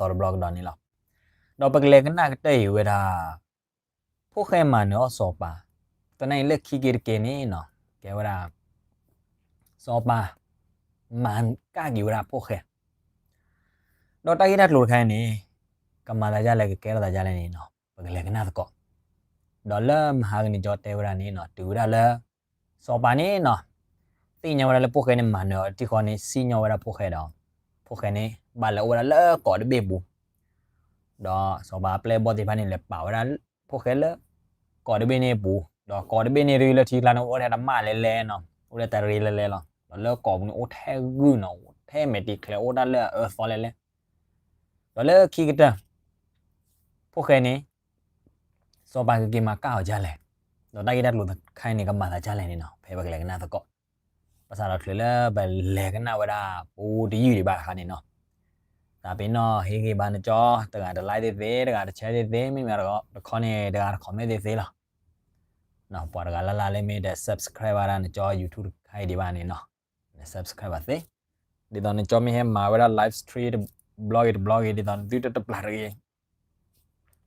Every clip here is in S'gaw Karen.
ပကလဲၤကနၣ်ဝဲဒၣ်တၢ်ကစီၣ်တဘျီကဒီးန့ၣ်လီၤ. ဒီးပကလဲၤကနၣ်ကတၢၢ်အံၤဝဲဒၣ် ဖိၣ်ဃဲမၤနၢၤအီၣ်စီၤပၤ, သနာ်က့လၢခံက့ၤတက့ၢ်န့ၣ်နီၤ ကဲဝဲဒၣ် စီၤပၤ မၤကၣ်က့ၤဝဲဒၣ်ဖိၣ်ဃဲ, ဒီးတၢ်ဂ့ၢ်တၢ်ကျိၤတခါအံၤန့ၣ် ကမၤသးဒ်လဲၣ် ကကဲထီၣ်သးဒ်လဲၣ်န့ၣ်နီၤ ပကလဲၤကနၣ်သကိး, ဒီးလၢမဟါကနံၤကၠီတဲဝဲဒၣ်န့ၣ်နီၤ တုၤဝဲဒၣ်လၢ စီၤပၤန့ၣ်နီၤ သ့ၣ်ညါဝဲဒၣ်လၢဖိၣ်ဃဲန့ၣ်မၤနၢၤအီၤတခီန့ၣ် စံၣ်ညီၣ်ဝဲဒၣ်ဖိၣ်ဃဲဒီး ဖိၣ်ဃဲန့ၣ် ဘၣ်လဲၤအိၣ်ဝဲဒၣ်လၢကီးတဘ့ၣ်ပူၤ ဒီးစီၤပၤအပျဲၢ်အဘီၣ်သ့ၣ်တဖၣ်န့ၣ် လဲၤပာ်ဝဲဒၣ် ဖိၣ်ဃဲလၢ ကီးတဘ့ၣ်န့ၣ်အပူၤ, ဒီးကီးတဘ့ၣ်န့ၣ်ဒ်လၢထံကျါန့ၣ် အိၣ်ထဲတမၣ်လဲၤလဲၤနီၤ, အိၣ်ထဲတရ့လဲၤလဲၤလီၤ. ဒီးလၢကီးပူၤန့ၣ် အိၣ်ထဲဂုၢ်နီၤ, အိၣ်ထဲမဲာ်တံၤချဲ အိၣ်တၢ်လၢအအၢအသီလဲၤလဲၤ, ဒီးလၢခံကတၢၢ် ဖိၣ်ဃဲန့ၣ် စီၤပၤကက့ၤမၤကၣ်အီၤဒ်လဲၣ်, ဒီးတၢ်ဂ့ၢ်တၢ်ကျိၤတခါအံၤန့ၣ် ကမၤသးဒ်လဲၣ်န့ၣ်နီၤ ဖဲပကလဲၤကနၣ်သကိး ဘၣ်ဆၣ်ဒီးချုးလၢပလဲၤကနၣ်ဝဲဒၣ်ပူတယုၢ်ဒံးဘၣ်အခါန့ၣ်နီၤ, သးပ့ၤနီၣ်ဟ့ၣ်ဂံၢ်ဘါနကၠီ တဂၤတ like သ့သ့, တဂၤတ share သ့သ့, မ့မ့ၢ်တခီန့ၣ် တဂၤတ comment သ့သ့လီၤ. ပှၤတဂၤလၢ်လၢ်လၢမ့ၢ်တ subscribe ဘၣ်ဒၣ်နကၠီ YouTube တခါအံၤဒံးဘၣ်န့ၣ်နီၤ, န subscribe ဘၣ်သ့, ဒ်သိးနကၠီမ့ၢ်ဟဲမၤဝဲဒၣ် live stream တဘျီဂ့ၤတဘျီဂ့ၤ ဒ်သိးနသုတတပျၢ်တဂ့ၤ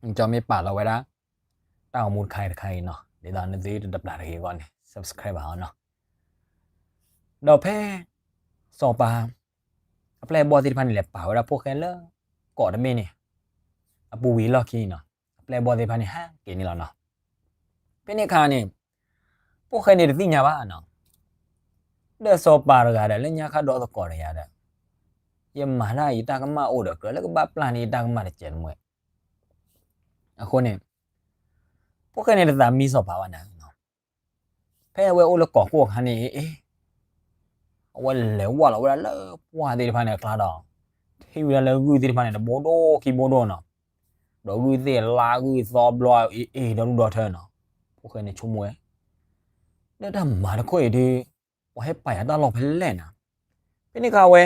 နကၠီမ့ၢ်ပာ်လီၤဝဲဒၣ် တၢ်ဂီၤမူတခါအံၤတခါအံၤနီၤ, ဒ်သိးနသုတတပျၢ်တဂ့ၤအဂီၢ်န့ၣ် subscribe ဘၣ်အီၤနီၤ. ဒီးဖဲ စီၤပၤ အပျဲၢ်အဘီၣ်သ့ၣ်တဖၣ်န့ၣ် လဲၤပာ်ဝဲဒၣ်ဖိၣ်ဃဲလၢ ကီးတဘ့ၣ်န့ၣ် အပူၤဝံၤအလီၢ်ခံနီၤ, အပျဲၢ်အဘီၣ်သ့ၣ်တဖၣ်န့ၣ် ဟဲက့ၤန့ၣ်လီၤနီၤ. ဖဲန့ၣ်အခါန့ၣ် ဖိၣ်ဃဲန့ၣ်တသ့ၣ်ညါဘၣ်နီၤ, ဒီးစီၤပၤတဂၤဒီး လၢညါခါဒီးသကိးတဂၤဒီး ယမၤတၢ်ယတၢ်ကမၣ်အိၣ်ဒီး ကြၢးလၢကဘၣ်ပျၢ်န့ၢ်ယတၢ်ကမၣ်တစဲးတမှဲး အဃိန့ၣ် ဖိၣ်ဃဲန့ၣ်တသးမံစီၤပၤဘၣ်န့ၣ်, ဖဲအဝဲအိၣ်လၢကီးခိၣ်အခါန့ၣ် အဝဲလဲၤဝၢ်လီၤဝဲဒၣ်လၢပှၢ်သ့ၣ်တဖၣ်န့ၣ်အကျါဒီး ထံၣ်ဝဲဒၣ်လၢဂုၢ်သ့ၣ်တဖၣ်န့ၣ် တဘိဒိၣ်ခံဘိဒိၣ်နီၤ, ဒီးဂုၢ်သ့ၣ်လါဂုၢ်သီဘျီအ့ၣ်အ့ၣ်ဒီဒူၣ်ဒီထၢနီၤ, ဖိၣ်ဃဲန့ၣ်ဆိကမိၣ်ဝဲ လၢတၢ်မၤတခိၣ်အံၤဒုး ပှၤဟဲပာ်ယၤတၢ်လီၢ်ဖဲလဲၣ်နၤ, ဖဲန့ၣ်အခါဝဲ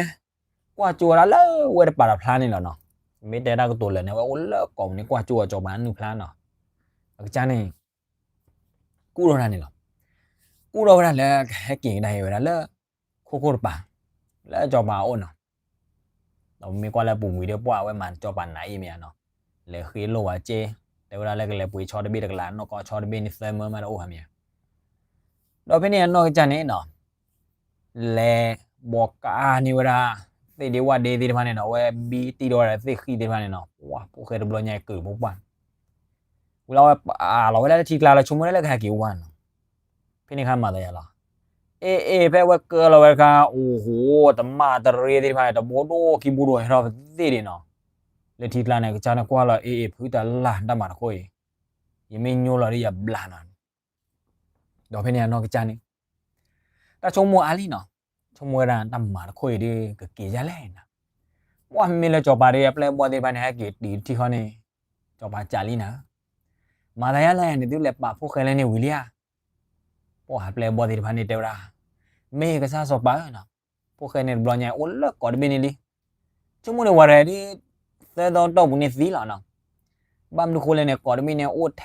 ကွၢ်ကၠိဝဲဒၣ်လၢဝဲတပၤတဖျါန့ၣ်လီၤနီၤ, မ့ၢ်တဲတၢ်ကတိၤလၢာ်န့ၣ် အဝဲအိၣ်လၢကီးပူၤန့ၣ် ကွၢ်ကၠိအီၤစီၤပၤနုာ်ဖျါနီၤ, အကစၢ်န့ၣ် ကူၣ်ထီၣ်ဝဲဒၣ်န့ၣ်လီၤ, ကူၣ်ထီၣ်ဝဲဒၣ်လၢကဟဲက့ၤကဒါက့ၤဝဲဒၣ်လၢ ခိၣ်ခိၣ်တပၤ လၢစီၤပၤအအိၣ်နီၤ, ဒီးမ့ၢ်ကွၢ်လၢပူၤဝံၤဒီးပှၢ်အဝဲမၤစီၤပၤနးအံၤမ့ၢ်ဧါနီၤ, လဲၤဃ့လိၢ်ဝဲစ့, တဲဝဲဒၣ်လၢကလဲၤပှ့ၤဆီတဘ့ၣ်တကလး နီၢ်ကီၢ်ဆီတဘ့ၣ်န့ၣ် သၢမၢမးတအိၣ်ဟါမ့ၢ်ဧါ, ဒီးဖဲန့ၣ်အနီၢ်ကစၢ်န့ၣ်နီၤ လဲၤဘီးကးန့ၢ်ဝဲဒၣ် သ့ၣ်ဒ့ဝၣ်ဒ့သ့ၣ်တဖၣ်န့ၣ်နီၤ, အဝဲဘံတံၢ်ဒီးဝဲဒၣ်သ့ၣ်ဃံၣ်သ့ၣ်တဖၣ်န့ၣ်နီၤ, ပှၢ်ဖိၣ်ဃဲတဘျီညါအံၤကုာ်တဘိပှၢ်, ဝံၤလီၤဝဲပာ်လီၤဝဲဒၣ်လၢထံကျါလီၤ ဆိကမိၣ်ဒၣ်လၢကဟဲက့ၤအိၣ်ဘၣ်နီၤ, ဖဲန့ၣ်အခါမၤသးယၤလီၤ, အ့ၣ်အ့ၣ် ဖဲအဝဲကၢလီၤဝဲတခါ အိၣ်ဟိ တမၣ်တရ့သ့ၣ်တဖၣ်န့ၣ် တဘိဒိၣ်ခံဘိဒိၣ်ဟဲထီၣ်သ့ၣ်ဒံးနီၤ, လၢထံကျါန့ၣ် ကစၢ်န့ၣ်ကွၢ်လီၤ အ့ၣ်အ့ၣ် ဖုတၢ်လၢ်တၢ်မၤတခိၣ်အံၤ, ယမ့ၢ်ညိလီၤဒီးယဘျါနီၤ ဒီးဖဲန့ၣ်အနီၢ်ကစၢ်န့ၣ် တၢ်ဆိကမိၣ်အါလံနီၤ, ဆိကမိၣ်ဝဲဒၣ်တၢ်မၤတခိၣ်အံၤဒုး ကက့ၤဒ်လဲၣ်နၤ, ပှၢ်မ့မ့ၢ်လၢစီၤပၤဒီးအပျဲၢ်အဘီၣ်သ့ၣ်တဖၣ်န့ၣ် ဟဲက့ၤတုၤထံၣ်ဃီန့ၣ်, စီၤပၤကးလံနၤ, မၤသးယၤလဲၣ် နသုလဲၤပာ်ဖိၣ်ဃဲလဲၣ်န့ၣ်ဝံၤလံဧါ, ပှၢ်အပျဲၢ်အဘီၣ်သ့ၣ်တဖၣ်န့ၣ်တဲဝဲဒၣ်, မ့ၢ်ကစၢ်စီၤပၤဧၢနီၤ, ဖိၣ်ဃဲန့ၣ်တဘျီညါအိၣ်လၢကီးတဘ့ၣ်န့ၣ်လံ ဆိကမိၣ်န့ၣ် ဝၤရဲဒုး သၢသီတီၢ်ပူၤန့ၣ်သံလီၤနီၤ, ဘၣ်မနုၤဃိလဲၣ်န့ၣ် ကီးတဘ့ၣ်န့ၣ် အိၣ်ထဲ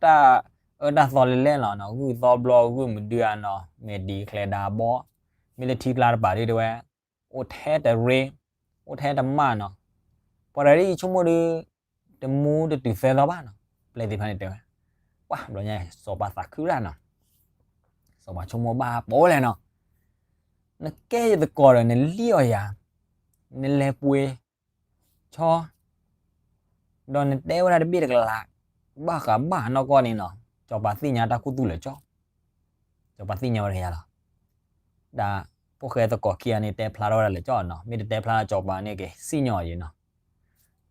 တၢ်အၢတၢ်သီလဲၤလဲၣ်လီၤနီၤ, ဂုၢ်သီဘျီဂုၢ်မဒုဧါနီၤ, မဲာ်ဒံးချဲးဒါဘီ, မ့ၢ်လၢထံကျါတပၤဒုးတဲဝဲ, အိၣ်ထဲတရ့, အိၣ်ထဲတမၣ်နီၤ, ပှၤရဲဒုးယဆိကမိၣ်ဒုး တမူတတုၤသၢသီဘၣ်နီၤ, ပျဲၢ်သ့ၣ်တဖၣ်န့ၣ်တဲဝဲ, ပှၢ်ဘျီညါစီၤပၤသးခုဒၣ်နီၤ စီၤပၤဆိကမိၣ်ဘၣ်ပိာ်လဲၣ်နီၤ, နကဲယသကိးဒီး နလံၣ်အီၣ်ယၤ, နလဲၤပှ့ၤ ဆီ, ဒီးနတဲဝဲဒၣ်တဘ့ၣ်တကလး, ဘၣ်ဃးဘၣ်နီၢ်ကီၢ်န့ၣ်နီၤ, စီၤပၤသ့ၣ်ညါတၢ်ခူသူၣ်လၢာ်ကၠီ, စီၤပၤသ့ၣ်ညါဝဲတကယၤလီၤ, ဒ်ဖိၣ်ဃဲသကိးခံဂၤန့ၣ် တဲဖျါထီၣ်ဝဲဒၣ်လၢာ်ကၠီနီၤ, မ့ၢ်တတဲဖျါစီၤပၤန့ၣ်က့ၤစံၣ်ညီၣ်အီၤယံၤနီၤ,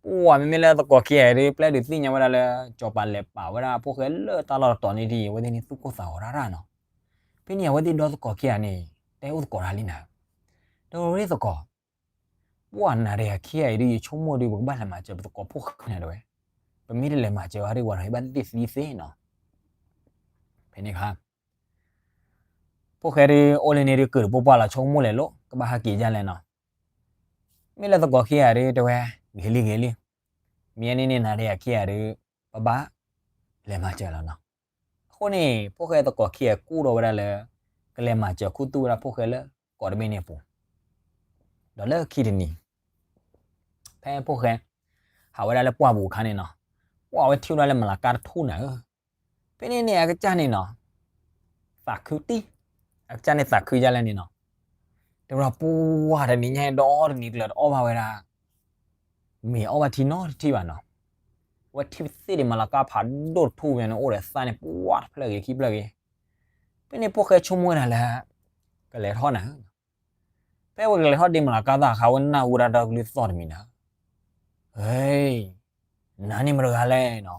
ပှၢ်မ့မ့ၢ်လၢသကိးခံဂၤအံၤဒုး ပျဲဒုးသ့ၣ်ညါဝဲဒၣ်လၢ စီၤပၤလဲၤပာ်ဝဲဒၣ်ဖိၣ်ဃဲလၢတၢ်လီၢ်တတီၤန့ၣ်ဒ်အံၤ အဝဲသ့ၣ်န့ၣ်သူၣ်ကိၢ်သးဂီၤတၢ်တၢ်နီၤ, ဖဲန့ၣ်အဝဲသ့ၣ်ဒီသကိးခံဂၤန့ၣ် တဲအိၣ်သကိးတၢ်လံနၤ, ဒီးရ့သကိး ပှၢ်နၤတဂၤခံဂၤအံၤဒုး ယဆိကမိၣ်ဒုး ပကဘၣ်လဲၤမၤစၢၤပသကိးဖိၣ်ဃဲန့ၣ်တဲဝဲ, ပမ့ၢ်တလဲၤမၤစၢၤဘၣ်ဒုး ဝၤရဲဘၣ်သ့ၣ်သံသ့နီၤ, ဖဲန့ၣ်အခါ ဖိၣ်ဃဲဒုးအိၣ်လၢန့ၣ်ဒုး ကုာ်တဘိပှၢ်လီၤ ဆိကမိၣ်လဲၤလိာ် ကဘၣ်ဟဲက့ၤဒ်လဲၣ်နီၤ, မ့ၢ်လၢသကိးခံဂၤဒုးတဲဝဲ, ဂ့ၤလံဂ့ၤလံ, မ့ၢ်န့ၣ်န့ၣ်နၤတဂၤခံဂၤဒုး ပဘၣ်လဲၤမၤစၢၤလီၤနီၤ, အဃိန့ၣ် ဖိၣ်ဃဲသကိးခံဂၤကူၣ်ထီၣ်ဝဲဒၣ်လၢ ကလဲၤမၤစၢၤခူသူၣ်ဝဲဒၣ်ဖိၣ်ဃဲလၢကီးတဘ့ၣ်န့ၣ်အပူၤ, ဒီးလၢခံတနံၤ ဖဲဖိၣ်ဃဲ ဖးဝဲဒၣ်လၢပှၢ်ပူၤအခါန့ၣ်နီၤ, ပှၢ်ဝဲထံၣ်ဝဲဒၣ်လၢမလၤကါတထူၣ်နၤဧၢ, ဖဲန့ၣ်န့ၣ် အကစၢ်န့ၣ်နီၤ သးခုတံၢ်, အကစၢ်န့ၣ်သးခုဒ်လဲၣ်န့ၣ်နီၤ, တဲဝဲဒၣ်ပှၢ်တနံၤညါဒီတနံၤကျၢၤတအီၣ်ဘၣ်ဝဲဒၣ် မ့ၤအီၣ်ဘၣ်ထံနီတထံၣ်ဘၣ်နီၤ, အဝဲထံၣ်သ့ၣ်ဒံးမလၤကါဖးဒိၣ်တထူၣ်ညါန့ၣ် အိၣ်ဒီးသၣ်န့ၣ် ပှၢ်တဖျၢၣ်ဂ့ၤခံဖျၢၣ်ဂ့ၤ, ဖဲန့ၣ်ဖိၣ်ဃဲဆိကမိၣ်ဝဲဒၣ်လၢ ကလဲၤထီၣ်နၤဧၢ, ဖဲအဝဲကလဲၤထီၣ်ဒ့မလၤကါသၣ်အခါ အဝဲနၢ်ဟူဝဲဒၣ်တၢ်ကလုၢ်သီၣ်တမံၤနၤဧၢ, နၤန့ၣ်မတဂၤလဲၣ်နီၤ,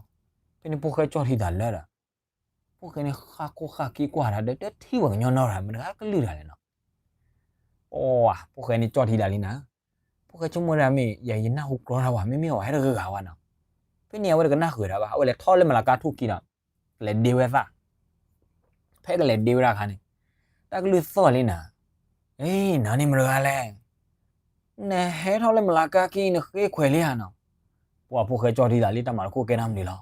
ဖဲန့ၣ်ဖိၣ်ဃဲကၠီၣ်ထံသးလၢဒီး ဖိၣ်ဃဲန့ၣ်ဃၣ်ခိၣ်ဃၣ်ခံကွၢ်တၢ်ဒီး တထံၣ်ပှၤကညီနီတဂၤ မတဂၤကလုၢ်တဂၤလဲၣ်နီၤ, ပှၢ် ဖိၣ်ဃဲန့ၣ်ကၠီၣ်ထံဒၣ်လံနၤဧၢ, ဖိၣ်ဃဲဆိကမိၣ်ဒၣ်မ့ၢ် ယၤယနၢ်ဟူကြီတၢ်ဘၣ် မ့မ့ၢ်အဝဲဟဲတဂၤဂၤဘၣ်နီၤ, ဖဲန့ၣ်အဝဲတကနၣ်ဃုာ်တၢ်ဘၣ် အဝဲလဲၤထီၣ်လၢမလၤကါထူၣ်ခံဒီး ကလဲၤဒ့ဝဲသၣ် ဖဲကလဲၤဒ့ဝဲဒၣ်အခါန့ၣ် တၢ်ကလုၢ်သီၣ်လံနၤ, နၤန့ၣ်မတဂၤလဲၣ်, နဟဲထီၣ်လၢမလၤကါခံနဃ့ခွဲးလံဧါနီၤ, ပှၢ် ဖိၣ်ဃဲကၠီၣ်ထံသးလံ တၢ်မၤတခိၣ်ကဲထီၣ်မနုၤလီၤ,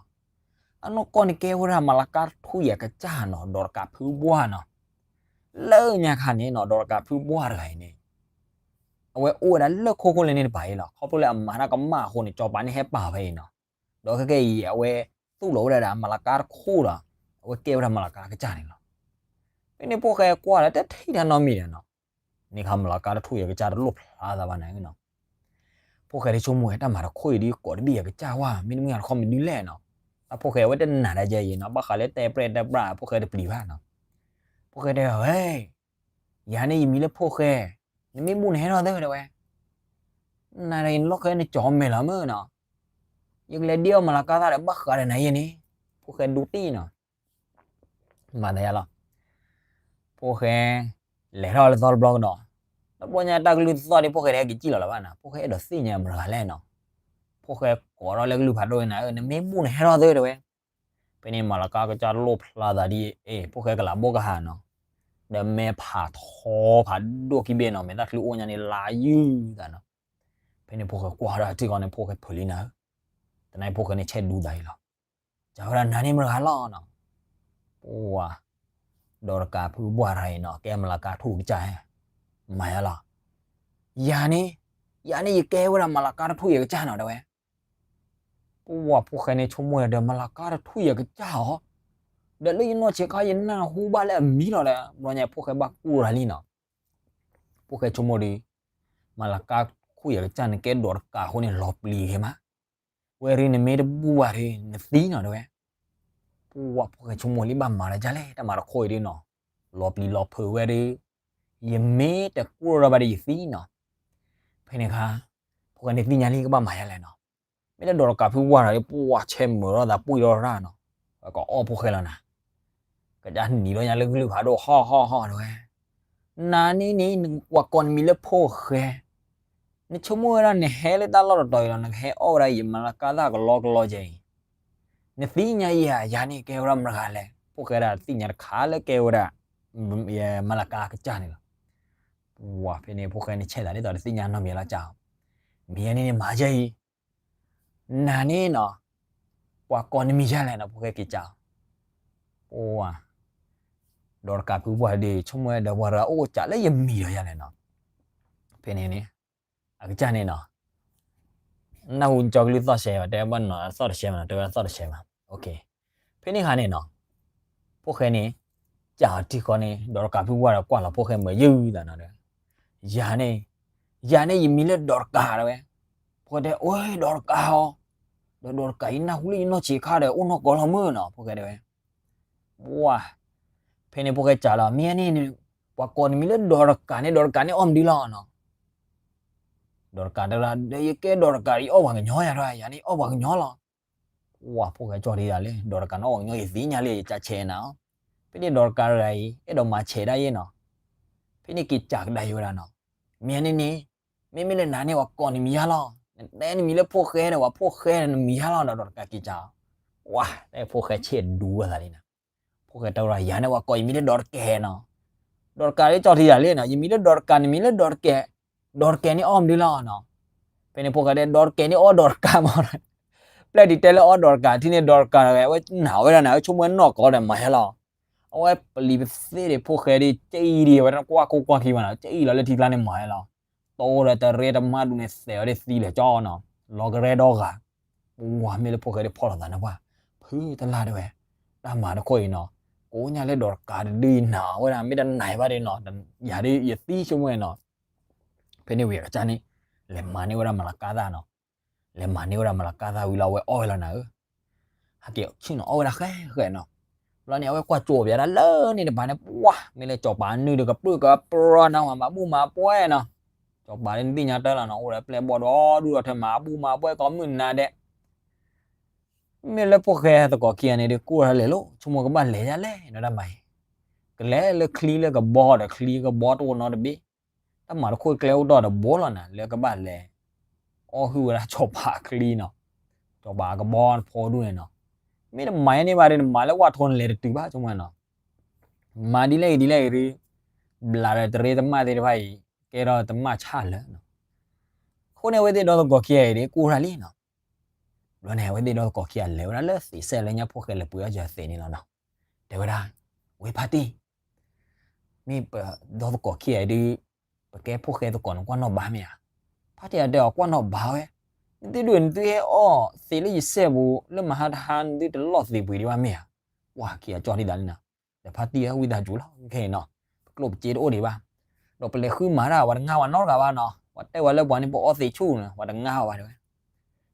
အနီၢ်ကီၢ်န့ၣ်ကဲဝဲဒၣ်မလၤကါထူၣ်အံၤအကစၢ်နီၤ ဒီးတကးဖုဘှၢ်နီၤ, လၢညါခါန့ၣ်နီၤ ဒီးတကးဖုဘှၢ်တဂၤအံၤန့ၣ် အဝဲအိၣ်ဝဲဒၣ်လၢခိခိၣ်လၢန့ၣ်တပၤအံၤလီၤ, ခီဖျိလၢအမၤတၢ်ကမၣ်အဃိန့ၣ် စီၤပၤန့ၣ်ဟဲပာ်ဖဲအံၤနီၤ, ဒီးခဲကဲအံၤ အဝဲသူၣ်လီၤဝဲဒၣ်ဒီးအမလၤကါတခိၣ်ဒီး အဝဲကဲဝဲဒၣ်မလၤကါအကစၢ်န့ၣ်လီၤ, ဖဲန့ၣ်ဖိၣ်ဃဲကွၢ်လၢတထံၣ်တၢ်နီတမံၤဒီးနီၤ, န့ၣ်ခါမလၤကါတထူၣ်အံၤအကစၢ်တလိၣ်ဖျါသးဘၣ်နၤဧၢနီၤ ဖိၣ်ဃဲဒ်ဆိကမိၣ်ဝဲ တၢ်မၤတခိၣ်အံၤဒ်ကိးတဘ့ၣ်အကစၢ်ဝဲ မ့တမ့ၢ်အတခီမနုၤလဲၣ်နီၤ, တၢ်ဖိၣ်ဃဲအဝဲတနာ်ဒ်ယဲအံၤနီၤ ဘၣ်ဃးလၢတဲပြဲၣ်တဲပြး ဖိၣ်ဃဲတပျံၤဘၣ်နီၤ, ဖိၣ်ဃဲတဲဝဲ ယၤန့ၣ်ယမံၤလၢဖိၣ်ဃဲ, နမ့ၢ်ဘူၣ်နဟဲထီၣ်သ့ဝဲတဲဝဲ, နၤဒီးယနလီၢ်ဃဲနကၠီမဲာ်လီၤမ့ၢ်နီၤ, ယကလဲၤဒ့အီၣ်မလၤကါသၣ်ဒီးဘၣ်ဃးဒီးနၤယဲန့ၣ်, ဖိၣ်ဃဲဒူတံၢ်နီၤ မၤသးယါလီၤ, ဖိၣ်ဃဲ လဲၤထီၣ်လၢသီတဘျီကဒီး, တဘျီညါတၢ်ကလုၢ်သီၣ်ဒ်ဖိၣ်ဃဲတဟဲက့ၤစံၣ်လီၤလၢၤဘၣ်နီၤ ဖိၣ်ဃဲအဲၣ်ဒိးသ့ၣ်ညါမတဂၤလဲၣ်နီၤ, ဖိၣ်ဃဲကိးထီၣ်လၢကလုၢ်ဖးဒိၣ်နၤဧၢ နမ့ၢ်ဘူၣ်နဟဲထီၣ်သ့တဲဝဲ, ဖဲန့ၣ်မလၤကါကစၢ်တလိၣ်ဖျါသးဒ်အံၤ ဖိၣ်ဃဲကလးဘိကဟၣ်နီၤ, ဒီးမဲဖးထီဖးဒိၣ်ခံဘ့ၣ်နီၤ မဲာ်သၣ်ချုးအိၣ်ညါန့ၣ်လါယုၢ်သးနီၤ, ဖဲန့ၣ်ဖိၣ်ဃဲကွၢ်ထီၣ်ထံကီၢ်န့ၣ် ဖိၣ်ဃဲဖုးလံနၤဧၢ, တနံၤဖိၣ်ဃဲန့ၣ်ဆဲးဒူသးအံၤလီၤ, ကဝဲဒၣ်နၤန့ၣ်မတဂၤလီၤနီၤ, ပှၢ် ဒီးတကးဖုဘှၢ်တဂၤအံၤနီၤ ကဲမလၤကါထူၣ်အကစၢ်ဧါ, မၤယါလီၤ, ယၤန့ၣ်, ယၤန့ၣ်ယကဲဝဲဒၣ်မလၤကါတထူၣ်အံၤအကစၢ်နီၤတဲဝဲ, ပှၢ် ဖိၣ်ဃဲန့ၣ်ဆိကမိၣ်ဒီး မလၤကါတထူၣ်အံၤအကစၢ်ဧါ, ဒီးလၢယနီၢ်ဆံးခါယနၢ်ဟူဘၣ်လၢအမံၤလီၤဒီး ဘျီညါဖိၣ်ဃဲဘၣ်ကူၣ်ရၤလံနီၤ, ဖိၣ်ဃဲဆိကမိၣ်ဒီး မလၤကါထူၣ်အံၤအကစၢ်န့ၣ်ကဲဒီးတကးအဃိန့ၣ် လီၤပျံၤဂ့ၤမး, ဝဲဒၣ်နမ့ၢ်တဘူၣ်ဘၣ်ဒီး နသံနီၤတဲဝဲ, ပှၢ် ဖိၣ်ဃဲဆိကမိၣ်လံဘၣ်မၤလၢယါလဲၣ် တၢ်မၤတခိၣ်အံၤဒ်နီၤ, လီၤပျံၤလီၤဖုးဝဲဒီး, ယမ့ၢ်တကူၣ်ရၤဘၣ်ဒီးယသံနီၤ, ဖဲန့ၣ်အခါ ဖိၣ်ဃဲန့ၣ်သ့ၣ်ညါလံကဘၣ်မၤယါလဲၣ်နီၤ, မ့ၢ်လၢဒီးတကးဖုဘှၢ်ဒီး ပှၢ်ဆဲးမုာ်ထီၣ်သးပှံၢ်ထီၣ်ရၣ်နီၤ, ဝဲကအီၣ်ဖိၣ်ဃဲလီၤနၤ, ကဒၣ်နံၤလီၤညါလၢကလုၢ်ဖးဒိၣ်ဟီၣ်ဟီၣ်ဟီၣ်တဲဝဲ, နၤန့ၣ်န့ၣ် ပှၤကိးနမံၤလၢဖိၣ်ဃဲ နဆိကမိၣ်ဝဲဒၣ်နဟဲလၢတၢ်လီၢ်တတီၤအံၤလီၤ နကဟဲအီၣ်ဝဲဒၣ်ယမလၤကါသၣ်ကလီကလီကဲအံၤ, နသ့ၣ်ညါယၤ ယၤန့ၣ်ကဲဝဲဒၣ်မတဂၤလဲၣ် ဖိၣ်ဃဲဒၣ်တသ့ၣ်ညါတခါလၢကဲဝဲဒၣ် မလၤကါကစၢ်န့ၣ်လီၤ, ပှၢ် ဖဲန့ၣ်ဖိၣ်ဃဲန့ၣ်ဆဲးသးဒ်သိးတသ့ၣ်ညါနီတမံၤလီၤကၢ်, မ့ၢ်ယၤန့ၣ်န့ၣ်မၤယဲအံၤ နၤန့ၣ်နီၤ, ပှၤကိးနမံၤယါလဲၣ်နီၤ ဖိၣ်ဃဲက့ၤကၢ်, ပှၢ် ဒီးတကးဖုပှၢ်ဒီး ဆိကမိၣ်ဝဲဒီးပှၤတဂၤအိၣ်ကၢ်လၢယမံၤဒီးယါလဲၣ်နီၤ, ဖဲန့ၣ်န့ၣ် အကစၢ်န့ၣ်နီၤ, နၢ်ဟူကၠီကလုၢ်သီၣ်ရှဲဘၣ် တဲဘၣ်နီၤ သီၣ်တရှဲမးနီၤ တဲဝဲဒၣ်သီၣ်တရှဲမး, ဖဲန့ၣ်ခါန့ၣ်နီၤ, ဖိၣ်ဃဲန့ၣ် ကၢ်အီၤထံဃီန့ၣ် ဒီးတကးဖုပှၢ်ဒီးကွၢ်လီၤဖိၣ်ဃဲမုာ်ယုၢ်သးနီၤဒီး, ယၤန့ၣ်, ယၤန့ၣ်ယမံၤလၢဒီးတကးတဲဝဲ, ဖိၣ်ဃဲတဲ အိ ဒီးတကးဧါ, ဒီးဒီးတကးအံၤနၢ်ဟူလၢယနီၢ်ဆံးခါဒီး အိၣ်နီၢ်ကီၢ်လီၤမုၢ်နီၤ ဖိၣ်ဃဲတဲဝဲ, ပှၢ် ဖဲန့ၣ်ဖိၣ်ဃဲကၢ်လီၤ မ့ၢ်န့ၣ်န့ၣ်, ပှၤကိးနမံၤလၢဒီးတကးန့ၣ် ဒီးတကးန့ၣ်အီၣ်မနုၤလီၤနီၤ, ဒီးတကးတဲဒၣ် ဒီးယကဲဒီးတကး ယအီၣ်ပှၤကညီယၤဒီး ယၤန့ၣ်အီၣ်ပှၤကညီလီၤ, ပှၢ် ဖိၣ်ဃဲကၠီၣ်ထံဒၣ်လဲာ် ဒီးတကးန့ၣ်အီၣ်ပှၤကညီ ယသ့ၣ်ညါလံ ယကၢ်ဆဲးနၤအီၤ, ဖဲန့ၣ်ဒီးတကးတဂၤအံၤ အဲၣ်ဒိးမၤဆဲးဒၣ်ယဲနီၤ, ဖဲန့ၣ်က့ၤကၢ်ကဒါယိၤဝဲဒၣ်နီၤ, မ့ၢ်န့ၣ်န့ၣ်, မ့မ့ၢ်လၢနၤန့ၣ် ပှၤကိးနမံၤယါလီၤ, နတဲနမံၤလၢဖိၣ်ဃဲဒီး ပှၤဖိၣ်ဃဲဒီးနမံၤယါလီၤဒီး ဒီးတကးက့ၤကၢ်, ပှၢ် တဲဖိၣ်ဃဲဆဲးဒူဝဲသးလံနီၤ, ဖိၣ်ဃဲတဲဝဲဒၣ် ယၤန့ၣ်ပှၤကိးယမံၤလၢဒီးတကးနီၤ, ဒီးတကးလၢကၠီၣ်ထံဒၣ်လဲာ်နီၤ ယမံၤလၢဒီးတကး နမံၤလၢဒီးတကး, ဒီးတကးန့ၣ်အီၣ်မနုၤလီၤနီၤ, ဖဲန့ၣ်ဖိၣ်ဃဲတဲ ဒီးတကးန့ၣ်အီၣ်ဒီးတကးမး, ပျဲၢ်ဒံးတဲလၢအီၣ်ဒီးတကးထံန့ၣ် ဒီးတကးဝဲ အဝဲနာ်ဝဲဒၣ်နၤ ဆိကမိၣ်နီၢ်ကီၢ်ဒီးမၤဟဲလီၤ, အဝဲပလံၤပသ့ၣ်ဒံးဖိၣ်ဃဲဒ် ကအံၤဒံးဝဲတၢ်ကွၢ်ခိၣ်ကွၢ်ခံဘၣ်နီၤ ကအံၤလီၤလၢထံကျါန့ၣ်မၤဟဲလီၤ, တိဒီးတရဲတမါဒူၣ်န့ၣ် သဲးအီၤဒ်သံလၢာ်ကၠီနီၤ, လီၤကရဲဒီဂၤ ပှၤမ့ၢ်လၢဖိၣ်ဃဲဒုးဖီၣ်လိာ်သးန့ၣ်ပှၢ်, ဖုတလၢ်တဲဝဲ, တၢ်မၤတခိၣ်အံၤနီၤ, ကိးညါလၢဒီးတကးတဒုအံၤနၤဝဲဒၣ် မ့ၢ်တနာ်ဘၣ်ဒီးနီၤ, ယၤဒုးယသံဆိကမိၣ်နီၤ, ဖဲန့ၣ်ဝံၤအကစၢ်န့ၣ် လဲၤမၤန့ၢ်ဝဲဒၣ်မလၤကါသၣ်နီၤ, လဲၤမၤန့ၢ်ဝဲဒၣ်မလၤကါသၣ်ဝံၤလီၤ အဝဲအီၣ်ဝဲလီၤနၤဧၢ, ဟဲက့ၤဆ့ၣ်နီၤအီၣ်ဝဲဒၣ်ဃဲဃဲနီၤ, ဘျီန့ၣ် အဝဲကွၢ်ကၠိပယါဒၣ်လၢန့ၣ်တပၤန့ၣ် ပှၢ် မ့ၢ်လၢစီၤပၤနုာ်ဒီးကပြုၢ်ကပြီနီၤ မၤဘူၣ်မၤပှဲၤနီၤ, စီၤပၤလၢနသ့ၣ်ညါတၢ်လီၤနီၤ အိၣ်ဒီးပျဲၢ်ဘီၣ်ဒီဒူၣ်ဒီထၢ မၤဘူၣ်မၤပှဲၤကိးမုၢ်နၤဒဲး မ့ၢ်လၢဖိၣ်ဃဲသကိးခံဂၤန့ၣ်ဒီး ကိၢ်ထီၣ်လဲၤလိာ် ဆိကမိၣ်ကဘၣ်လဲၤဒ်လဲၣ်နီၤ တၢ်မၤအံၤ, ကလဲၤလၢချံလၢကဘီဒီးချံကဘီတအိၣ်နီတဘ့ၣ်, တၢ်မၤတခိၣ်ကျဲအိၣ်ဒီးတဘိလီၤနၤ လၢကဘၣ်လဲၤ အီၣ်ဟုၣ်ဝဲဒၣ်စီၤပၤအချံနီၤ, စီၤပၤအကဘီတဖိဒူၣ်န့ၣ်နီၤ, မ့ၢ်တမၤယဲန့ၣ်ဘၣ်ဒီး နမၤလၢဝၣ်ထိနလဲၤတတုၤဘၣ် ဆိကမိၣ်နီၤ, မၤဒ်လဲၣ်ဂ့ၤဒ်လဲၣ်ဂ့ၤဒီး ဘျးဒီးတရ့တမၣ်သ့ၣ်တဖၣ်အံၤ ကဲထီၣ်တမၣ်ဆၣ်လၢာ်နီၤ, အဃိန့ၣ် အဝဲသ့ၣ်ဒီသကိးခံဂၤအံၤဒီး ကိၢ်ထီၣ်လံနီၤ, ဘျီန့ၣ် အဝဲသ့ၣ်ဒီသကိးခံဂၤလဲၤဝဲဒၣ်လၢသ့ၣ်စဲၣ်လၢညါဖိၣ်ဃဲလဲၤပှ့ၤအီၣ်စၢၤသ့ၣ်န့ၣ်လီၤနီၤ, တဲဝဲဒၣ်, ဝဲဖါတံၢ် မ့ၢ်ပဒီသကိးခံဂၤအံၤဒီး ပကဲဖိၣ်ဃဲသကိးန့ၣ် ကွၢ်နီၣ်ဘါမ့ၢ်ဧါ, ဖါတံၢ်အတဲအီၤ ကွၢ်နီၣ်ဘါဝဲ, နသုဒုးနသုဟဲအီၣ်သ့ၣ်လၢယစဲၣ်ပူၤ လၢမဟါတဟါ နသုတလီၢ်သ့ၣ်ပှ့ၤဒံးဘၣ်မ့ၢ်ဧါ, ပှၤခံဂၤကၠီဒံးဒၣ်န့ၣ်နီၤ, ဒီးဖါတံၢ်ဧၢ ဝံသးစူၤလီၤ ခဲအံၤနီၤ, ပကျိၣ်ပစ့တအိၣ်ဒံးဘၣ်, ဒီးပလဲၤဃုမၤတၢ် ပှၤတငါပှၤနီတဂၤဘၣ်နီၤ, ပှၤတဲဝဲလၢပှၤန့ၣ် ပအီၣ်သ့ၣ်ဆူၣ်န့ၣ် ပှၤတငါပှၤဘၣ်တဲဝဲ,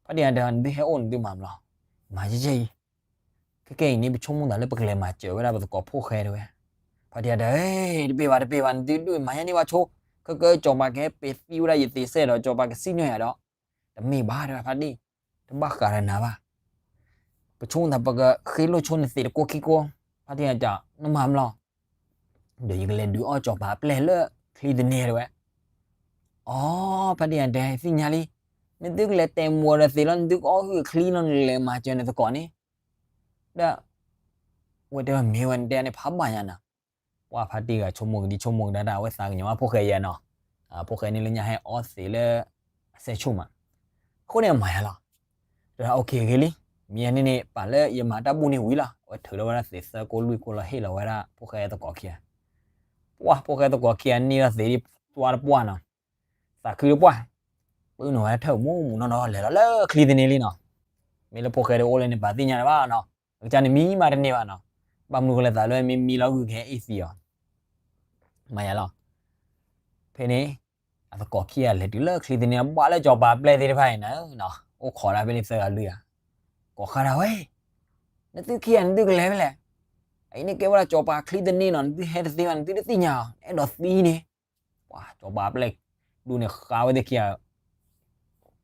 ဖါတံၢ်အတဲ နသုဟဲအိၣ်နသုမၤမလီၤ, မၤယဲၢ်ယဲၢ်အံၤ ခဲကဲအံၤန့ၣ် ပဆိကမိၣ်သးလၢပကလဲၤမၤစၢၤဝဲဒၣ်ပသကိးဖိၣ်ဃဲတဲဝဲ, ဖါတံၢ်အတဲ တပ့ၢ်ဘၣ်တပ့ၢ်ဘၣ် နသုဒုးမၤယဲၢ်န့ၣ်ဘၣ်ဆိ, ခဲကဲစီၤပၤကဟဲပ့ၤသံဝဲဒၣ်ယသ့ၣ်စဲၣ်ဒီး စီၤပၤကစံၣ်ညီၣ်ယၤဒီး, တမ့ၢ်ဘၣ်တဲဝဲဖါတံၢ်, တဘၣ်ဃးဒီးနၤဘၣ် ပဆိကမိၣ်သးပကဃ့လိၢ်ဆိနသ့ၣ်တကိးခံကိး, ဖါတံၢ်အတဲ နမၤမလီၤ, ဒီးယကလဲၤဒုးအီၣ်စီၤပၤအပျဲၢ်လၢချံသန့တဲဝဲ, အိ ဖါတံၢ်အတဲ သ့ၣ်ညါလံ, နသုကလဲၤတဲမူဒီးသ့ၣ်လီၤ နသုကအီၣ်ဟုၣ်အချံလီၤ နလဲၤမၤစၢၤနသကိးန့ၣ်, ဒီး ဝဲတဲဝဲမ့ၢ်ဝဲ နတဲန့ၣ်ဖးဘၣ်ညါနီၤ, ပှၤဖါတံၢ်ဂၤဆိကမိၣ်ကဒံဆိကမိၣ်ကဒါတၢ် အဝဲသးကညီၤဘၣ်ဖိၣ်ဃဲယဲနီၤ, ဖိၣ်ဃဲန့ၣ်လၢညါဟဲအီၣ်သ့ၣ်လၢ အစဲၣ်ဆူၣ်မး, အဃိန့ၣ်မၤယါလီၤ, တၢ် OK ဂ့ၤလံ, မ့ၢ်န့ၣ်န့ၣ် ပာ်လၢယမၤတၢ်ဘူၣ်န့ၣ်ဝံၤလီၤ အဝဲထုးထီၣ်ဝဲဒၣ်သ့ၣ်သၢကိၢ်လွံၢ်ကိၢ်လီၤဟ့ၣ်လီၤဝဲဒၣ် ဖိၣ်ဃဲသကိးခံဂၤ, ပှၤဖိၣ်ဃဲသကိးခံဂၤန့ၢ်ထီၣ်သ့ၣ်ဒ်သွါတပှၢ်နီၤ, သးခုတပှၢ်, ပုၢ်နုာ်ဝဲထၢၣ်မူမူနီၢ်နီၢ်လဲၤလီၤလၢချံသန့လံနီၤ, မ့ၢ်လၢဖိၣ်ဃဲဒီးအိၣ်လၢန့ၣ် ပာ်သ့ၣ်ညါတဘၣ်နီၤ, အကစၢ်န့ၣ်မံမးတန့ၢ်ဘၣ်နီၤ, ဘၣ်မနုၤဃိလဲၣ်သးလၢမ့ၢ်မံလီၤဂုာ်ကဟဲအ့ၣ်သံအီၤ မၤယါလီၤ, ဖဲန့ၣ် အသကိးခံဂၤလဲၤတုၤလၢချံသန့ ဘၣ်လၢစီၤပၤပျဲၢ်သ့ၣ်တဖၣ်အံၤန့ၣ်နီၤ, အိၣ်ခိးဒၣ်ဖဲန့ၣ်သၢဂၤလွံၢ်ဂၤ, ကိးဃါဒၣ်ဝဲ, နသုခံဂၤနသုကလဲၤဖဲလဲၣ်, အအံၤန့ၣ်ကဲဝဲဒၣ်စီၤပၤချံသန့နီၤ, နသုဟဲတသ့ဘၣ် နသုတသ့ၣ်ညါအီၤ အဲၣ်ဒိးသံန့ၣ်, ပှၤစီၤပၤပျဲၢ်ဒူန့ၣ်ဃါဝဲသ့ၣ်ခံဂၤ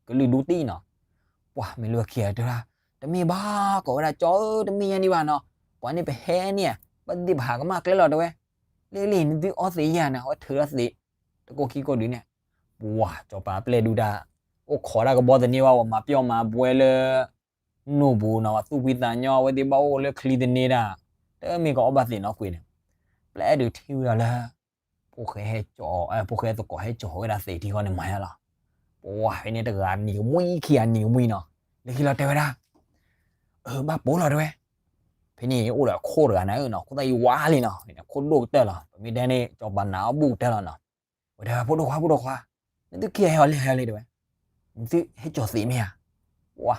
ကလုာ်ဒူတံၢ်နီၤ, ပှၤမ့ၢ်လၢခံဂၤတဲဝဲဒၣ်, တမ့ၢ်ဘၣ် ကိးဝဲဒၣ်ကၠီဧၢ တမ့ၢ်ယဲၢ်န့ၣ်ဘၣ်နီၤ, ပှၤန့ၣ်ပဟဲန့ၣ် ဘၣ်သ့ၣ်ပဟးကမၣ်ကျဲလီၤတဲဝဲ, လံလံ နသုအီၣ်သ့ၣ်ယဲၢ်န့ၣ် အဝဲထုးထီၣ်သ့ၣ် တကိးခံကိးဒုန့ၣ်, ပှၤစီၤပၤပျဲၢ်ဒူတၢ် အိၣ်ခိးဒၣ်ကဘီသန့ဝဲ ပှၤမၤပျီမၤဘှဲလၢ နိၣ်ပူၤနီၤ, ပှၤသူၣ်ဖှံသးညီ အဝဲသ့ၣ်ဘၣ်အိၣ်လၢချံသန့တၢ်, တမ့ၢ်ကအီၣ်ဘၣ်သ့ၣ်နီတကွံာ်န့ၣ်, ပျဲၢ်ဒုးထံၣ်ဝဲဒၣ်လၢ ဖိၣ်ဃဲဟဲကၠီ, ဖိၣ်ဃဲသကိးဟဲကၠီဝဲဒၣ်သ့ၣ်ထံဃီန့ၣ်မၤယါလီၤ, ပှၤဖဲန့ၣ်တဂၤနံၤကမှံ ခံဂၤနံၤကမှံနီၤ, လၢခံလီၤတဲဝဲဒၣ်, အၢ ဘၣ်ပိာ်လီၤတဲဝဲ, ဖဲန့ၣ်အိၣ်ဒီးအခိၣ်တဂၤနၤဧၢနီၤ, ခိၣ်သၣ်ယံၤဝါလံနီၤ, အခိၣ်ဒိၣ်ကတၢၢ်လီၤ, ပမ့ၢ်တဲန့ၣ် စီၤပၤနာ်အီၣ်ဘူၣ်ကတၢၢ်လီၤနီၤ, ဝဲတဲဝဲ ဖိဒိၣ်ခွါ ဖိဒိၣ်ခွါ, နသုခံဂၤဟဲအီၤလံ ဟဲအီၤလံတဲဝဲ, နသုဟဲကၠီသ့ၣ်မ့ၢ်ဧါ,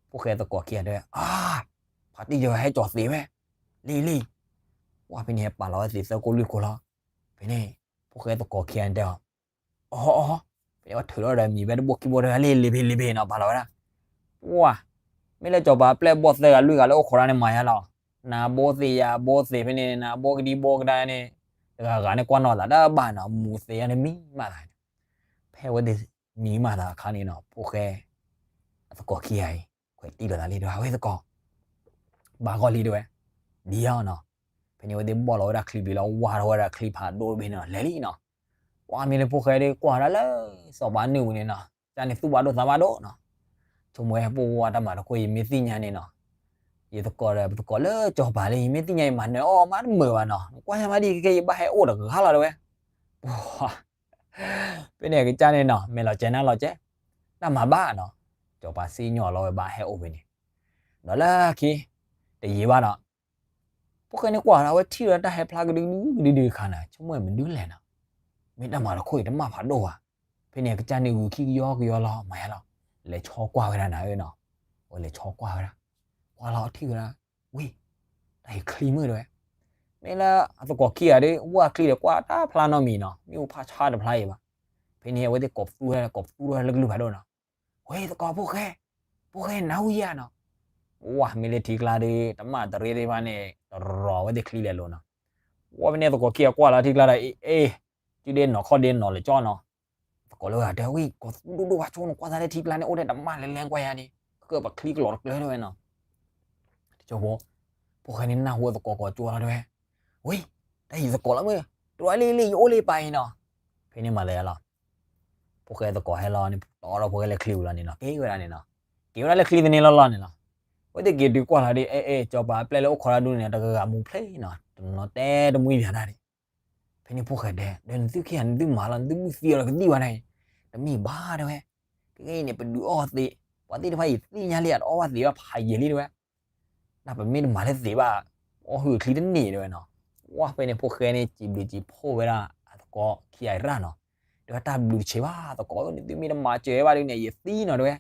ပှၤ ဖိၣ်ဃဲသကိးခံဂၤတဲဝဲ, အါ, ဖါတံၢ်ယဲဟဲကၠီသ့ၣ်ဝဲ, လံလံ, ပှၤဖဲန့ၣ်ဟဲပာ်လီၤဝဲသ့ၣ်သၢကိၢ်လွံၢ်ကိၢ်လီၤ, ဖဲန့ၣ် ဖိၣ်ဃဲသကိးခံဂၤတဲအီၤ, အီအီ, ဖဲန့ၣ်ဝဲထုးထီၣ်ဒီးမံၤဝဲတဘိခံဘိတဲဝဲ လံလံဖဲလံဖဲနီၤ ပာ်လီၤဝဲဒၣ်, ပှၤ မ့ၢ်လၢစီၤပၤပျဲၢ်ဘီၣ်သၢဂၤလွံၢ်ဂၤလၢအိၣ်ခိးတၢ်န့ၣ်မၤယါလီၤ, နၤဘိသ့ၣ်ယၤဘိသ့ၣ်ဖဲန့ၣ် နၤဘိကဒံဘိကဒါန့ၣ်, တဂၤဂၤန့ၣ်ကွၢ်နီၣ်သးတဘၣ်နီၤ, မူၤသ့ၣ်ယါန့ၣ်မံမးသး, ဖဲအဝဲသ့ၣ်မံမးသးအခါန့ၣ်နီၤ ဖိၣ်ဃဲ အသကိးခံဂၤအံၤ ခွဲးတံၢ်လိာ်သးလံတဲဝဲ အဝဲသကိး ဘၣ်ဂီၢ်လံတဲဝဲ, ဒ်အီၤနီၤ, ဖဲန့ၣ်အဝဲသ့ၣ်ဘီၣ်လီၤဝဲဒၣ်ချံဘ့ၣ်လီၤ ဝါထီၣ်ဝဲဒၣ်ချံဖးဒိၣ်တဘ့ၣ်န့ၣ် လဲၤလံနီၤ, ပှၤမ့ၢ်လၢဖိၣ်ဃဲဒ်ကွၢ်ဒၣ်လၢ စီၤပၤနုာ်ပူၤန့ၣ်နီၤ, ကန့ၣ်သူၣ်ဘၣ်ဒိၣ်သးဘၣ်ဒိၣ်နီၤ, ဆိကမိၣ်ဝဲပှၤတၢ်မၤတခိၣ်အံၤမ့ၢ်သ့ၣ်ညါန့ၣ်နီၤ, ယသကိးဒီးပသကိးလၢစီၤပၤလၢ ယမ့ၢ်သ့ၣ်ညါအံၤမၤနၢၤအီၣ်မးတမုာ်ဘၣ်နီၤ, ကွၢ်ယါမးဒ်ခဲကဲယဘၣ်ဟဲအိၣ်တဂၤလီၤတဲဝဲ, ပှၤ ဖဲန့ၣ်အကစၢ်န့ၣ်နီၤ မဲာ်လီၤကဲနၢ်လီၤကဲ, တၢ်မၤဘၣ်နီၤ, စီၤပၤစံၣ်ညီၣ်လီၤဝဲဘၣ်ဟဲအိၣ်ဖဲန့ၣ်, ဒီးလၢခံ တယံာ်ဘၣ်ဒီး ဖိၣ်ဃဲန့ၣ်ကွၢ်ဒီး အဝဲထံၣ်ဝဲဒၣ်တၢ်ဟဲဖျါကဒုကဒုကဒုကဒုအခါန့ၣ် ဆိကမိၣ်မနုၤလဲၣ်နီၤ, မ့ၢ်တၢ်မၤတခိၣ်အံၤတမၣ်ဖးဒိၣ်ဘၣ်, ဖဲန့ၣ်အကစၢ်န့ၣ်ဂုာ်ခံကယီကယီလီၤ မၤယါလီၤ, လဲၤဆီကွၢ်ဝဲဒၣ်နၤဧၢနီၤ, ဝဲလဲၤဆီကွၢ်ဝဲဒၣ်, ကွၢ်လီၤထံၣ်ဝဲဒၣ်, ဝံၤ, တၢ်အံၤချံမုၣ်တဲဝဲ, မ့ၢ်လၢအသကိးခံဂၤဒီး ဝဲချံဒီးကွၢ်တၢ်ဖျါနီတမံၤနီၤ, မ့ၢ်အိၣ်ဖးဆါတဖျါအံၤဘၣ်. ဖဲန့ၣ်အဝဲသ့ၣ်ကိးပသူဝဲဒၣ် ကိးပသူထီၣ်လၢကလုၢ်ဖးဒိၣ်နီၤ, ဝဲသကိးဖိၣ်ဃဲ, ဖိၣ်ဃဲနၢ်ဟူယၤနီၤ, ဝဲမ့ၢ်လၢထံကျါဒီး တမၣ်တရ့သ့ၣ်တဖၣ်န့ၣ် တရီၤဝဲသ့ၣ်ချံလဲၤလိၤနီၤ. ဝဲဖဲန့ၣ်သကိးခံဂၤကွၢ်လီၤထံကျါဒီး အ့ အ့, စုဒ့နီၤခီၣ်ဒ့နီၤလၢကၠီနီၤ, သကိးလၢဂၤတဲဝဲ ကိးပသူဒိၣ်ဒိၣ်ဘၣ်ဆိနီၤ, ကွၢ်သးလၢထံကျါန့ၣ် အိၣ်ထဲတမၣ်လဲၤလဲၤကွၢ်ယၤန့ၣ်, ကပချံကလီၤတကျၢၤတဲဝဲနီၤ. တကၠိဖိ, ဖိၣ်ဃဲန့ၣ်နၢ်ဟူသကိးကိးကၠိလီၤတဲဝဲ, ဝံၤ, တၢ်အံၤသကိးလီၤမုၣ်, တရၢလံလံ ယအိၣ်လၢပၤအံၤနီၤ. ဖဲန့ၣ်မၤသးယါလီၤ, ဖိၣ်ဃဲသကိးဟဲလီၤန့ၣ် တီထီၣ်ဖိၣ်ဃဲလၢချံပူၤလီၤန့ၣ်နီၤ, က့ၤဝဲဒၣ်န့ၣ်နီၤ, က့ၤဝဲဒၣ်လၢချံသန့လီၤလီၤန့ၣ်လီၤ. ဝဲသ့ၣ်က့ၤတုၤကွၢ်လီၤဒီး အဲ အဲ ကၠီၤပၤအပျဲၢ်လၢအိၣ်ခိးတၢ်ဒူန့ၣ် တဂၤဂၤမူဖျဲနီၤ, တနီၤတဲတမှံဘၣ်ဒၣ်ဒံး. ဖဲန့ၣ်ဖိၣ်ဃဲတဲ ဒီးနသုခံဂၤန့ၣ် နသုမၤလီၤ နသုမုၢ်သံအီၤဒီးကသံၣ်ဘၣ်န့ၣ်, တမ့ၢ်ဘၣ်တဲဝဲ, ခဲကနံၣ်အံၤန့ၣ် ပဒုးအီၣ်သ့း, ပှၤသ့ၣ်တဖၣ်အံၤသ့ၣ်ညါလံ အတအီၣ်ဘၣ်သ့းဘၣ်ဖးယံာ်လံတဲဝဲ, နပမ့ၢ်တမၤလၢသ့းဘၣ်, အီၣ်ဟုၣ်ချံတန့ၢ်တဲဝဲနီၤ. ဝဲဖဲန့ၣ်ဖိၣ်ဃဲန့ၣ် စံးဘျုးစံးဖှိၣ်ဝဲဒၣ်အသကိးခံဂၤအံၤရၣ်နီၤ, တဲဝဲတၢ်ဘျုးတဆံးဘၣ်သကိးဧၢ, နသုမ့ၢ်တမၤစၢၤဘၣ်ဒ်န့ၣ် ယသံနီၤတဲဝဲ,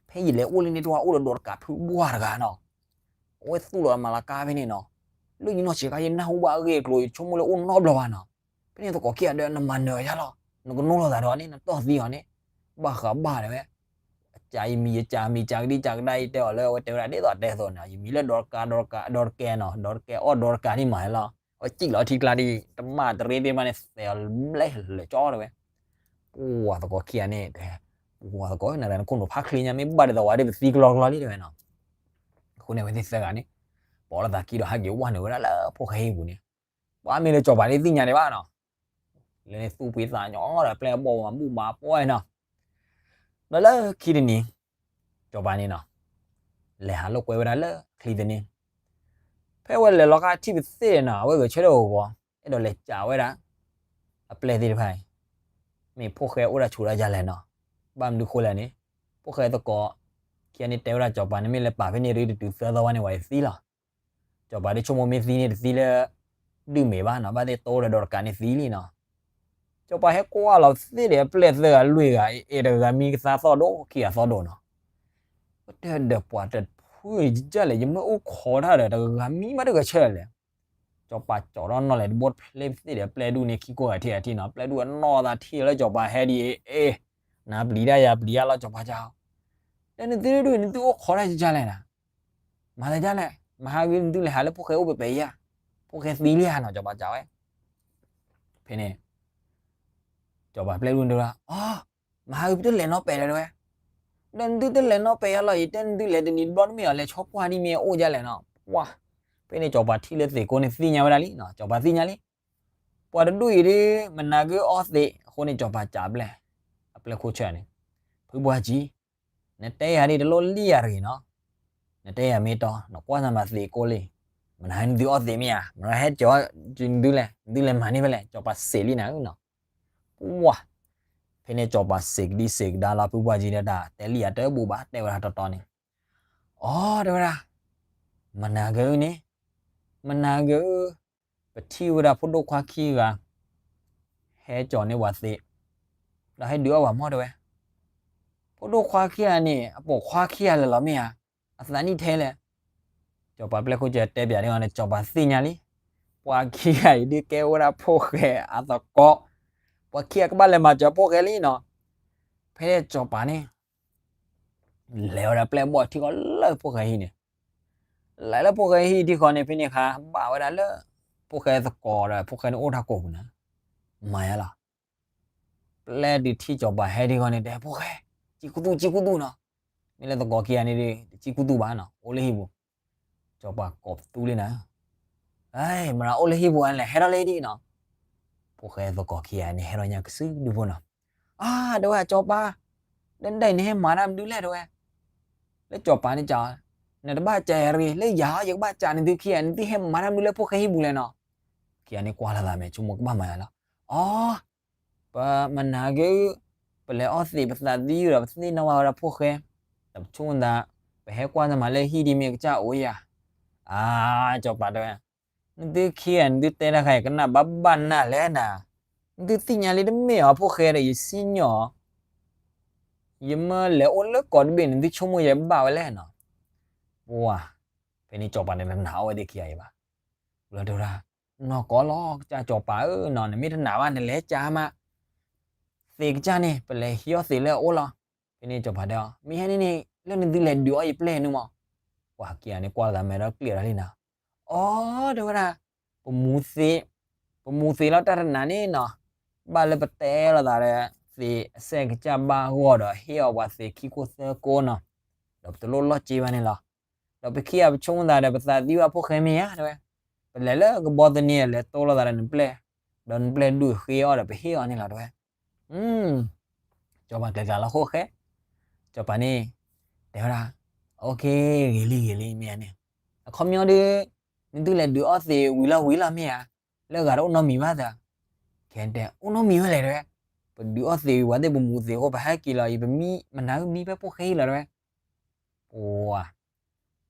ဖဲယလဲၤအိၣ်လၢန့ၣ်တဝၢ်အိၣ်ဒီးဒီးတကးဖုဘှၢ်တဂၤနီၤ, အဝဲသူၣ်လီၤမၤလၤကါဖဲန့ၣ်နီၤ, လၢယနီၢ်ဆံးခါယနၢ်ဟူဘၣ်အဂ့ၢ်အကျိၤ ယဆိကမိၣ်လၢအိၣ်နီတဘျီဘၣ်နီၤ. ဖဲန့ၣ်သကိးခံဂၤဒီး နမၤနၢၤယါလီၤ, နကနိလီၤသးဒီးအီၤန့ၣ် နတီၢ်သံအီၤန့ၣ်, ဘၣ်ဃးဘၣ်တဲဝဲ, အကၢ်အံၤမံၤ ယကၢ်မံၤကၢ်ကဒံကၢ်ကဒါအံၤတဲအီၤလၢအဝဲတဲဝဲဒၣ်ဒ်သိးတဲသိးန့ၣ်, ယမံၤလၢဒီးတကး ဒီးတကး ဒီးတကဲနီၤ, ဒီးတကဲအီၣ်ဒီးတကးန့ၣ်မၤလီၤ, အဝဲစံၣ်လီၤထံကျါဒ် တမၣ်တရ့သ့ၣ်တဖၣ်န့ၣ် သဲးအီၤဘျဲၣ်လၢာ်ကၠီတဲဝဲ ပှၤသကိးခံဂၤန့ၣ်တဲ, ပှၤသကိးနၤဒီးနခိၣ်နူာ်ဖးချ့ညါ မ့ၢ်ဘၣ်ဒ်သိးဝဲဒၣ်ပသံကလီကလီလံတဲဝဲနီၤ. အဃိန့ၣ် အဝဲသ့ၣ်သၢဂၤန့ၣ် ပိာ်လိာ်သးကံဒီးဟးက့ၤဝဲနုာ်ဝဲဒၣ်လၢဖိၣ်ဃဲဟံၣ်ပူၤန့ၣ်, ပှၤမ့ၢ်လၢစီၤပၤန့ၣ်သ့ၣ်ညါဒံးဘၣ်နီၤ, လၢန့ၣ်သူၣ်ဖှံသးညီဒီးပျဲၢ်အဘီၣ်မၤဘူၣ်မၤပှီၢ်နီၤ. ဒီးလၢခံတနံၤ စီၤပၤန့ၣ်နီၤ လဲၤဟးလိာ်ကွဲဝဲဒၣ်လၢချံသန့, ဖဲအဝဲလဲၤလီၤခါထံၣ်ပသ့ၣ်နီၤ အဝဲဂဲၤဆၢထၢၣ်ဂီၤဂီၤ အဲၣ်ဒိးလဲၤစံးဝဲဒၣ် အပျဲၢ်သ့ၣ်တဖၣ်အံၤ မ့ၢ်ဖိၣ်ဃဲအိၣ်ဒၣ်ဆူးဒၣ်ယါလဲၣ်နီၤ. ဘၣ်မနုၤဃိလဲၣ်န့ၣ် ဖိၣ်ဃဲသကိးခံဂၤန့ၣ်တဲဝဲဒၣ်စီၤပၤန့ၣ် မ့ၢ်လဲၤပာ်ဖဲန့ၣ်ဒ်တတုၤသၢသီဝဲန့ၣ် ဝဲသံလီၤ. စီၤပၤဒ်ဆိကမိၣ်မ့ၢ်သံန့ၣ်တသံလၢ ဒုၣ်မ့ၢ်ဘၣ်နီၤ, ဘၣ်သ့ၣ်တိဒီးဒီးတကးန့ၣ်သံလံနီၤ. စီၤပၤဟဲကွၢ်လီၤသ့ၣ်ဒီးအပျဲၢ်သၢဂၤလွံၢ်ဂၤ အဲၣ်တဂၤမံကသါသီၣ်ဒိၣ် ခံဂၤသီၣ်ဒိၣ်နီၤ. ပတဲဒီးပှၤတဖုန့ၣ်ဒ်လဲၣ် ယမ့ၢ်အိၣ်ခိးတၢ်ဒီးတဂၤမံမးတဂၤဆၢလဲၣ်. စီၤပၤကၠီၤထီၣ်နီၣ်လဲၣ်တဘိတဖျ့သ့ၣ်ဒီးပျဲၢ်ဒူၣ်န့ၣ် ခံကိးဂၤထံဂၤထံနီၤ, ပျဲၢ်ဒူၣ်အနီၢ်သးထံၣ်လၢစီၤပၤဟဲဒ်အံၤ အ့ နပျံၤတၢ်ယၤပျံၤယၤလီၤ စီၤပၤကၠီၤ, ဒီးနသုဒူၣ်နသုအိၣ်ခိးတၢ်ကကလဲၣ်နၤ, မၤသးဒ်လဲၣ်, မဟါဂ့ၤနသုလဲၤဟးလၢဖိၣ်ဃဲအိၣ်ပပှဲၤယၤ, ဖိၣ်ဃဲသံလံဧါနီၤ စီၤပၤကၠီၤဝဲ. ဖဲန့ၣ် စီၤပၤပျဲၢ်ဒူၣ်န့ၣ်တဲဝဲဒၣ် အီ မဟါဂ့ၤပတလဲၤနီတပှဲၤလၢၤတဲဝဲ, ဒီးနသုတလဲၤနီတပှဲၤယၤလီၤ ယတဲနသုလဲၤတနံၤတဘျီတမ့ၢ်အီၤ လဲၤဆီကွၢ်ဒ်မ့ၢ်အအိၣ်ဒ်လဲၣ်နီၤ. ပှၤ ဖဲန့ၣ်စီၤပၤထံၣ်လၢသ့ၣ်ကိန့ၣ်သ့ၣ်ညါဝဲဒၣ်လံနီၤ, စီၤပၤသ့ၣ်ညါလံ. ပှၤတဒူၣ်အံၤဒ် မနၤဂ့ၤအီၣ်သ့း အဃိန့ၣ်စီၤပၤကးပျဲၢ် အပျဲၢ်ခိၣ်ဆၢန့ၣ်, ဖုပှၢ်ကၠံ နတဲယၤဒ်တလိၣ်လံၣ်ယၤတဂ့ၤနီၤ, နတဲယၤမ့ၢ်တီ နကွၢ်နမၤသ့ၣ်ကိလံ, မနၤနသုအီၣ်သ့ၣ်မ့ၢ်ဧါ, မနၤဟဲကၠီၤနသုလဲၣ်, နသုလဲၤမၤန့ၢ်ဖဲလဲၣ်, စီၤပၤစံးလံနၤဧၢနီၤ. ပှၤ ဖဲန့ၣ်စီၤပၤစံးကဒံစံးကဒါလီၤ ဖုပှၢ်ကၠံဒီးတၢ်တဲလံယၤတဘူၣ်ဘၣ် တဲဝဲဒၣ်တီတီန့ၣ်, အီ တဲဝဲဒၣ် မနၤဂ့ၤန့ၣ်, မနၤဂ့ၤ ပထံၣ်ဝဲဒၣ်ဖိဒိၣ်ခွါခံဂၤ ဟဲကၠီၤန့ၢ်ပှၤသ့ၣ်, ဒီးဟဲဒုးအီၣ်ပှၤမီၢ်တဲဝဲ, ဖိဒိၣ်ခွါခံဂၤန့ၣ် အပိာ်ခွါခံဂၤလၢာ်လီၤမ့ၢ်ဧါ, အသးနံၣ်ထဲလဲၣ်. စီၤပၤပျဲၢ်ခိၣ်ဆၢတဲပၠးန့ၢ်အီၤန့ၣ် စီၤပၤသ့ၣ်ညါလံ, ပှၤခံဂၤအံၤဒ်ကဲဝဲဒၣ်ဖိၣ်ဃဲအသကိး, ပှၤခံဂၤကဘၣ်လဲၤမၤစၢၤဖိၣ်ဃဲလံနီၤ. ဖဲစီၤပၤန့ၣ် လဲၤဝဲဒၣ်ပျဲၢ်ဘီၣ်ထံဃီလၢဖိၣ်ဃဲဟံၣ်န့ၣ်, လဲၤလၢဖိၣ်ဃဲဟံၣ်ထံဃီန့ၣ် ဖဲန့ၣ်အခါ ဘၣ်ဝဲဒၣ်လၢ ဖိၣ်ဃဲသကိးဒီးဖိၣ်ဃဲန့ၣ်အိၣ်တၢ်ကိးပူၤန့ၣ်, မၤယါလီၤ. ပျဲၢ်ဒုးထံၣ်စီၤပၤဟဲထံဃီန့ၣ် တဲဖိၣ်ဃဲ, စံၣ်ခူသူၣ် စံၣ်ခူသူၣ်နီၤ, မ့ၢ်လၢသကိးခံဂၤန့ၣ်ဒ် တစံၣ်ခူသူၣ်ဘၣ်နီၤ, အိၣ်လၢဟံၣ်ပူၤ, စီၤပၤကိးပသူလံနၤ မရၤအိၣ်လၢဟံၣ်ပူၤလဲၣ် ဟဲထီၣ်လၢဒ်နီၤ. ဖိၣ်ဃဲသကိးခံဂၤန့ၣ် ဟဲထီၣ်ညါကစုဒုဖိနီၤ. အါ တဲဝဲ စီၤပၤ, ဒီးနဒၣ်အံၤန့ၣ်ဟဲမၤတၢ်မနုၤလဲၣ်တဲဝဲ. လၢစီၤပၤန့ၣ်စံး, နတဘၣ်စံးယၤတဂ့ၤ, လၢယၤ ယကဘၣ်စံးနသုခံဂၤ, နသုဟဲမၤတၢ်မနုၤလၢဖိၣ်ဃဲဟံၣ်ပူၤလဲၣ်နီၤ. ခံဂၤန့ၣ်ကွၢ်လီၤသးမဲာ် ဆိကမိၣ်ကဘၣ်မၤယါလီၤ. အီ ပမနၤဂ့ၤ, ပလဲၤအီၣ်သ့ၣ်ပသးသံဒီး ပသ့ၣ်နီၣ်ဘၣ်ဝဲဒၣ်ဖိၣ်ဃဲ, ဒီးပဆိကမိၣ်သး, ပဟဲကွၢ်နမၤလၢဟံၣ်ဒ်မ့ၢ်ကစၢ်အိၣ်ယၤ. အါ စီၤပၤတဲဝဲ, နသုခံဂၤ နသုတဲတၢ်ခါ ယကနၣ်ဘၣ်ဘၣ်နၢ်လဲၣ်နၤ, နသုသ့ၣ်ညါလံတမ့ၢ်အီၤ ဖိၣ်ဃဲဒီး ယစံၣ်ညီၣ် ယမ့ၢ်လဲၤအိၣ်လၢကီၢ်တဘ့ၣ်န့ၣ် နသုဆိကမိၣ်ယဘၣ်ဝဲလဲၣ်နီၤ. ပှၤ, ဖဲန့ၣ်စီၤပၤန့ၣ်တနာ်အီၤဝဲသ့ၣ်ခံဂၤအံၤဘၣ်. လီၤတဲဝဲဒၣ်, နီၢ်ကီၢ်လီၤ ကစၢ်စီၤပၤဧၢနီၤ, နမ့ၢ်တနာ်ဘၣ် နလဲၤကၢမး, သ့ၣ်ကစၢ်န့ၣ် ပလဲၤဟံးအီၣ်သ့ၣ်လၢအအိၣ်လီၤ. ဖဲန့ၣ်စီၤပၤတဲအီၤ, မ့ၢ်ဟဲန့ၣ်န့ၣ် လၢနသုလဲၤဒုးအီၣ်ယပျဲၢ်န့ၣ်မး. ပှၤခံဂၤန့ၣ်ကွၢ်လီၤသးမဲာ်ဒီးကျဲးဒီးလံနီၤ. အိ တဲဝဲဒၣ်, ပမူသ့, ပမူသ့လီၤတၢ်တနၤန့ၣ်နီၤ, ဘၣ်လၢပတဲလိာ်သးဒီး သ့ၣ်အစဲးကစၢ်ဘၣ်ဂီၢ်ဒီးဟ့ၣ်အီၤပှၤသ့ၣ်ခံခိၣ်သၢကိနီၤ, ဒီးပတလိၣ်လီၢ်က့ဘၣ်န့ၣ်လီၤ. ဒီးပခံဂၤပဆိကမိၣ်သးဒီး ပသးသံဘၣ်ဖိၣ်ဃဲမ့ၢ်ဧါ တဲဝဲ, ပလဲၤလၢကဘီသန့ၤလဲၤတိလိာ်သးဒီးနပျဲၢ်, ဒီးနပျဲၢ်ဒုးဃ့အီၣ်ဒီးပဟ့ၣ်အီၤန့ၣ်လီၤ တဲဝဲ. စီၤပၤကျဲၤကျါလီၤဃိၣ်ဃဲ, စီၤပၤန့ၣ် တဲဝဲဒၣ်, အိၣ်ခ့ ဂ့ၤလံဂ့ၤလံ မ့ၢ်ဧါန့ၣ်, အခီပညီဒီး နသုလဲၤဒုးအီၣ်သ့ၣ်ဝံၤလီၤဝံၤလီၤမ့ၢ်ဧါ, လၢအဂၤတအိၣ်နီတမံၤဘၣ်သၢ, ခဲတဲ အိၣ်နီတမံၤဝဲလဲၣ် တဲဝဲ, ပဒုးအီၣ်သ့ၣ်ဝံၤဝဲသ့ၣ်ပမူသ့အဃိ ပဟဲက့ၤလီၤအံၤ ပမံမနၤမံဖဲဖိၣ်ဃဲအံၤလီၤ တဲဝဲ. ပှၤ,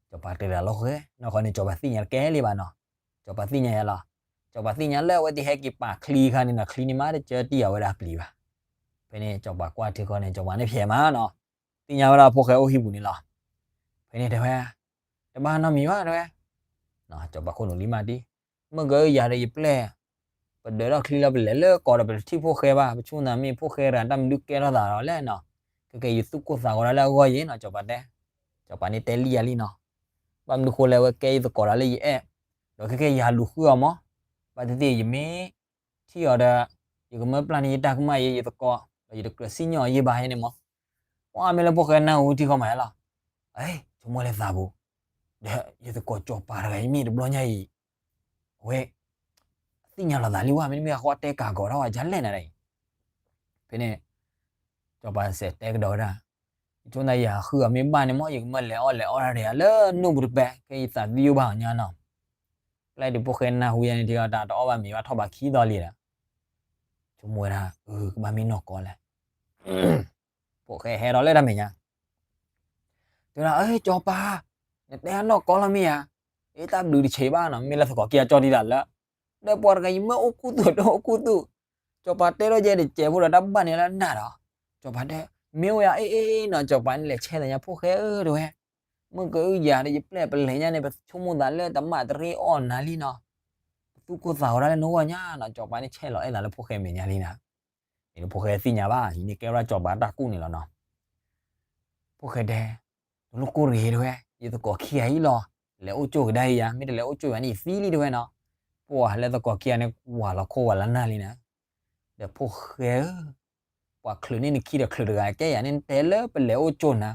စီၤပၤကျဲၤကျါလီၤဃိၣ်ဃဲ, နီၢ်ဃီန့ၣ် စီၤပၤသ့ၣ်ညါတကဲလံဘၣ်နီၤ, စီၤပၤသ့ၣ်ညါယၤလီၤ. စီၤပၤသ့ၣ်ညါလၢအဝဲသ့ၣ်ဟဲက့ၤပာ်ချံအခါန့ၣ်နီၤ ချံန့ၣ်မးတကၢတံၢ်အဝဲဒၣ်ပျံၤဘၣ်. ဖဲန့ၣ်စီၤပၤကွၢ်ထံဃီန့ၣ် စီၤပၤန့ၣ်ဖျဲးမးနီၤ, သ့ၣ်ညါဝဲဒၣ်ဖိၣ်ဃဲအိၣ်ဟံၣ်ပူၤန့ၣ်လီၤ. ဖဲန့ၣ်တဲဝဲ, တဘၣ်နီတမံၤဘၣ် တဲဝဲ, စီၤပၤခိၣ်နူာ်လံမးတံၢ်, မ့ၢ်ကယၤဒီးယပျဲၢ် ပဒၢးထီၣ်ချံလၢပလဲၤလၢကီၢ်ဒီးပတထံၣ်ဖိၣ်ဃဲဘၣ်, ပဆိကမိၣ်သးမ့ၢ်ဖိၣ်ဃဲတဂၤတၢ်မနုၤကဲထီၣ်သးဒီးလဲၣ်နီၤ, ကဲကဲယသူၣ်ကိၢ်သးဂီၤဒၣ်လၢအဂီၢ်ယဲနီၤ စီၤပၤတဲ, စီၤပၤန့ၣ်တဲလံယၤလံနီၤ, ဘၣ်မနုၤဃိလဲၣ် အဝဲကဲယသကိးဒီးလၢယအဲၣ်, ဒီးခဲကဲယၤလူၤဃုအီၤမး, ဘၣ်သ့ၣ်သ့ၣ်ယမ့ၢ်ထံၣ်အီၤဒီး ယကမၢပျၢ်န့ၢ်ယတၢ်ကမၣ်ယဲယသကိး, ဒီးယတကြၢးစံၣ်ညီၣ်အီၤယဲဘၣ်ယဲန့ၣ်မး. ပှၤမ့ၢ်လၢဖိၣ်ဃဲနၢ်ဟူထံဃီမးလီၤ, ဆိကမိၣ်လၢသးပူၤ, ဒီးယသကိးစီၤပၤတဂၤအံၤမ့ၢ်တဘျီညါအံၤ အဝဲ သ့ၣ်ညါလီၤသးလံဝဲ မ့တမ့ၢ်အဃိတဲကၤကီးထီၣ်ဝဲဒ်လဲၣ်နၤအံၤ. ဖဲန့ၣ် စီၤပၤစံးတဲကဒီးဝဲဒၣ်, ယဆိကမိၣ်သးယၤဃုအီၤမ့ၢ်ဘၣ်န့ၣ်မး ယကမၢလဲၤအီၣ်လဲၤအီတၢ်ဒီးယၤလၢနိၣ်ပူၤတပဲာ် ခဲအံၤသးသယုၢ်ဘၣ်အီၤညါနီၤ. ပျဲတုၤဖိၣ်ဃဲနၢ်ဟူယၤန့ၣ်ထံအီၤတၢ်တအီၣ်ဘၣ်မ့ၤဘၣ်ထီၣ်ဘၣ်ခံသီလံဒီး ဆိကမိၣ်ဝဲဒၣ် အၢ ကဘၣ်မ့ၢ်နီၢ်ကီၢ်လဲၣ်. ဖိၣ်ဃဲဟဲဒီးလၢတၢ်မဲာ်ညါ တဲဝဲဒၣ် အၢ စီၤပၤ, နတဲအနီၢ်ကီၢ်လီၤမ့ၢ်ဧါ, အ့ တၢ်ဘျုးတဆံးဘၣ်နီၤ, မ့ၢ်လၢသကိးခံဂၤကၠီတံၢ်တၢ်လၢ ဒီးပှၤတဂၤအံၤမ့ၢ်အိၣ်ခူသူၣ်တအိၣ်ခူသူၣ်, စီၤပၤတဲထီၣ်ယဲတစဲးဖိဒီးတၢ်ဘၣ်န့ၣ်လၢနၤဒီး, စီၤပၤတဲ မ့ၢ်အိၣ်ယၤ အ့ အ့ အ့နီၤ, စီၤပၤန့ၣ်လဲၤဆဲးသးညါဖိၣ်ဃဲဧၢ တဲဝဲ, မ့ၢ်ကအုၣ်ယၤဒီးယပျဲၢ်ပလဲၤညါန့ၣ် ပဆိကမိၣ်သးလၢတမၣ်တရ့အီၣ်နၤလံနီၤ, ပသူၣ်ကိၢ်သးဂီၤဒၣ်လၢနဂီၢ်ညါနီၤ, စီၤပၤန့ၣ်ဆဲးလီၤအဲၣ်သးလၢဖိၣ်ဃဲမဲာ်ညါလံနၤ. အ့ ဖိၣ်ဃဲသ့ၣ်ညါဘၣ် အံၤန့ၣ်ကဲဝဲဒၣ်စီၤပၤတၢ်ကူၣ်န့ၣ်လီၤနီၤ. ဖိၣ်ဃဲတဲ တလိၣ်ကိၢ်တဂ့ၤတဲဝဲ, ယသကိးခံဂၤအံၤလီၤ, လဲၤအိၣ်ကၠိကဒါအံၤယၤ, မ့ၢ်တလဲၤအိၣ်ကၠိယၤန့ၣ်ယသံလံတဲဝဲနီၤ. ပှၤလၢသကိးခံဂၤန့ၣ် ဝၤလီၤခိၣ်ဝၤလီၤနၢ်လံနၤ. ဒီးဖိၣ်ဃဲဧၢ, ပှၤချုးန့ၢ်နခံဒီးချုးတဂၤကဲယၤန့ၣ် နတဲလၢပလဲၤအိၣ်ကၠိနၤ,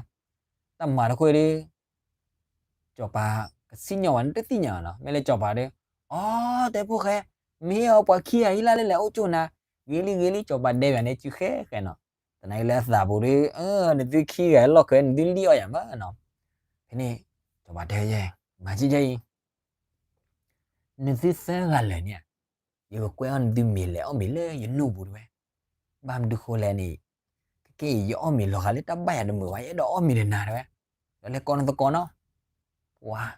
တၢ်မၤတခိၣ်ဒီး စီၤပၤကစံၣ်ညီၣ်ဝဲန့ၣ်တသ့ၣ်ညါဘၣ်နီၤ, မ့ၢ်လၢစီၤပၤဒီး အီ တဲဖိၣ်ဃဲ, မ့ၢ်အီၤပှၤခံဂၤအံၤလၢလဲၤအိၣ်ကၠိနၤ, ဂ့ၤလံဂ့ၤလံ စီၤပၤဒဲဂၤန့ၣ်စုဃဲဃဲနီၤ, သနာ်က့လၢအသးပူၤဒီး နသုခံဂၤလီၢ်ခံ နသုလံၣ်အီၣ်ယၤမးနီၤ. ဖဲန့ၣ် စီၤပၤတဲယဲ, မၤကဲအံၤ နသုသၢဂၤလၢာ်န့ၣ် ယကကွဲးအီၣ်နသုမ့ၤလဲၤအီၣ်မ့ၤလၢယနိၣ်ပူၤတဲဝဲ, ဘၣ်မနုၤဃိလဲၣ်န့ၣ်, ခဲကဲအံၤ ယအီၣ်မ့ၤလီၤဂာ်လၢတၢ်ဘၣ်ယၤတမုာ်ဘၣ် ယအဲၣ်ဒိးအီၣ်မ့ၤဒီးနၤတဲဝဲ, ဒီးလဲၤကိးနသကိးနီၤ. ပှၤ,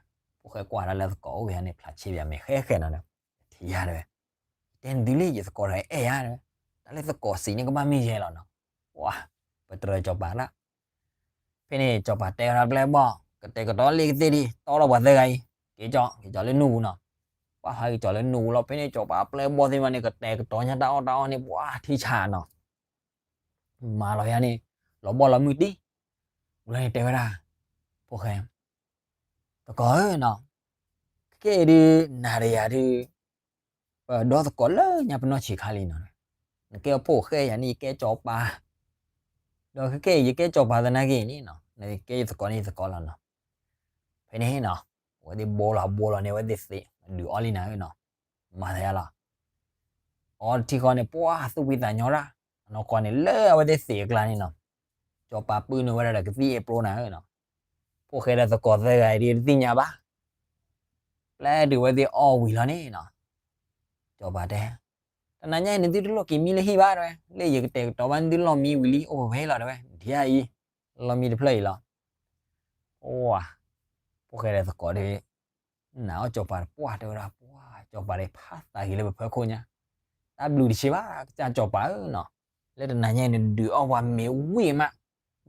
ဖိၣ်ဃဲကွၢ်တၢ်လၢသကိးအိၣ်ဝဲန့ၣ် ဖျါဆ့ပယၤမဲာ်ဃဲဃဲနီၤ, ထံၣ်ယၤတဲဝဲ, တဲနသုလံ ယသကိးတဂၤအဲၣ်ယၤတဲဝဲ, တၢ်လၢသကိးစံးန့ၣ်ကဘၣ်မ့ၢ်ယဲလီၤနီၤ. ပှၤ, ပတြၢၤစီၤပၤလၢ ဖဲန့ၣ်စီၤပၤတဲဝဲဒၣ်ပျဲၢ်ဘီၣ် ကတဲာ်ကတီၤလ့ၣ်ကသ့ၣ်ဒံး တီထီၣ်ပှၤသၢဂၤအံၤ က့ၤကၠီ, က့ၤကၠီလၢနူၢ်ပူၤနီၤ. ပှၤဟးက့ၤကၠီလၢနူၢ်ပူၤလီၤ. ဖဲန့ၣ်စီၤပၤပျဲၢ်ဘီၣ်သ့ၣ်မးန့ၣ် ကတဲာ်ကတီၤညါတၢ်အီၣ်တၢ်အီန့ၣ် ပှၤထံဆးနီၤ. မၤလီၤယၤန့ၣ် လီၤဘီၣ်လီၤမုၢ်တံၢ်, ဝံၤလီၤန့ၣ်တဲဝဲဒၣ်, ဖိၣ်ဃဲ သကိးဧၢနီၤ, ခဲကဲအံၤဒုး နၤဒီးယၤဒုး ပဒီသကိးလၢညါပနီၢ်ဆံးခါလံနီၤ. နကဲအဖိၣ်ဃဲယၤန့ၣ် ယကဲစီၤပၤ, ဒီးခဲကဲအံၤ ယကဲစီၤပၤသနာ်က့န့ၣ်နီၤ နကဲယသကိးန့ၣ်ယသကိးလီၤနီၤ. ဖဲန့ၣ်နီၤ အဝဲသ့ၣ်ဘိလီၤဘိလီၤန့ၣ် အဝဲသ့ၣ်သ့ၣ်ဒုးအီၣ်လံနၤဧၢနီၤ. မၤသးယါလီၤ. အီထံဃီန့ၣ် ပှၤသူၣ်ဖှံသးညီရၣ်, အနီၢ်ကီၢ်န့ၣ် လၢအဝဲသ့ၣ်သ့ၣ်အကျါန့ၣ်နီၤ, စီၤပၤပုၢ်န့ၢ်ဝဲဒၣ်ဒီးကသံၣ်အ့ၣ်ပျိနၤဧၢနီၤ. ဖိၣ်ဃဲဒီးသကိးသၢဂၤအံၤဒ်တသ့ၣ်ညါဘၣ်. ပျဲတုၤအဝဲသ့ၣ်အီၣ်ဝံၤလီၤန့ၣ်နီၤ, စီၤပၤတဲ, တနၤညါအံၤ နသုတလိၣ်က့ၤမံလၢဟံၣ်ဘၣ်တဲဝဲ, လၢယကတဲာ်ကတီၤဘၣ်နသုလီၢ်မံဝံၤလံ အိၣ်ဝဲလီၤတဲဝဲ, ထံၣ်ယၤအံၤ လီၢ်မံတဖျၢၣ်အံၤလီၤ. ပှၤ, ဖိၣ်ဃဲဒီးသကိးဒီး နာ်အီၣ်စီၤပၤတပှၢ်တဲဝဲဒၣ်, ပှၤ, စီၤပၤဒီးဖးသးက့ၤလၢပဖၢခိၣ်ညါ, တၢ်ဘျုးတဆံးဘၣ် ကစၢ်စီၤပၤဧၢနီၤ, လၢတနၤညါအံၤ နဒုးအီၣ်ပှၤမ့ၤဝံၣ်မး,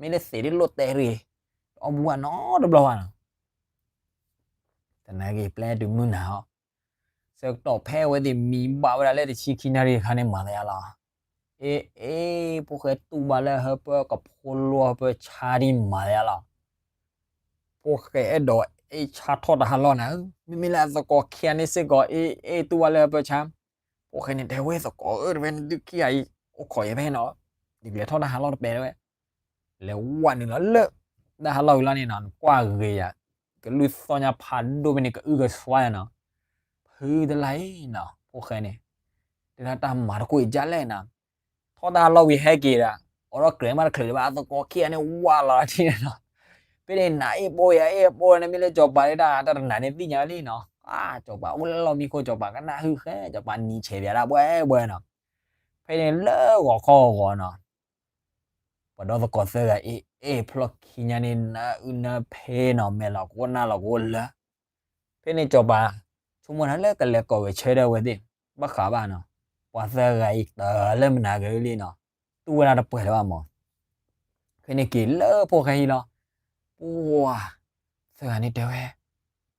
မ့ၢ်လၢသ့ၣ်ဒ်လိၣ်တဲရ့ၣ်, တအီၣ်ဘူၣ်ဘၣ်နီတဘျီဘၣ်နီၤ. နက့ၤပျဲတုၤမုၢ်နၤဟီ, ဆၢကတီၢ်ဖဲအဝဲသ့ၣ်မံဘၣ်ဝဲဒၣ်လၢတဆံခံနၣ်ရံၣ်အခါန့ၣ် မၤသးယါလီၤ. အ့ အ့ ဖိၣ်ဃဲတူၢ်ဘၣ်လၢဟၢဖၢကဖိလီၢ်ဟၢဖၢဆါဒ်မၤသးယါလီၤ. ဖိၣ်ဃဲအဲၣ်ဒိးအ့ၣ်ဆါထီၣ်တၢ်ဟးလီၢ်နၤ, မ့မ့ၢ်လၢအသကိးခံဂၤန့ၣ်စ့ၢ်ကီး အ့ အ့ၣ်တူၢ်ဘၣ်လၢဟၢဖၢဆါ, ဖိၣ်ဃဲန့ၣ်တဲဝဲသကိးဧၢ တဲဝဲ နသုခံဂၤအံၤ အိၣ်ခိးယၤဖဲနီၤ, ယကလဲၤထီၣ်တၢ်ဟးလီၢ်တပဲာ်တဲဝဲ, လဲၤဝဲနုာ်လီၤလၢ တၢ်ဟးလီၢ်ဝံၤလီၤန့ၣ်နီၤ နကွၢ်ဂ့ၤယၤ, ကလုၢ်သီၣ်ညါဖးဒိၣ်ဖဲန့ၣ် ကအုကစွါယၤနီၤ, ဖုတလါအံၤနီၤ ဖိၣ်ဃဲန့ၣ် တဲဒၣ်တၢ်မၤတခိၣ်အံၤကလဲၣ်နီၤ, ထီၣ်တၢ်ဟးလီၢ်ဝံၤဟဲက့ၤဒီး အိးထီၣ်ကြဲးမးတချုးဒံးဘၣ် အသကိးခံဂၤန့ၣ်ဝးလီၤထံန့ၣ်နီၤ, ဖဲန့ၣ်နၤအ့ၣ်ပိယၤအ့ၣ်ပိန့ၣ် မ့ၢ်လၢစီၤပၤဒၣ်တၢ်တနၤန့ၣ်သ့ၣ်ညါဝဲလံနီၤ, စီၤပၤအိၣ်လၢလီၢ်မံခိၣ် စီၤပၤကနၣ်ဟုၣ်ဃဲ စီၤပၤနံၤဆဲးပၠးဒၣ်ဘှဲဘှဲနီၤ, ဖဲန့ၣ်လၢဂီၤခီဂီၤနီၤ ပှၤဒီသကိးသၢဂၤအ့ၣ်အ့ၣ်ဖျီၣ်ခံညါန့ၣ် နအုၣ်နဖဲနီၤ မဲာ်လီၤကအိၣ်နၢ်လီၤကအိၣ်လၢ, ဖဲန့ၣ်စီၤပၤ ဆိကမိၣ်တၢ်လၢကလဲၤကိးဂဲၤဆၢထၢၣ်ဝဲသ့ၣ် ဘၣ်ဃးဘၣ်နီၤ, ပှၤသၢဂၤအံၤတၢ်လၢမနၤဂ့ၤလံနီၤ, တူၢ်ဝဲဒၣ်တပှဲၤလၢၤဘၣ်မး, ဖဲန့ၣ်က့ၤလၢဖိၣ်ဃဲဟံၣ်လီၤ, ပှၤ သၢဂၤန့ၣ်တဲဝဲ,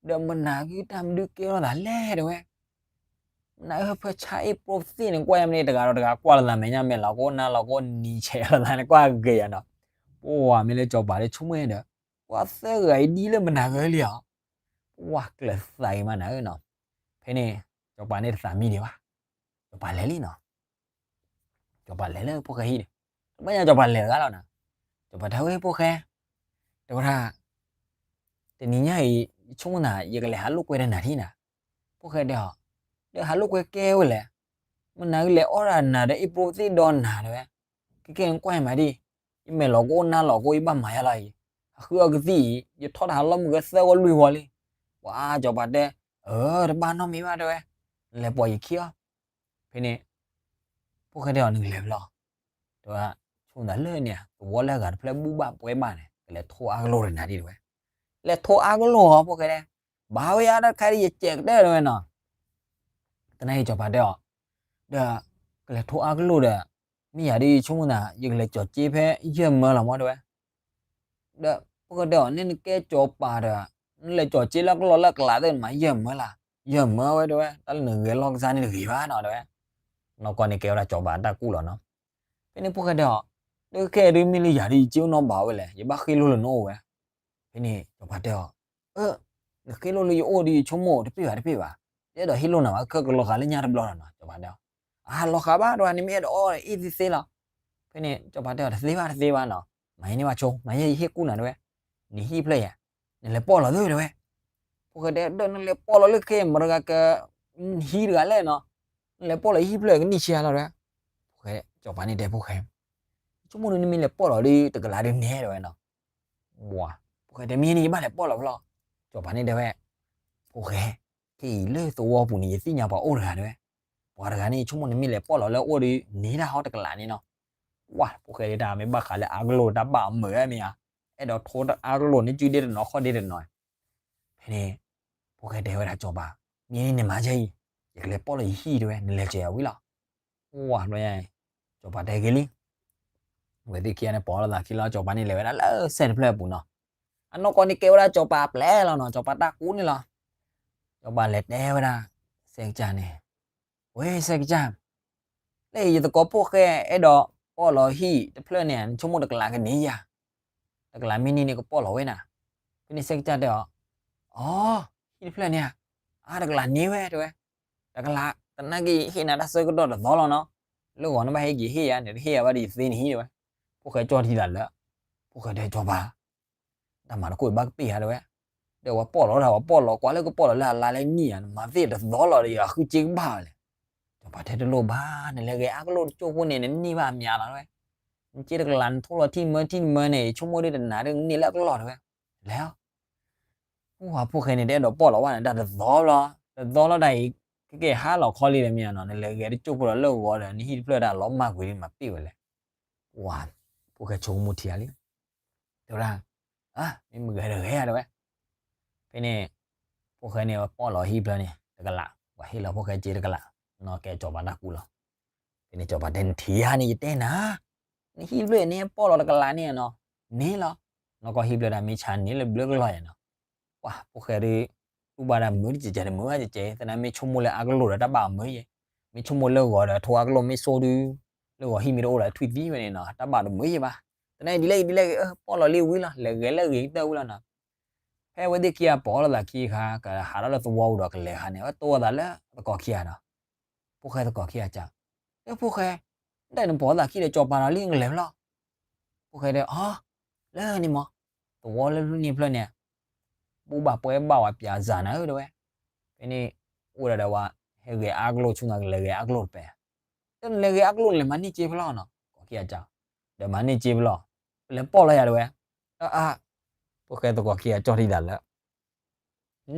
ဒီးမနၤဂ့ၤတၢ်မနုၤကဲထီၣ်သးလဲၣ်တဲဝဲ မနၤအၢၣ်ဖၢဆါအ့ၣ်ပိသ့ၣ်န့ၣ် ကွၢ်ယမ့ၢ်တဂၤဒီးတဂၤကွၢ်လိာ်သးမဲာ်ညါ မဲာ်လီၤကအိၣ်နၢ်လီၤကအိၣ်နံၤဆဲးလိာ်သးန့ၣ် ကွၢ်ဂ့ၤယၤနီၤ, ပှၤမ့ၢ်လၢစီၤပၤဒီးဆိကမိၣ်ဒီး, ပှၤသၢဂၤအံၤဒ်လၢမနၤဂ့ၤလံဧါ, ပှၤကျၢၤသးဂ့ၤမးနၤဧၢနီၤ, ဖဲန့ၣ် စီၤပၤန့ၣ်တသးမံဒံးဘၣ်, စီၤပၤလဲၤလံနီၤ စီၤပၤလဲၤလၢဖိၣ်ဃဲဟံၣ်န့ၣ်, တဘၣ်ညါစီၤပၤလဲၤတဂၤလီၤနီၤ, စီၤပၤတဲဝဲဖိၣ်ဃဲ, တဲဝဲဒၣ်, တနံၤညါအံၤ ယဆိကမိၣ်နၤ ယကလဲၤဟးလိာ်ကွဲဒီးနၤထံၣ်နၤ, ဖိၣ်ဃဲတဲအီၤ, ဒီးဟးလိာ်ကွဲကဲဝဲလဲၣ်, မနၤဂ့ၤလဲၤအီၣ်ဒၣ်နၤဒီးအ့ၣ်ပိသ့ၣ်ဒီးနၤတဲဝဲ, ကဲကဲနကွၢ်မးဒံး, ယမဲာ်လီၤကအိၣ်နၢ်လီၤကအိၣ် ယဘၣ်မၤယါလီၤအံၤ, ဟးဃုအီၣ်ကသံၣ်အံၤ ယထီၣ်တၢ်ဟးလီၢ်မုၢ်ဂဲၤသၢဝီလွံၢ်ဝီလံ, ပှၤစီၤပၤတဲ, အၢ တဘၣ်နီတမံၤဘၣ်တဲဝဲ, နလဲၤပိာ်ယခံအီၤ ဖဲန့ၣ် ဖိၣ်ဃဲတဲအီၤ နကလဲၤဖဲလဲၣ်, တဲဝဲ, ဆိကမိၣ်သးလၢန့ၣ် သဝီလၢအဂၤတဖျၢၣ်ဘူၣ်ဘၣ်ပှဲၤဘၣ်န့ၣ် ကလဲၤထိအါကလိာ်ဒီးနၤဒံးတဲဝဲ, လဲၤထိအါကလိာ်အီၤ ဖိၣ်ဃဲတဲ, ဘၣ်ဝဲယၤတၢ်တခါဒ်ယစဲးကတၢၢ်တဲဝဲနီၤ, သနာ်က့စီၤပၤတဲအီၤ, ဒီး ကလဲၤထိအါကလိာ်ဒီး မ့ၢ်ယၤဒ်ယဆိကမိၣ်သး ယကလဲၤကၠီၤစ့ဖဲယဲၢ်မၢလီၤမးတဲဝဲ ဒီးဖိၣ်ဃဲတဲအီၤ န့ၣ်နကဲစီၤပၤဒီး နလဲၤကၠီၤစ့လၢကလီၢ်လၢကလးသ့ၣ်နမၤယဲၢ်မၢလၢ်, ယဲၢ်မၢဝဲတဲဝဲ တၢ်လၢနဂဲၤလီၢ်ကစၢ်န့ၣ်တဂ့ၤဘၣ်နီၤတဲဝဲ, နီၢ်ကီၢ်န့ၣ်ကဲဝဲဒၣ်စီၤပၤတၢ်ကူၣ်လီၤနီၤ, ဖဲန့ၣ်ဖိၣ်ဃဲတဲအီၤ, တကဲဒုးမ့ၢ်လၢယၤဒ်ယစ့အိၣ်နီတဘးဝဲလဲၣ် ယဘၣ်ဃ့လိၢ်လၢနအိၣ်ဝဲ, ဖဲန့ၣ်စီၤပၤတဲအီၤ, အၢ နဃ့လိၢ်လၢယအိၣ်ဒီးယဆိကမိၣ်တပ့ၢ်ဘၣ်တပ့ၢ်ဘၣ်, ယအဲၣ်ဒိးဟ့ၣ်လိၢ်နၤဘၣ် ခဲကလီၤဃာ်လၢညါတဘျီလီၤနီၤ စီၤပၤတဲအီၤ, အၢ လီၤဃာ်ဘၣ်တဲဝဲ နမ့ၢ်အဲၣ်ဒိးအီၣ်အ့ၣ်သ့သ့လီၤ, ဖဲန့ၣ်စီၤပၤတဲအီၤ တသ့ဘၣ်တသ့ဘၣ်နီၤ, မၤယဲန့ၢ်ဘၣ်ဆိ မၤယဲယဟ့ၣ်ကူၣ်နၤတဲဝဲ, နဟံၣ်ဖျၢၣ်ယၤ, နလဲၤပိာ်လီၤသ့တဲဝဲ, ဖိၣ်ဃဲတဲ ဒီးနလဲၤပိာ်လီၤလၢခဲ မတၤတဂၤက ဟံးတဂၤလဲၣ်နီၤ, နလဲၤပိာ်လီၤယဟံၣ်ဖျၢၣ်ကနံၣ်ဆံးလီၤတဲဝဲ, ဖိၣ်ဃဲ စီၤပၤန့ၣ်တဲဖိၣ်ဃဲ, ဆိကမိၣ်ဒုးနမ့ၢ်လဲၤပိာ်လီၤဒုးတကလးဒုးန့ၣ်တဲဝဲနီၤ ဖိၣ်ဃဲတဲမ့ၢ်န့ၣ် ယဘၣ်လဲၤပိာ်လီၤဖဲလဲၣ်, စီၤပၤန့ၣ်တဲဝဲ, ဖိၣ်ဃဲ, ခဲအံၤလၢသဝီပူၤန့ၣ် ယသ့ၣ်ညါပှၤအိၣ်တဂၤတဲဝဲ, ပှၤတဂၤန့ၣ် ဆိကမိၣ်နမ့ၢ်လဲၤပိာ်လီၤလၢအအိၣ်ဒီး န့ၢ်တၢ်ဟီတကလးန့ၣ်နီၤ, ဝါ ဖိၣ်ဃဲဒၣ်တၢ်မ့ၢ်ဘၣ်ဃးလၢအါကလိာ်တၢ်ဘၣ်အမုာ်ဝဲမ့ၢ်ဧါ, အဲၣ်ဒိးထိအါကလိာ်န့ၣ် စုဒ့တနီၤခီၣ်ဒ့တနီၤ, ဖဲန့ၣ်, ဖိၣ်ဃဲတဲဝဲဒၣ်စီၤပၤ, မ့ၢ်န့ၣ်နမၤယဲအံၤ, ယကလဲၤပိာ်လီၤယဟံၣ်တဲဝဲ နလဲၤစၢၤယၤဝံၤလီၤ, ဝါဘျီညါ, စီၤပၤတဲက့ၤလံ အဝဲသ့ၣ်ခံဂၤန့ၣ်ပိာ်လိာ်သးခံလီၤ စီၤပၤန့ၣ်လဲၤဝဲဒၣ်လၢစဲးတဖျၢၣ်အပူၤနီၤ, အနီၢ်ကီၢ်န့ၣ်ကဲဝဲဒၣ်စီၤပၤအပျဲၢ်လီၤနီၤ စီၤပၤတၢ်ကူၣ်န့ၣ်လီၤ, စီၤပၤလဲၤတဲဝဲဒၣ်, စဲးကစၢ်န့ၣ်, ဝဲစဲးကစၢ်, လၢယသကိးဖိၣ်ဃဲအဲၣ်ဒိးပိာ်လီၤဟံၣ်တဖျၢၣ်န့ၣ် နဆိကမိၣ်တကလးကန့ၢ်ယၤ, တကလးမ့ၢ်န့ၢ်န့ၣ်ကပိာ်လီၤဝဲနၤ, ဖဲန့ၣ်စဲးကစၢ်တဲအီၤ, အီ, ဟံၣ်တဖျၢၣ်န့ၣ်ဧါ, အါတကလးန့ၢ်ဝဲတဲဝဲ တကလး, သနာ်က့ဟ့ၣ်နၤတၢ်ဆၢကတီၢ်တသီလီၤနီၤ, လၢဂီၤနဘၣ်ဟဲက့ၤဟ့ၣ်ယၤန့ၣ် တဟ့ၣ်ယၤဘၣ်ဒီးယသ့နဟံၣ်တဲဝဲ, ဖိၣ်ဃဲကၠီထံသးလၢ, ဖိၣ်ဃဲတဲစီၤပၤ, တၢ်မၤတခိၣ်အံၤဘၣ်ကပ့ၢ်ဧါတဲဝဲ, ဒီးဝဲပိာ်လီၤတၢ်ဝဲပိာ်လီၤကွၢ်လၢကပိာ်လီၤလၢအလါလဲနံၣ်ဧါ နမၤသ့ၣ်တသီလီၤဒီးယဃုစ့ကဘၣ်ဝဲလဲၣ်, စီၤပၤတဲတလိၣ်ဘၣ် နလဲၤဂဲၤအါကလိာ်တကၠိၢ်ဖိန့ၣ် နန့ၢ်ဘၣ်အမျးလီၤတဲဝဲ, နစ့တကလးနထိလီၤထံၣ်မၢထံၣ်မၢန့ၣ် ယဆိကမိၣ်ဒ်တနၤဒ်နန့ၢ်လၢအကလီၢ်တဲဝဲ, လဲၤ ပှၤဖိၣ်ဃဲန့ၣ်တအဲၣ်ဒိးပိာ်လီၤဘၣ်န့ၣ် တၢ်တသီလီၤ, တသီလီၤတၢ်အံၤ, ကကဲဟးလီၤခီလံဒီးမ့ၢ်နီၤ နလဲၤဂဲၤတကၠိၢ်ဖိဒီးလၢဂီၤဒီး နဟံၣ်တဖျၢၣ်တၢ်လီၤမၢ်ကွံာ်လံမၤပ့ၢ်ဝဲလဲၣ်, ပှၤ, ဖိၣ်ဃဲဆိကမိၣ်ထံဧါလံ, တဲဝဲဒၣ်, မ့ၢ်မုၢ်ဂဲၤတဂဲၤဧါတဲဝဲ, ဖဲန့ၣ်, ဖိၣ်ဃဲန့ၣ်ပိာ်လီၤဟံၣ်ဖျၢၣ်န့ၣ် တကလး, ပှၤဟ့ၣ်လီၤဖိၣ်ဃဲစ့တကလး, နီၢ်ကဲစီၤပၤတၢ်ကူၣ်လီၤ, ဖဲန့ၣ်စီၤပၤတဲနထံၣ်ဧါန့ၣ် ယတဲနၤ နဟံၣ်ဖျၢၣ်န့ၣ်ပိာ်လီၤတကလးန့ၣ်နီၤ, န့ၢ်လီၤ, နီၢ်ကီၢ်ဟံၣ်ဖျၢၣ်တၢ်မ့ၢ်ဆါန့ၢ်လၢဘျၢကလီၢ်ယၤနီၤ, ပှၤဖိၣ်ဃဲဒုး, တူၢ်ဘၣ်တၢ်မုာ်တကဲးကဲးန့ၣ် မုာ်ဘၣ်ကဲးကဲး သနာ်မ့ၢ်ဆိကမိၣ်လၢအါကလိာ်ဒီးတၢ်ဘၣ်မုာ်ယဲ, မ့ၢ်ဆိကမိၣ်လၢဂီၤဒီးထိအါကလိာ်မ့ၢ်စိၢ်ဒုး, လၢဂီၤဟံၣ်မ့ၢ်တအိၣ်ဒီးထွံၣ်သံဝဲန့ၣ်နီၤ တၢ်ဘၣ်တမုာ်ယဲဘၣ်. သနာ်ဒ်လဲၣ်ဒ်လဲၣ်ဂ့ၤ ပီၣ်လီၤလံဝံၤလီၤ လဲၤဂဲၤလၢဂ့ၤကတၢၢ်ဝံၤလီၤနီၤ. ဖဲအဝဲသ့ၣ်ခံဂၤပိာ်လိာ်သးခံခါ ကဟးထီၣ်လၢသဝီပူၤဒီးကလဲၤခါန့ၣ် အဝဲတိၢ်လိာ်သးလၢသကိးခံဂၤနီၤ. ဖိၣ်ဃဲသကိးခံဂၤကး, အၢ ဖိၣ်ဃဲ, ဒ်နပိာ်လိာ်သးခံဒီးကၠီၤပၤဒီးလံ နကလဲၤဖဲလဲၣ်. ဖိၣ်ဃဲတဲ အီၤ, လၢန့ၣ်မး, သဝီလၢဖျၢၣ်န့ၣ်ဖျၢၣ်န့ၣ် ဘူၣ်ဘၣ်ပှဲၤဘၣ်ဝဲပၠးစၤနၤဧၢ တဲဝဲ. ဖဲန့ၣ် အိၣ်ဒၣ်ဒီးဝဲ ဟဲဂဲၤအါကလိာ်ဆူညါ ကလဲၤဂဲၤအါကလိာ်တပဲ, ဒီးနလဲၤဂဲၤအါကလိာ်န့ၣ် လဲၤမၤန့ၢ်စ့ဖဲလဲၣ်နီၤ. သကိးခံဂၤကး, ဒီးမၤန့ၢ်စ့ဖဲလဲၣ်, ပလဲၤပီၣ်လီၤယၤ တဲဝဲ. အါ, ဖိၣ်ဃဲသကိးခံဂၤကၠီၣ်ထံသးလၢ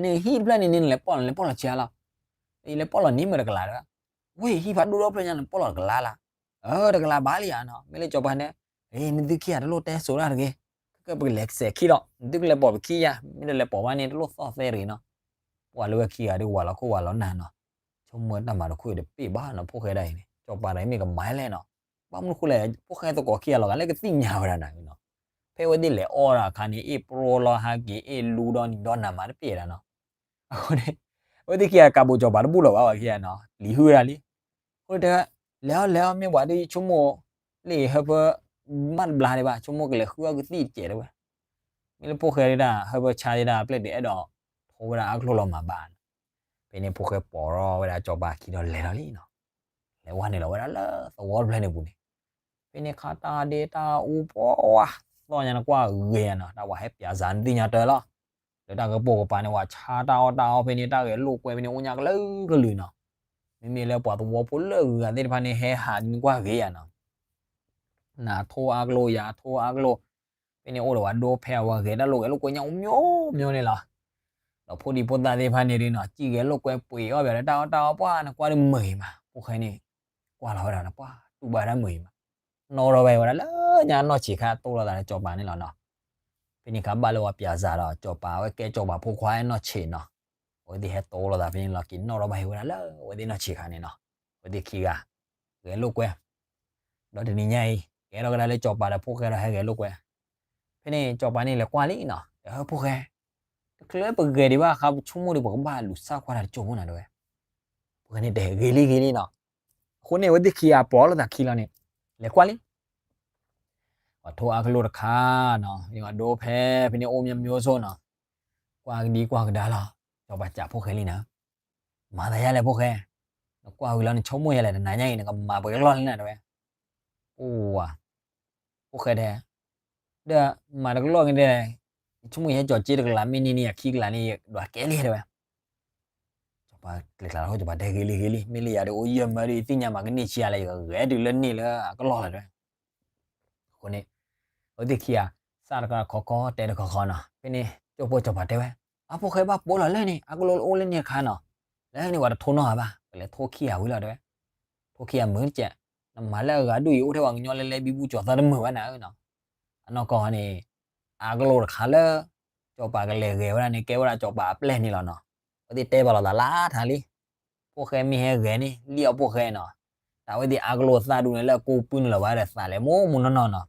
နဟံၣ်တဖျၢၣ်န့ၣ်န့ၣ် နလဲၤပီၣ်လီၤ လဲၤပီၣ်လီၤဆံးလီၤ. ယလဲၤပီၣ်လီၤန့ၣ်မ့ၢ်တကလးတဲဝဲ. ဝ့ၢ် ဟံၣ်ဖးဒိၣ်ဒီဖျၢၣ်ညါ နပီၣ်လီၤတကလးလၢ်. အၢ တကလးဘၣ်လံယၤနီၤ. မ့ၢ်လၢကၠီၤပၤတဲ, အ့ နသုခံဂၤတလိၣ်တဲစိးတၢ်တဂ့ၤ, ကကဲပကလဲၤစဲးခံလီၤ, နသုကလဲၤပိာ်ပခံယၤ, မ့ၢ်တလဲၤပိာ်ဘၣ်န့ၣ် တလိၣ်သီၣ်သဲတဂ့ၤနီၤ. ပှၤလၢဝဲခံဂၤဒီးဝၤလီၤခိၣ်ဝၤလီၤနၢ်နီၤ. ဆိကမိၣ်တၢ်မၤတခိၣ်အံၤတပ့ၢ်ဘၣ်နီၤ ဖိၣ်ဃဲဒၣ်အံၤန့ၣ် ကၠီၤပၤတဂၤမ့ၢ်ကမၤလဲၣ်နီၤ. ဘၣ်မနုၤဃိလဲၣ် ဖိၣ်ဃဲသကိးခံဂၤလီၤဂာ် လၢကသ့ၣ်ညါဝဲဒၣ်နၤနီၤ. ဖဲအဝဲသ့ၣ်လဲၤအီၣ်ဒၣ်အခါန့ၣ် အ့ၣ်ပရိလီၤဟးက့ၤ အ့ၣ်လူဒီနံၤဒီနၤမးတပ့ၢ်ဒၣ်နီၤ. အဃိန့ၣ် အဝဲသ့ၣ်ခံဂၤကးဘိးကၠီၤပၤတဘူၣ်လီၤဘၣ်ဝဲခံဂၤနီၤ လံၤဟုၣ်ဝဲဒၣ်လံ. အဃိန့ၣ်တဲ, လဲၤအီၤလဲၤအီၤ မ့ၢ်ပှၤဒ်ဆိကမိၣ် လၢဟၢဖၢ မ့ၢ်တဘျါဒံးဘၣ် ဆိကမိၣ်ကလဲၤဃုအီၣ်ကသံၣ်တကဲးတဲဝဲ. မ့ၢ်လၢဖိၣ်ဃဲဒၣ် ဟၢဖၢဆါဒၣ်အပျဲၢ်ဒုး အဲၣ်ဒိးထိဝဲဒၣ်အါကလိာ်လီၤမးဘၣ်နီၤ. ဖဲန့ၣ်ဖိၣ်ဃဲပိာ်ထီၣ်ဝဲဒၣ်ကၠီၤပၤခံဒီးလဲၤလီၤလံနီၤ. လဲၤဝဲန့ၣ်လီၤဝဲဒၣ်လၢသဝီတဖျၢၣ်န့ၣ်ပူၤန့ၣ် ဖဲန့ၣ်ခါတၢ်ဒ့တၢ်အူပှၤ သီၣ်ညါနကွၢ်ဂ့ၤယၤနီၤ တၢ်ဝဲဟဲပၠးစးနသ့ၣ်ညါတၢ်လီၤ. လၢတၢ်ကပိာ်ကပၤန့ၣ် ဝဲဆါတၢ်အီၣ်တၢ်အီဖဲန့ၣ် တၢ်ဂဲၤလိာ်ကွဲဖဲန့ၣ် အိၣ်ညါကလုာ်ကလုာ်နီၤ. မ့မ့ၢ်လၢပှၤသဝီဖိလၢအဂၤသ့ၣ်တဖၣ်န့ၣ် ဟဲဟးနကွၢ်ဂ့ၤယၤနီၤ. နထိအါကလိာ်ယၤထိအါကလိာ်, ဖဲန့ၣ်အိၣ်ဒီးဝဲဒိဖဲအဝဲဂဲၤတၢ်လိာ်ဂဲၤလိာ်ကွဲညါအိၣ်မျိုးမျိုးန့ၣ်လီၤ. ဒီးဖိဒံဖိသၣ်သ့ၣ်တဖၣ်န့ၣ်ဒ်နီၤ စံၣ်ဂဲၤလိာ်ကွဲပှ့ၤအီၣ်ဘၣ်ဒီးတၢ်အီၣ်တၢ်အီပှၢ် နကွၢ်ဒီးမုာ်အံၤမး ဖိၣ်ဃဲန့ၣ် ကွၢ်လီၤဝဲဒၣ်ပှၢ်တူၢ်ဘၣ်တၢ်မုာ်အံၤမး နီၣ်ထီၣ်ဘၣ်ဝဲဒၣ်လၢညါနီၢ်ဆံးခါတိၢ်လိာ်သးလၢကၠီၤပၤန့ၣ်လီၤနီၤ. ဖဲန့ၣ်ခါဘၣ်လၢပှၤပၠးစးဒီးကၠီၤပၤ အဝဲကဲကၠီၤပၤဖိခွါနီၢ်ဆံးနီၤ. အဝဲသ့ၣ်ဟဲတိၢ်လိာ်သးဖဲန့ၣ်လီၤက့ၤနီၣ်ထီၣ်ဘၣ်ဟဲဝဲဒၣ်လၢအဝဲသ့ၣ်နီၢ်ဆံးခါန့ၣ်နီၤ. အဝဲသ့ၣ်ခံဂၤ ဂဲၤလိာ်ကွဲ ဒီးတနံၤညါအံၤ ကဲထီၣ်ကဒါလၢကၠီၤပၤဒီးဖိၣ်ဃဲဒီးဟဲဂဲၤလိာ်ကွဲ. ဖဲန့ၣ်ကၠီၤပၤန့ၣ်လဲၤကွၢ်လံနီၤ ဒီးဟၢဖိၣ်ဃဲ တချုးလၢပဂဲၤဒံးဘၣ်အခါ ပဆိကမိၣ်ဒီးပကဘၣ်လူၤစၢ်ကွၢ်တၢ်တစိၢ်ဖိနီၤတဲဝဲ. ဖိၣ်ဃဲန့ၣ်တဲဂ့ၤလံဂ့ၤလံနီၤ. အဃိန့ၣ် အဝဲသ့ၣ်ခံဂၤပိာ်လိာ်သးခံလီၤန့ၣ် လဲၤကွၢ်လံ ပှၤထိအါကလိာ်တခါနီၤ မ့ၢ်ဝဲဒိဖဲ ဖဲန့ၣ်အိၣ်မ့ၢ်မျိုးစိနီၤ. ကွၢ်ကဒံကွၢ်ကဒါလီၤ ကၠီၤပၤစံးဖိၣ်ဃဲလံနီၤ. မၤသးယါလဲၣ်ဖိၣ်ဃဲ, နကွၢ်ဝံၤလီၤနဆိကမိၣ်ယါလဲၣ် တနၤညါအံၤ နကမၤပှဲၤကလီၢ်လံနၤတဲဝဲ. အိၣ်ဝါ ဖိၣ်ဃဲတဲ, ဒီးမၤတကလီၢ်က့ၤဒဲး, ယဆိကမိၣ်ယဟဲကၠီၤစ့တကလး မ့ၢ်န့ၢ်န့ၢ်ယခံကလးန့ၣ် ယဒွးကဲလံတဲဝဲ. ကၠီၤပၤကျဲၤကျါလီၤ ကၠီၤပၤတဲဂ့ၤလံဂ့ၤလံ မ့ၢ်လၢယၤဒီးအိၣ်ယဲၢ်မၢဒ်ယသ့ၣ်ညါမး ကန့ၢ်ဆံးယၤလၢယကဂဲၤတုၤလၢန့ၢ်လၢအကလီၢ်လီၤတဲဝဲ. အဃိန့ၣ် အဝဲသ့ၣ်ခံဂၤ စးတခီခီတဲတခီခီနီၤ ဖဲန့ၣ် ကၠိဖိကၠီၤပၤတဲဝဲ, အါဖိၣ်ဃဲဘၣ်ပိာ်လီၤလၢန့ၣ် အါကလိာ်အိၣ်လၢန့ၣ်တခါနီၤ, လၢန့ၣ်ပှၤတထိနီၢ်ဂၤဘၣ် ပလဲၤထိခံဂၤဝံၤလီၤတဲဝဲ. ထိခံဂၤမုာ်တကဲး, နမၤလၢအဂၤဒူၣ်အံၤ အိၣ်ထဲပှၤကညီလဲၤလဲၤဘံဘူကၠီၤသီတမုာ်ဘၣ်နၤဧၢနီၤ. အနီၢ်ကီၢ်န့ၣ် အါကလိာ်တခါလၢ ကၠီၤပၤကလဲၤဂဲၤဝဲဒၣ်န့ၣ် ကဲဝဲဒၣ်ကၠီၤပၤအပျဲၢ်န့ၣ်လီၤနီၤ. အဝဲသ့ၣ်တဲဘၣ်လိာ်သးလၢထးလံ ဖိၣ်ဃဲမ့ၢ်ဟဲဂဲၤန့ၣ် လံၣ်အီၣ်ဖိၣ်ဃဲနီၤ. တၢ်ဝဲသ့ၣ်အါကလိာ်သၣ်ဒူန့ၣ် လၢအကိးပုၢ်န့ၣ်လီၤဘၣ်ဒီးသးလဲၤမိၢ်မိၢ်နီၢ်နီၢ်နီၤ.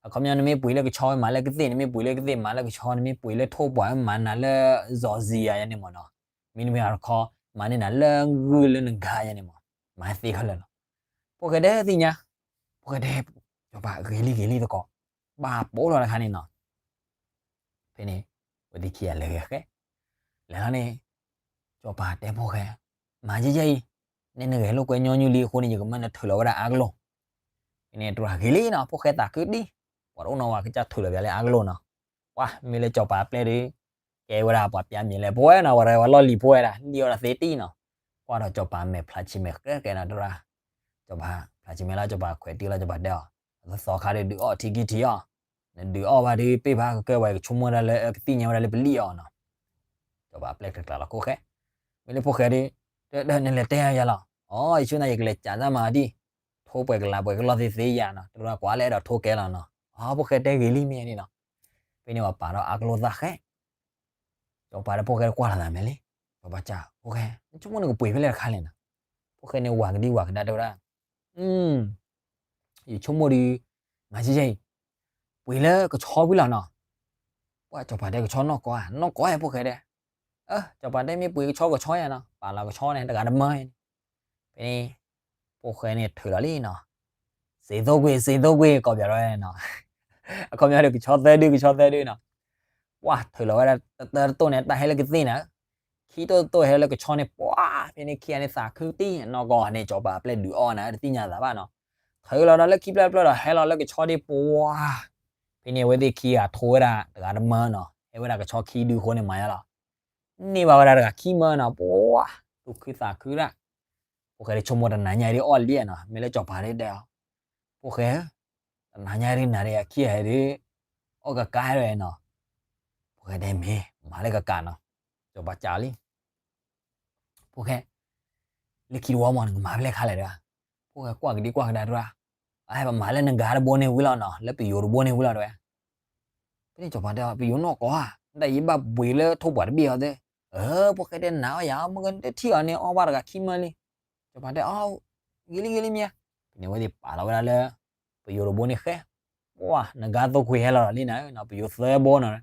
အခီပညီနမ့ၢ်ပှ့ၤလၢကဆီဝဲမၤလၢကသ့ၣ် နမ့ၢ်ပှ့ၤလၢကသ့ၣ်မၤလၢကဆီ နမ့ၢ်ပှ့ၤလၢထိၣ်ပှၤဝဲမၤနၤလၢစီၤစံယၤယဲန့ၣ်မ့ၢ်နီၤ. မ့တမ့ၢ်တခီ မၤန့ၢ်နၤလၢဂုၢ်လၢနဂၤယဲန့ၣ်မ့ၢ် မၤသ့ခဲလၢာ်လီၤ. ဖိၣ်ဃဲတဲသ့ၣ်ညါ, ဖိၣ်ဃဲတဲ ကၠီၤပၤဂ့ၤလံဂ့ၤလံသကိး ဘၣ်ပိာ်လီၤတခါန့ၣ်နီၤ. ဖဲန့ၣ် အဝဲသ့ၣ်ခံဂၤလဲၤဂဲၤဃဲ လဲၤလီၤန့ၣ် ကၠီၤပၤတဲဖိၣ်ဃဲ, မၤယဲယဲအံၤ, နဲနဂဲၤလိာ်ကွဲညီနုၢ်လံအဃိန့ၣ် ယကမၢနထုးလီၤဝဲဒၣ်အါကလိာ်. ဖဲန့ၣ်တြၢ်ဂ့ၤလံနီၤ ဖိၣ်ဃဲသးခုဒံ, ပှၤတအိၣ်နီၢ်ဝဲကစၢ်ထုးလီၤပျးလၢအါကလိာ်နီၤ. ပှၤမ့ၢ်လၢကၠီၤပၤအပျဲၢ်ဒီး ကဲဝဲဒၣ်ပှၤပျးမျဲးလဲၣ် ပဝဲနီၤ ပှၤရဲၣ်ဝဲလီၢ်လံၤဖိဝဲဒၣ် လံၣ်အီၣ်ဒၣ်သ့တံၢ်နီၤ. ကွၢ်ဒီးကၠီၤပၤမဲာ်ဖျါဆံးမဲာ်ဃဲဃဲနီၤ တြၢ်, ကၠီၤပၤဖျါဆံးမဲာ်လီၤ ကၠီၤပၤခွဲးတံၢ်လီၤ ကၠီၤပၤတဲအီၤ, အသီခါဒီးဒုးအီၣ်ထံကံထံအီၤ, နဒုးအီၣ်ဘၣ်ဒီးပ့ၢ်ဘၣ်ကကဲဝဲကဆိကမိၣ်ဝဲဒၣ်လၢကသ့ၣ်ညါဝဲဒၣ်လၢပလံၣ်အီၤနီၤ. ကၠီၤပၤအပျဲၢ်ကျဲၤကျါလီၤခိၣ်ဃဲ, မ့ၢ်လၢဖိၣ်ဃဲဒီး တၢ်နလဲၤတဲယၤလီၤ, အီ ယဆိန့ၣ်ယကလဲၤကးတၢ်မၤဒံး, ထိပှဲၤကလးပှဲၤကလီၢ်သ့သ့ယၤနီၤ တြၢ်ကွၢ်လၢအဲၣ်ဒိးထိကဲလီၤနီၤ. အီ ဖိၣ်ဃဲတဲဂ့ၤလံမ့ၢ်န့ၣ်နီၤ. ဖဲန့ၣ်ပှၤပာ်ထီၣ်အါကလိာ်သၣ်ဃဲ ကၠီၤပၤဒီးဖိၣ်ဃဲတကွၢ်လိာ်သးမဲာ်လံ, ကၠီၤပၤစံးဖိၣ်ဃဲ နဆိကမိၣ်နကပှ့ၤဖဲလဲၣ်တခါလဲၣ်နီၤ. ဖိၣ်ဃဲန့ၣ်ဝၤကဒံဝၤကဒါတဲဝဲဒၣ်, ယဆိကမိၣ်ဒီး မၤယဲယဲအံၤ, ပှ့ၤလၢကဆီဖုလီၤနီၤ. ပှၤကၠီၤပၤတဲကဆီနီၢ်ကီဧါ နီၢ်ကီဧါဖိၣ်ဃဲတဲ, စီၤပၤတဲမ့ၢ်ပှ့ၤကဆီကဆီယါနီၤ, ပာ်လီၤကဆီန့ၣ် တဂၤတမၢန့ၣ်, ဖဲန့ၣ် ဖိၣ်ဃဲန့ၣ်ထုးလီၤလံနီၤ, စ့သိကွ့ၢ် စ့သိကွ့ၢ် ကိးပၠးဒီးနီၤ, အခီပညီဒီး ကဆီသၢဒု ကဆီသၢဒုနီၤ, ပှၢ်ထုးလီၤဝဲဒၣ်တတၢတတိၢ်န့ၣ် တၢ်ဟဲလၢကသ့ၣ်န့ၣ်, ခံတိၢ်တတိၢ်ဟဲလၢကဆီန့ၣ် ပှၢ် ဖဲန့ၣ်ခံဂၤန့ၣ်သးခုတံၢ်နီၢ်ကီၢ်န့ၣ် စီၤပၤအပျဲၢ်ဒုးအီၣ်န့ၣ် တသ့ၣ်ညါသးဘၣ်နီၤ, ထုးလီၤဒီးလၢခံဖျၢၣ်ဖျၢၣ်ဒီးဟဲလီၤလၢကဆီဒံးပှၢ်, ဖဲန့ၣ်အဝဲသ့ၣ်ခံဂၤထိဝဲဒၣ်တဂၤတမၢနီၤ, ဟဲဝဲဒၣ်ကဆီခံဒုအဃိန့ၣ်မၤယါလီၤ, န့ၢ်ဘၣ်ဝဲဒၣ်တဂၤခံမၢနီၤ, ပှၢ် သူၣ်ခုသးခုဒၣ်, ဖိၣ်ဃဲဒ်ဆိကမိၣ်တနၤညါအံၤဒ်အီၣ်လံနီၤ, မ့ၢ်လၢစီၤပၤဒ်တဲအီၤ, ဖိၣ်ဃဲဧၢ, တနၤညါဒ်နၤဒီးအခံဂၤဒုး အီၣ်ကကါဒ်နီၤ, ဖိၣ်ဃဲတဲမ့ၢ် မၤလၢကကးနီၤ, စီၤပၤစံးလံ ဖိၣ်ဃဲ, လၢခံတဝီမး နကမၤဖဲလဲၣ်ခါလဲၣ်တဲဝဲ, ဖိၣ်ဃဲကွၢ်ကဒံကွၢ်ကဒါတဲဝဲ, အပမၤလၢနဂါတဘိန့ၣ်ဝံၤလီၤနီၤ, လၢပယိၤတဘိန့ၣ်ဝံၤလီၤတဲဝဲ, ဖဲန့ၣ်စီၤပၤတဲ ပယိၤနီၢ်ကီၢ်ဧါ, မ့ၢ်တၢ်ယဘၣ်ဘှံးလၢထိၣ်ပှာ်တဘ့ၣ်အီၤသ့, အၢ ဖိၣ်ဃဲတဲနၤအီၣ်ယၤ မ့ၢ်ကနတထံၣ်အီၤန့ၣ် အီၣ်ဘၣ်တဂၤခံမၢလံ, စီၤပၤတဲ အီ ဂ့ၤလံဂ့ၤလံမ့ၢ်ဧါ, ဖဲန့ၣ်အဝဲသ့ၣ်ပာ်လီၤဝဲဒၣ်လၢ ပယိၤတဘိန့ၣ်ဃဲ, ပှၢ် နဂါသိခွ့ၣ်ဟဲလီၤလီၤလံနၤ, ပယိၤသၢဘိနီၤ,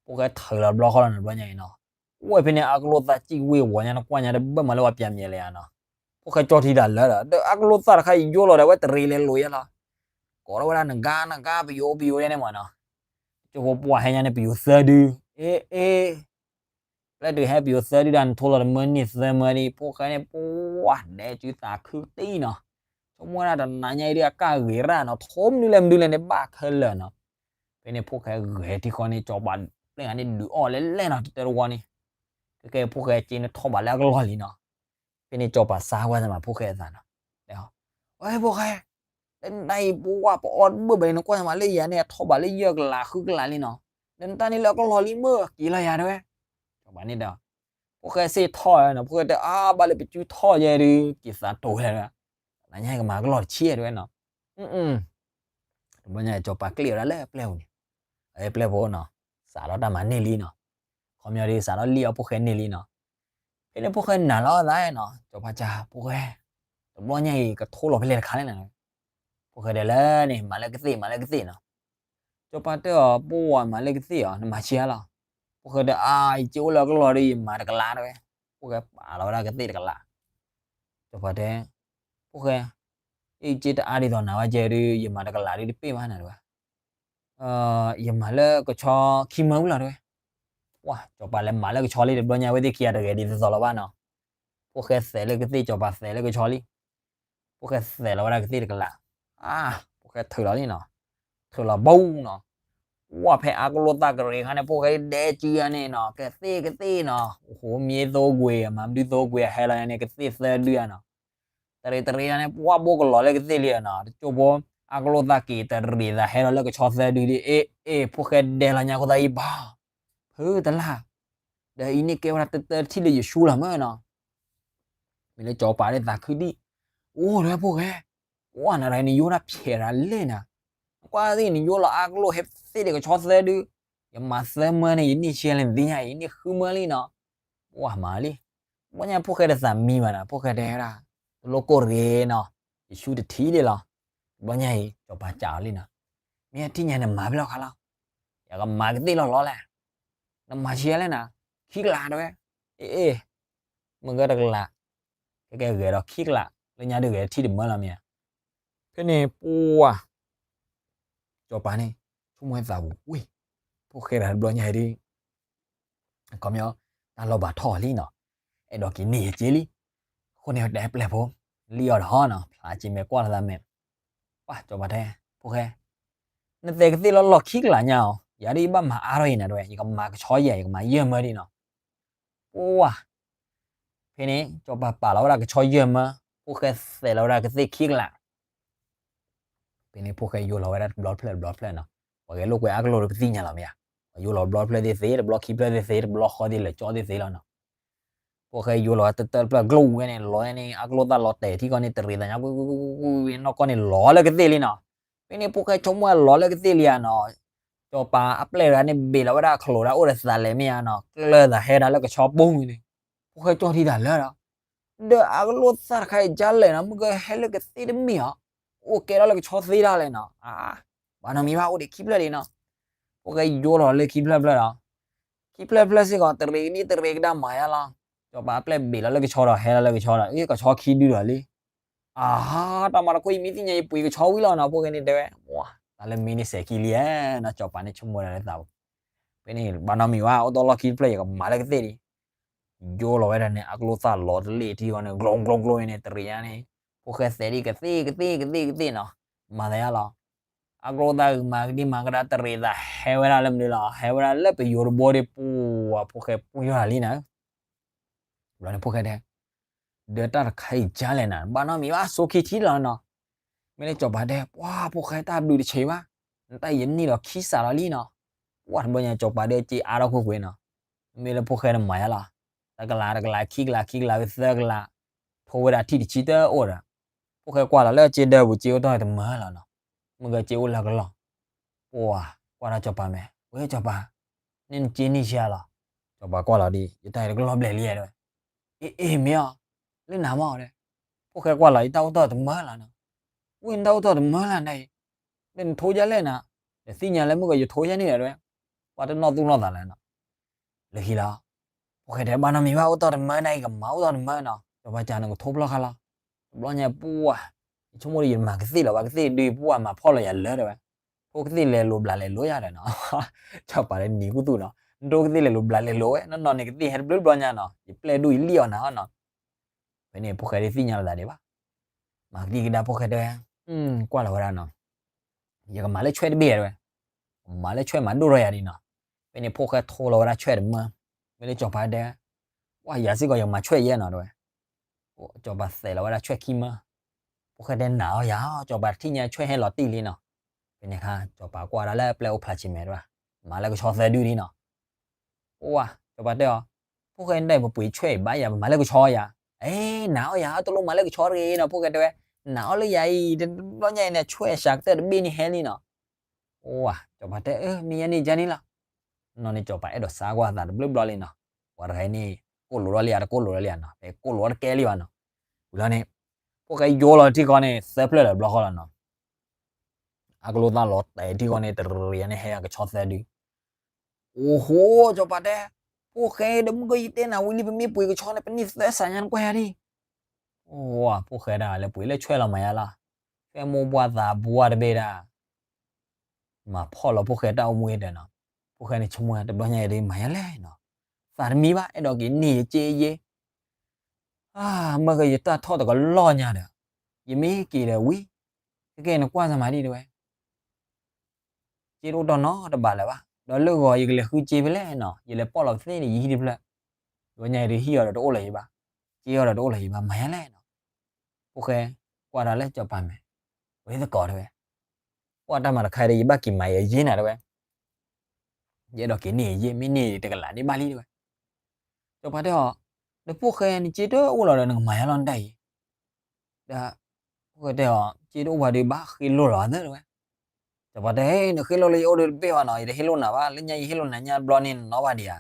ဖိၣ်ဃဲထုးလီၤတဘျီဃီလီၤနီၤ တဘျီညါအံၤနီၤ, ဝဲဖဲန့ၣ်အါကလိာ်သးစံၣ်ဝ့ၤဝီၤညါ နကွၢ်ညါတဘၣ်မၤလၢပှၤပျးမဲာ်လဲၣ်ဧါနီၤ, ဖိၣ်ဃဲကၠီထံတၢ်လၢာ်ဒီး ဒီးအါကလိာ်သးတခါအံၤယိလီၤဒီး အဝဲတရံးလဲၤလိာ်ယဲလီၤ, ကိးထီၣ်ဝဲဒၣ်နဂါနဂါပယိၤပယိၤယဲန့ၣ်မးနီၤ, ကၠိဖိပှၢ်ဟဲညါန့ၣ် ပယိၤသၢဒု, အ့ အ့ ပျဲတုၤဟဲပယိၤသၢဒုဒၣ် နထိလီၤတမၢန့ၢ်သၢမၢဒံး ဖိၣ်ဃဲန့ၣ် ပှၢ်ဒဲးစုသးခုတံၢ်နီၤ, ဆိကမိၣ်ဝဲဒၣ်တနၤညါအံၤဒ်အကၢ်ဂ့ၤရၣ်နီၤ ထိမနုၤလဲၣ်မနုၤလဲၣ်န့ၣ် ဘၣ်ခဲလၢာ်နီၤ, ဖဲန့ၣ်ဖိၣ်ဃဲဂဲၤထံဃီန့ၣ် စီၤပၤပျဲၢ်ဂၤန့ၣ်ဒုးအီၣ်လဲၣ်လဲၣ်နီၤ တတၢတဝီန့ၣ်, ကဲကဲဖိၣ်ဃဲက့န့ၣ်ထီၣ်ဘးလၢအကလီၢ်လံနီၤ, ဖဲန့ၣ်စီၤပၤစါကွၢ်သးမးဖိၣ်ဃဲအသးနီၤ, ဝဲဖိၣ်ဃဲ တနံၤအံၤပဝဲပအီၣ်တဘၣ်ဘၣ်အံၤ နကွၢ်သးမးလၢယၤန့ၣ် အထီၣ်ဘးလၢယဲၢ်ကလးဃုကလးလံနီၤ, ဒီးနတၢ်န့ၣ်လၢအကလီၢ်လံမ့ၢ်က့ၤလီၤယၤတဲဝဲ, စီၤပၤန့ၣ်တဲ, ဖိၣ်ဃဲစ့ၢ်ထီၣ်နီၤ ဖိၣ်ဃဲတဲအါဘၣ်လၢပစုထီၣ်ယဲဒုး က့ၤသးတိၤဝဲဒၣ်, နညါကမၤကလီၢ်တဆံတဲဝဲနီၤ, တဘျီညါစီၤပၤကျ့ၣ်ဝဲဒၣ်လၢပျဲၢ်ပူၤန့ၣ်, ပျဲၢ်ဖိနီၤ, စးထီၣ်တၢ်မၤန့ၢ်လံနီၤ, ခီပညီဒ်စးထီၣ်လံၣ်အီၣ်ဖိၣ်ဃဲန့ၢ်လံနီၤ, ဖဲန့ၣ်ဖိၣ်ဃဲနာ်လီၤအသးနီၤ စီၤပၤစါဖိၣ်ဃဲ, တဘျီညါအံၤကထိလီၤဖဲလဲၣ်တခါလဲၣ်နၤ, ဖိၣ်ဃဲတဲလၢန့ၣ် မၤလၢကသ့ၣ် မၤလၢကသ့ၣ်နီၤ, စီၤပၤတဲအီၤ ပဝဲမၤလၢကသ့ၣ်အီၤ နမၤဆံးအါလီၤ, ဖိၣ်ဃဲတဲအါ ယက့အိၣ်လၢအကလီၢ်ဒီး ယမၤတကလးတဲဝဲ, ဖိၣ်ဃဲပာ်လီၤဝဲဒၣ်ကသ့ၣ်တကလး, စီၤပၤတဲ, ဖိၣ်ဃဲ, အ့ၣ်က့တအါဒ်သိးနၤဝဲကဲဒုး ယမၤတကလးဒုးတပ့ၢ်ဘၣ်နၤတဲဝဲ, ယမၤလၢကဆီခံမၢဝံၤလီၤတဲဝဲ, ပှၢ် စီၤပၤလဲၤမၤလၢကဆီလံ တဘျီညါဝဲသ့ၣ်ခံဂၤတဂဲၤဒ်သိးသိးလီၤဘၣ်နီၤ, ဖိၣ်ဃဲသဲးလၢကသ့ၣ် စီၤပၤသဲးလၢကဆီလံ, ဖိၣ်ဃဲသဲးလီၤဝဲဒၣ်ကသ့ၣ်တကလး, အါ, ဖိၣ်ဃဲထုးလီၤလံနီၤ, ထုးလီၤဘၣ်နီၤ, ပှၢ် ဖဲအါကလိာ်သးကရံးခါန့ၣ် ဖိၣ်ဃဲဒဲးစုဂၤန့ၣ်နီၤ ကသ့ၣ်ကသ့ၣ်နီၤ အိၣ်ဃိမ့ၢ်သိကွံာ် မၤမနုၤသိကွံာ် ဟဲလီၤန့ၣ် ကသ့ၣ်သၢဒုဂၤနီၤ, တရံးတရံးန့ၣ် ပှၢ် ဘိကလီၤလၢကသ့ၣ်လံနီၤ တကၠိဖိ, အါကလိာ်သးက့ၤတရံးသးဟဲလီၤလၢကဆီသၢဒုဒ်အ့ၣ်အ့ၣ် ဖိၣ်ဃဲဒဲးလီၤညါအဃိသတးအံၤဘၣ်, ဖုတလၢ်, ဒီးအံၤန့ၣ်ကဲဝဲဒၣ်တတၢတထံၣ်လၢယဆူလီၤမၢနီၤ မ့ၢ်လၢစီၤပၤဒ်သးခုဒံး, အိၣ်ဒီးဖိၣ်ဃဲ, ပှၢ် နၤဒီးနယိဒၣ်ဖျဲးရၤလဲၣ်နၤ, နကွၢ်သ့ၣ် နယိလီၤအါကလိာ်ဟဲသ့ၣ်ဒီးကဆီသၢဒု, ယမၤသၢမၢန့ၣ် ယန့ၢ်ဆံးလဲၣ်နသ့ၣ်ညါအံၤ ယန့ၢ်ဃုမၢလံနီၤ, ပှၢ် မၤလံ, တဘျီညါဖိၣ်ဃဲတသးမံဘၣ်နီၤ ဖိၣ်ဃဲတဲဝဲဒၣ်, တလိၣ်ကိၢ်တဂ့ၤနီၤ, ယဆူတထံၣ်ဒံးလီၤ, တဘျီညါအံၤ စီၤပၤစံးလံနီၤ, မ့ၢ်ထံၣ်ညါနမၤဖဲလဲၣ်ခါလီၤ, ယကမၤကသ့ၣ်လီၤလီၤလဲၣ်, နမၤဆံးလဲၣ်နၤ, ခံကလးတဲဝဲ, အ့ၣ်အ့ၣ် မ့ၢ်ဂ့ၤတကလး, ကဲကဲဂဲၤဒီးခံကလး, လၢညါဒုးဂဲၤထံၣ်တမၢလီၤမ့ၢ်ဧါ, ဖဲန့ၣ်ပှၢ် စီၤပၤန့ၣ် ဆိကမိၣ်သးဝံၤ, ဖိၣ်ဃဲတဂၤတဘျီညါအံၤဒ်, ခီပညီ, တၢ်လီၤဘၣ်ထီၣ်အီၤလံနီၤ, အဲၣ်ဒိးက့ၤန့ၢ်ယက့ၤလံ, အဃိန့ၣ်တဲပျဲၢ်ဖိ, လံၣ်အီၤဒီးနီၤ ဖျါက့ၤမဲာ်ကွၢ်လီၤသးမဲာ်, ပှၢ် စီၤပၤတဲ, ဖိၣ်ဃဲ, နသဲးကသ့ၣ်လီၤလီၤခံကလးညါအီၤ, ယၤဒ်ယဘၣ်မၤအါထီၣ်အံၤနၤတဲဝဲ ယကမၤကဆီယဲၢ် ယကမၤယဲၢ်မၢဒ်နီၤ ပှၢ်, ဖဲန့ၣ် စီၤပၤပာ်လီၤဝဲဒၣ်ကဆီယဲၢ်မၢ, ဖိၣ်ဃဲသဲးလီၤဝဲဒၣ်ကသ့ၣ်ခံကလး, ဖဲန့ၣ်ဖိၣ်ဃဲယိလီၤဝဲဒၣ်တဘျီတဖျၢၣ်တဘျီတဖျၢၣ်နီၤ, ပှၤဂဲၤလိာ်ကွဲအါကလိာ်ဒီးကသ့ၣ်ညါလီၤမ့ၢ်ဧါ, ပှၤယိလီၤတဘျီတဖျၢၣ်သ့ၣ်သ့ၣ် တဘျီခံဖျၢၣ်သ့ၣ်သ့ၣ် တဘျီဃီသ့ၣ်လၢာ်ကၠီသ့ၣ်သ့ၣ်လီၤနီၤ, ဖိၣ်ဃဲယိလီၤဝဲတတၢၢ်တဖျၢၣ်ကျိၣ်ဝဲန့ၣ် လီၤန့ၣ် အါကလိာ်သးလီၤတဲာ်ထံကီၢ်န့ၣ် တရံးသးညါ ကွံာ်ကွံာ်ကွံာ်ကွံာ်ကွံာ် နီၢ်ကီၢ်န့ၣ်လီၤလၢကသ့ၣ်လံနီၤ, ဖဲန့ၣ်ဖိၣ်ဃဲဆိကမိၣ်လီၤလၢကသ့ၣ်လံဧါနီၤ, စီၤပၤအပျဲၢ်တဂၤန့ၣ် ဘ့ၣ်လီၤဝဲဒၣ်အချိၣ်ဒၣ်အိၣ်ဒီးသးလဲၣ်မ့ၢ်ဧါနီၤ ကျၢၢ်သးဟဲဒၣ်လၢကဆီပူၤန့ၣ်, ဖိၣ်ဃဲကၠီထံတၢ်လၢာ်ဒီး, ဒီးအါကလိာ်သးတခါအံၤကလဲၣ်နီၤ မ့ၢ်ကဟဲလၢကသ့ၣ်တမ့ၢ်ဧါ, အိၣ်ကဲထီၣ်လၢကဆီသ့ဒၣ်လဲၣ်နီၤ, ဘၣ်နီတမံၤဘၣ် အိၣ်ဒံးခံဖျၢၣ်လံနီၤ, ဖိၣ်ဃဲယိလီၤလၢခံဖျၢၣ်ဖျၢၣ်ဒီး, ခံ ခံဖျၢၣ်တဖျၢၣ်စ့ၢ်ကီး တရံးကဒံတရံးကဒါမၤယါလီၤ. စီၤပၤအပျဲၢ်ဘ့ၣ်လီၤလၢကဆီဒီး ဟဲလီၤလၢကဆီဒီး အ့ၣ် ကဆီခံဒုဒီးလံ. အဟါ တၢ်မၤတခိၣ် ယမ့ၢ်သ့ၣ်ညါ ယပှ့ၤကဆီဝံၤလီၤနီၤ ဖိၣ်ဃဲန့ၣ်တဲဝဲ. တၢ်လၢမ့ၢ်န့ၣ်စဲးခံလံနီၤ စီၤပၤန့ၣ်ဆိကမိၣ်ဝဲဒၣ်လၢသးပူၤ. ဖဲန့ၣ် ဘၣ်နီတမံၤဘၣ် အိၣ်တ့ၢ်လီၢ်ခံတဖျၢၣ် ယကမၤလၢကသ့ၣ်ဒံး. ယိလီၤဝဲဒၣ်န့ၣ် အကျိသၣ်လီၤတလ့ၣ်ထံဃီန့ၣ် ကျိကျိကျိန့ၣ် တရံးညါန့ၣ် ဖိၣ်ဃဲသဲးဒံးကသ့ၣ်ကသ့ၣ်ကသ့ၣ်ကသ့ၣ်နီၤ မၤသးယါလီၤ. အကျိသၣ်ဂုာ်မၤကဒံမၤကဒါတရံးသးဟဲဝဲဒၣ်လၢမနုၤလီၤ ဟဲဝဲဒၣ်လၢပယိၤတဘိဒံး ပှၤဖိၣ်ဃဲပူၤယီၤလံနၤ. ဘျီန့ၣ်ဖိၣ်ဃဲတဲ ဒီးတၢ်တခါအံၤကလဲၣ်နၤ ဘၣ်နီတမံၤဘၣ် ဆိခံထံလီၤနီၤ. မ့ၢ်လၢစီၤပၤတဲ ပှၤဖိၣ်ဃဲတၢ်ဘျုးတဆံးဘၣ်, နတၢ်အံၤယန့ၢ်ဒီးခံစးလီၤလံနီၤ. ပှၤတဘျီညါစီၤပၤဒီးစ့အါထီၣ်ကွ့ၢ်ကွ့ၢ်နီၤ. မ့ၢ်လၢဖိၣ်ဃဲန့ၣ်မၤယါလီၤ. တကလးတကလး ခံကလးခံကလး သၢကလး, ထိဝဲဒၣ်ထံၣ်တဆံတအိၣ်ဒီး ဖိၣ်ဃဲကွၢ်လီၤလၢစ့ဒၢပူၤ စ့အိၣ်တ့ၢ်တမၢလီၤနီၤ. မ့ၢ်ဂ့ၤစ့အိၣ်လၢကလီၢ်. ပှၤကွၢ်ထီၣ်စီၤပၤမဲာ်, ဝဲစီၤပၤ, န့ၣ်နစ့န့ၢ်ဆံးလီၤ. စီၤပၤကွၢ်လီၤဒ် ယတၢ်အံၤတကလီၢ်ဘျဲၣ်လံတဲဝဲ. အ့ အ့ မ့ၢ်အီၤ, လၢနၤမ့ၢ်တဲ. ဖိၣ်ဃဲကွၢ်လီၤ ယတၢ်အိၣ်တ့ၢ်တမၢလီၤနီၤ. ဝဲနတၢ်အိၣ်တ့ၢ်တမၢလီၤနၤအံၤ, လၢနထိဒ်လဲၣ်နၤ, နသ့ၣ်ညါလၢမ့ၢ်ဂ့ၤယထိဒ်န့ၣ်ဒီးတဲဝဲ. ပှၤတနီၣ်သူၣ်နီၣ်သးလၢၤနီၤ. လၢခံလီၤ. ဖိၣ်ဃဲတဲဘၣ်နီတမံၤဘၣ် အိၣ်တ့ၢ်တမၢနၤအံၤ ကမၤအိၣ်တ့ၢ်တမၢနီၤ. စီၤပၤစံးနကထိဖျီၣ်ဃာ်လီၤ. တဘျီညါပှၤ, ယဆိကမိၣ်ဒီးယမၤကသ့ၣ်လီၤ ပှၤကသ့ၣ်ဒုးပှၤမၤဖီၣ်လီၤယၤလၢတဲဝဲ. ထိကသ့ၣ်လဲၤလိာ်ဘျးလဲၤလိာ်ယၤဒီးနီၤ. စီၤပၤလၢနံၤကူသူၣ်နီၤ, နထိကသ့ၣ်လဲၤလိာ်ဘျးလဲၤလိာ်ဝဲ နီၢ်နီၢ်န့ၣ်ကသ့ၣ်ဟဲတဘျုးဘျီညါနီၤ, ယပျဲၢ်ဒိၣ်ယလံၣ်အီၤနၤအီၤနီၤ. ဖဲန့ၣ်ဖိၣ်ဃဲဒ်သ့ၣ်ညါလီၤသးဒံးဘၣ်. မၤကသံၣ်ကဒါဖိၣ်ဃဲတဲဝဲ, ကွၢ်လီၤဝဲဒၣ်နီၤ. ယကမၤလၢဆွဲၣ်တဘ့ၣ်တဲဝဲ. ကမၤလၢဆွဲၣ်မၤဒိၣ်ထီၣ်ယၤဒ်နီၤ. ဖဲန့ၣ်ဖိၣ်ဃဲထိလီၤဝဲဒၣ်ဆွဲၣ်တမၢ. မ့ၢ်လၢစီၤပၤတဲ, ပှၤယၤစ့ၢ်ကီးယကမၤဆွဲၣ်ယဲနီၤတဲဝဲ. စီၤပၤသဲးလီၤဝဲဒၣ်ဆွဲၣ်ခံမၢ. ဖိၣ်ဃဲတဲနၤအီၤယၤ, စီၤပၤတထံၣ်ညါဆွဲၣ်ဟဲလီၤတံၢ်လံနီၤ. ဖဲန့ၣ်အခါ စီၤပၤကွၢ်ဒၣ်လၢပျဲၢ်အိၣ်ဖျါဆံးမဲာ်တဲဝဲ, မၤလၢကဆီသၢဒုဒ်နီၤ. ပှၤ, စီၤပၤတဲအီၤ, ဖိၣ်ဃဲနဒၣ်အံၤ ပပှ့ၤဆွဲၣ်အံၤဘၣ်ယၤ ပမၤလၢကဆီယၤ. အ့ နၤအီၤယၤ တလိၣ်မၤလၢကဆီတဂ့ၤနီၤ ဖိၣ်ဃဲတဲဝဲ. နၤအီၤလၢယၤအံၤ တဘျီညါအံၤန့ၣ် ဆွဲၣ်စှၤကတၢၢ်တဘ့ၣ်န့ၣ်ဟဲလံနီၤ. ပှၤ, စီၤပၤတဲ အၢ မ့ၢ်ယဲန့ၣ်ကန့ၣ်လီၤ. နီၢ်နီၢ်န့ၣ်စီၤပၤအဲၣ်ဒိးစါကွၢ်အသးတဘျုးဘျီလံနီၤ. ပှၤတဂၤအံၤန့ၣ် ကိၣ်လိာ်ထီၣ်လံဧါ တကိၣ်လိာ်ထီၣ်လံဧါနီၤ, ဖဲကိၣ်လိာ်ထီၣ်တကဲလံဘၣ်နီၤ. ဝံၤလီၤန့ၣ်, ဖိၣ်ဃဲယိလီၤထံဃီန့ၣ် သၢဖျၢၣ်လၢၤဘျီဃီလီၤနီၤ. အကျိသၣ်လီၤတဲာ်ထံဃီန့ၣ် တရံးန့ၣ်ဟဲကဆီသၢဒု. အိၣ်ဟိ, စီၤပၤတဲ, ဖိၣ်ဃဲဒီး မုၢ်ကယတဲနၤဝံၤလံ ပမ့ၢ်ပှ့ၤကဆီန့ၣ် ပန့ၢ်သၢစးညါ နကွၢ်ယၤဒ်. အိၣ်, ဖိၣ်ဃဲဒၣ်လၢပှ့ၤလၢဆွဲၣ်လီၤမၤယါလီၤ. ဆွဲၣ်မိၢ်ပှၢ်သးဘှါတဘ့ၣ်ဒၣ် မၤဖီၣ်လီၤဖိၣ်ဃဲတၢ်အိၣ်မူအတၢ်နီၤ. ဖိၣ်ဃဲန့ၣ်ဆိကမိၣ် တဘျီညါအံၤဒ်မၤယါလဲၣ်နီၤ. သးတမံဘၣ် အဲၣ်ဒိးက့ၤန့ၢ်ယစ့ယဲ. မ့ၢ်ဂ့ၤ ယတၢ်ထီၣ်တကလီၢ်ညါဒီး ယမ့ၢ်က့ၤဒီးဝံၤ, ခဲကဲနကွၢ်စၢ်မၤဒ်တဲဝဲ. စ့တအိၣ်တ့ၢ်နီတဘးလၢၤဘၣ်. ဒီးလၢဂီၤယကလဲၤဃုစ့ဖဲလဲၣ်နီၤ, ယလဲၤပိာ်လီၤပသ့ၣ်န့ၣ် ယဟံၣ်တဖျၢၣ်. တဘျီညါအံၤဒ်ဟံၣ်အီၤဒီးတအိၣ်လၢၤယဘၣ်, စ့အီၤဒီးတအိၣ်လၢၤယဘၣ် မၤယါလဲၣ်နီၤ. ဖိၣ်ဃဲကွၢ်တၢ်လၢစီၤပၤမဲာ်, ဝဲသကိးတဲဝဲ. ကွၢ်တၢ်မၤတခါဒီး ယဘၣ်က့ၤမၤယဲနၤတဲဝဲ. ယအဲၣ်ဒိးက့ၤန့ၢ်ယဲ မ့ၢ်န့ၢ်တကလးန့ၣ်ဘၣ်လံတဲဝဲ. စီၤပၤတဲအီၤ, ဒီးဖိၣ်ဃဲနစ့တအိၣ်လီၤဒီး နကမၤယါလီၤနတၢ်အံၤ. ဒီးဖိၣ်ဃဲတဲအီၤ, စ့တအိၣ်ဘၣ်ဒီး ဘၣ်ဃ့လိၣ်လီၤသၢတဲဝဲ. စီၤပၤတဲ, နဃ့လိၣ်လၢယအိၣ်ဒီးတဘ့ၣ်ဘၣ်နီၤ, ယတဟ့ၣ်လိၣ်နၤဘၣ်, လၢညါယဟ့ၣ်လိၣ်နၤညါတဘျီန့ၣ် နနီၣ်ဘၣ်ဒံးဧါ.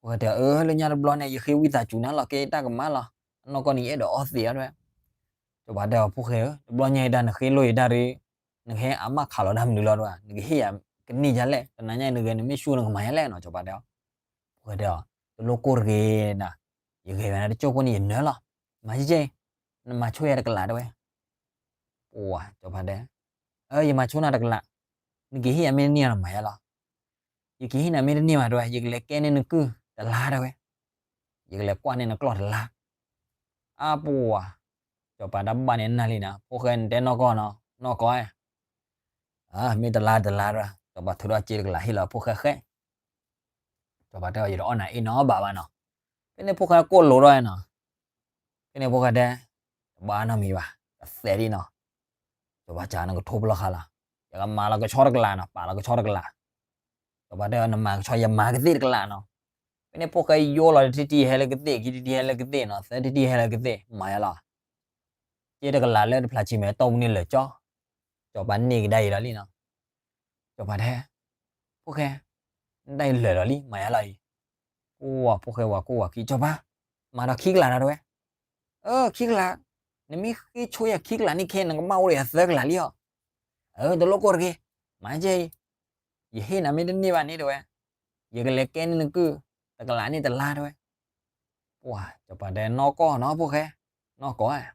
ဖိၣ်ဃဲတဲအီၤ, အၢ လၢညါတဘျီန့ၣ် ယဃ့ဝံသးစူၤနၤလီၤ, ကဲယတၢ်ကမၣ်လီၤ, အနီၢ်ကီၢ်န့ၣ် ယအဲၣ်ဒိးအီသံးအီၤတဲဝဲ. စီၤပၤတဲအီၤ, ဖိၣ်ဃဲဧၢ, တဘျီညါအံၤဒၣ် နဃ့လိၣ်ယတၢ်ဒီး နကဟဲအမၣ်ခးလီၤတၢ်မနုၤလီၤတဲဝဲ, နကဟ့ၣ်ယၤကန့ၢ်ယါလဲၣ်, တနၤညါအံၤနဂဲၤနမ့ၢ်ဆူၣ်နကမၤယါလဲၣ်နီၤ. စီၤပၤတဲအီၤ, ဖိၣ်ဃဲတဲအီၤ, တလိၣ်ကိၢ်တဂ့ၤနၤ, ယဂဲၤဝဲနၤတကၠိၢ်ခိၣ်န့ၣ် ယနၢလီၤ, မၤကဲ, နမၤဆိယၤတကလးတဲဝဲ. ပှၤ, စီၤပၤတဲ, အၢ ယမၤဆိနၤတကလး, နက့ၤဟ့ၣ်ယၤမ့ၢ်တန့ၢ်ဘၣ် နမၤယါလီၤ. ယက့ၤဟ့ၣ်နၤမ့ၢ်တန့ၢ်ဘၣ်တဲဝဲ, ယကလဲၤကဲန့ၢ်နကုၢ်တလါတဲဝဲ, ယကလဲၤကွၢ်န့ၢ်နကျီၢ်တလါ. အါပှၤ, စီၤပၤတၢ်ဘၣ်န့ၣ်နၢ်လံနၤ, ဖိၣ်ဃဲနတဲနီၢ်ကီၢ်နီၤ, နီၢ်ကီၢ်ဧါ. မ့ၢ်တလါတလါတဲဝဲ, စီၤပၤထုးထီၣ်စ့တကလးဟ့ၣ်လီၤဖိၣ်ဃဲဃဲ. စီၤပၤတဲအီၤ, ယတအီၣ်နၤအ့ၣ်နီတဘးဘၣ်နီၤ. ဖဲန့ၣ်ဖိၣ်ဃဲကိၣ်လိာ်ထီၣ်နီၤ. ဖဲန့ၣ်ဖိၣ်ဃဲတဲ, တဘၣ်နီတမံၤဘၣ်, ကသဲးဒ်နီၤ. စီၤပၤစံးနကထိဖျီၣ်ဃာ်လီၤ, ယကမၤလီၤကဆီတကလးနီၤ, ပာ်လီၤကဆီတကလး. စီၤပၤတဲအီၤ, နမၤကဆီ ယမၤကသ့ၣ်တကလးနီၤ. ဖဲန့ၣ်ဖိၣ်ဃဲယိလီၤတထံၣ်တထံၣ်ဟဲလၢကသ့ၣ်, ခံထံၣ်တထံၣ်ဟဲလၢကသ့ၣ်နီၤ, သၢထံၣ်တထံၣ်ဟဲလၢကသ့ၣ်, မၤယါလီၤ. စ့တကလးလၢတဖျးဆံမဲာ်တီၢ်ပူၤန့ၣ်လၢာ်ကၠီ, စီၤပၤန့ၢ်ကဒါအံၤလီၤလံနီၤ. စီၤပၤတဲ, ဖိၣ်ဃဲ, နဒၣ်အံၤလၢာ်လီၤလံ မၤယါလီၤအံၤ. ပှၤဖိၣ်ဃဲဝၤကိၢ်ဝၤခံ, စီၤပၤ, မၤဒီးခံကလးဒီးတဲဝဲ. အၢ ခံကလး, နမ့ၢ်ဃ့ဆိယၤခံကလးန့ၣ်ခဲ နကဘၣ်အိၣ်ဒီးယၤသၢကလးလံအီၤ. အၢ တလိၣ်ကိၢ်တဂ့ၤ, မၤကဲအံၤ, ယဟ့ၣ်နၤမ့ၢ်တန့ၢ်ဘၣ်န့ၣ်တဲဝဲ. ယကလဲၤကဲန့ၢ်နကုၢ် တကလးန့ၣ်တလါတဲဝဲ. ပှၤ စီၤပၤတဲနီၢ်ကီၢ်နီၤဖိၣ်ဃဲ, နီၢ်ကီၢ်ဧါ.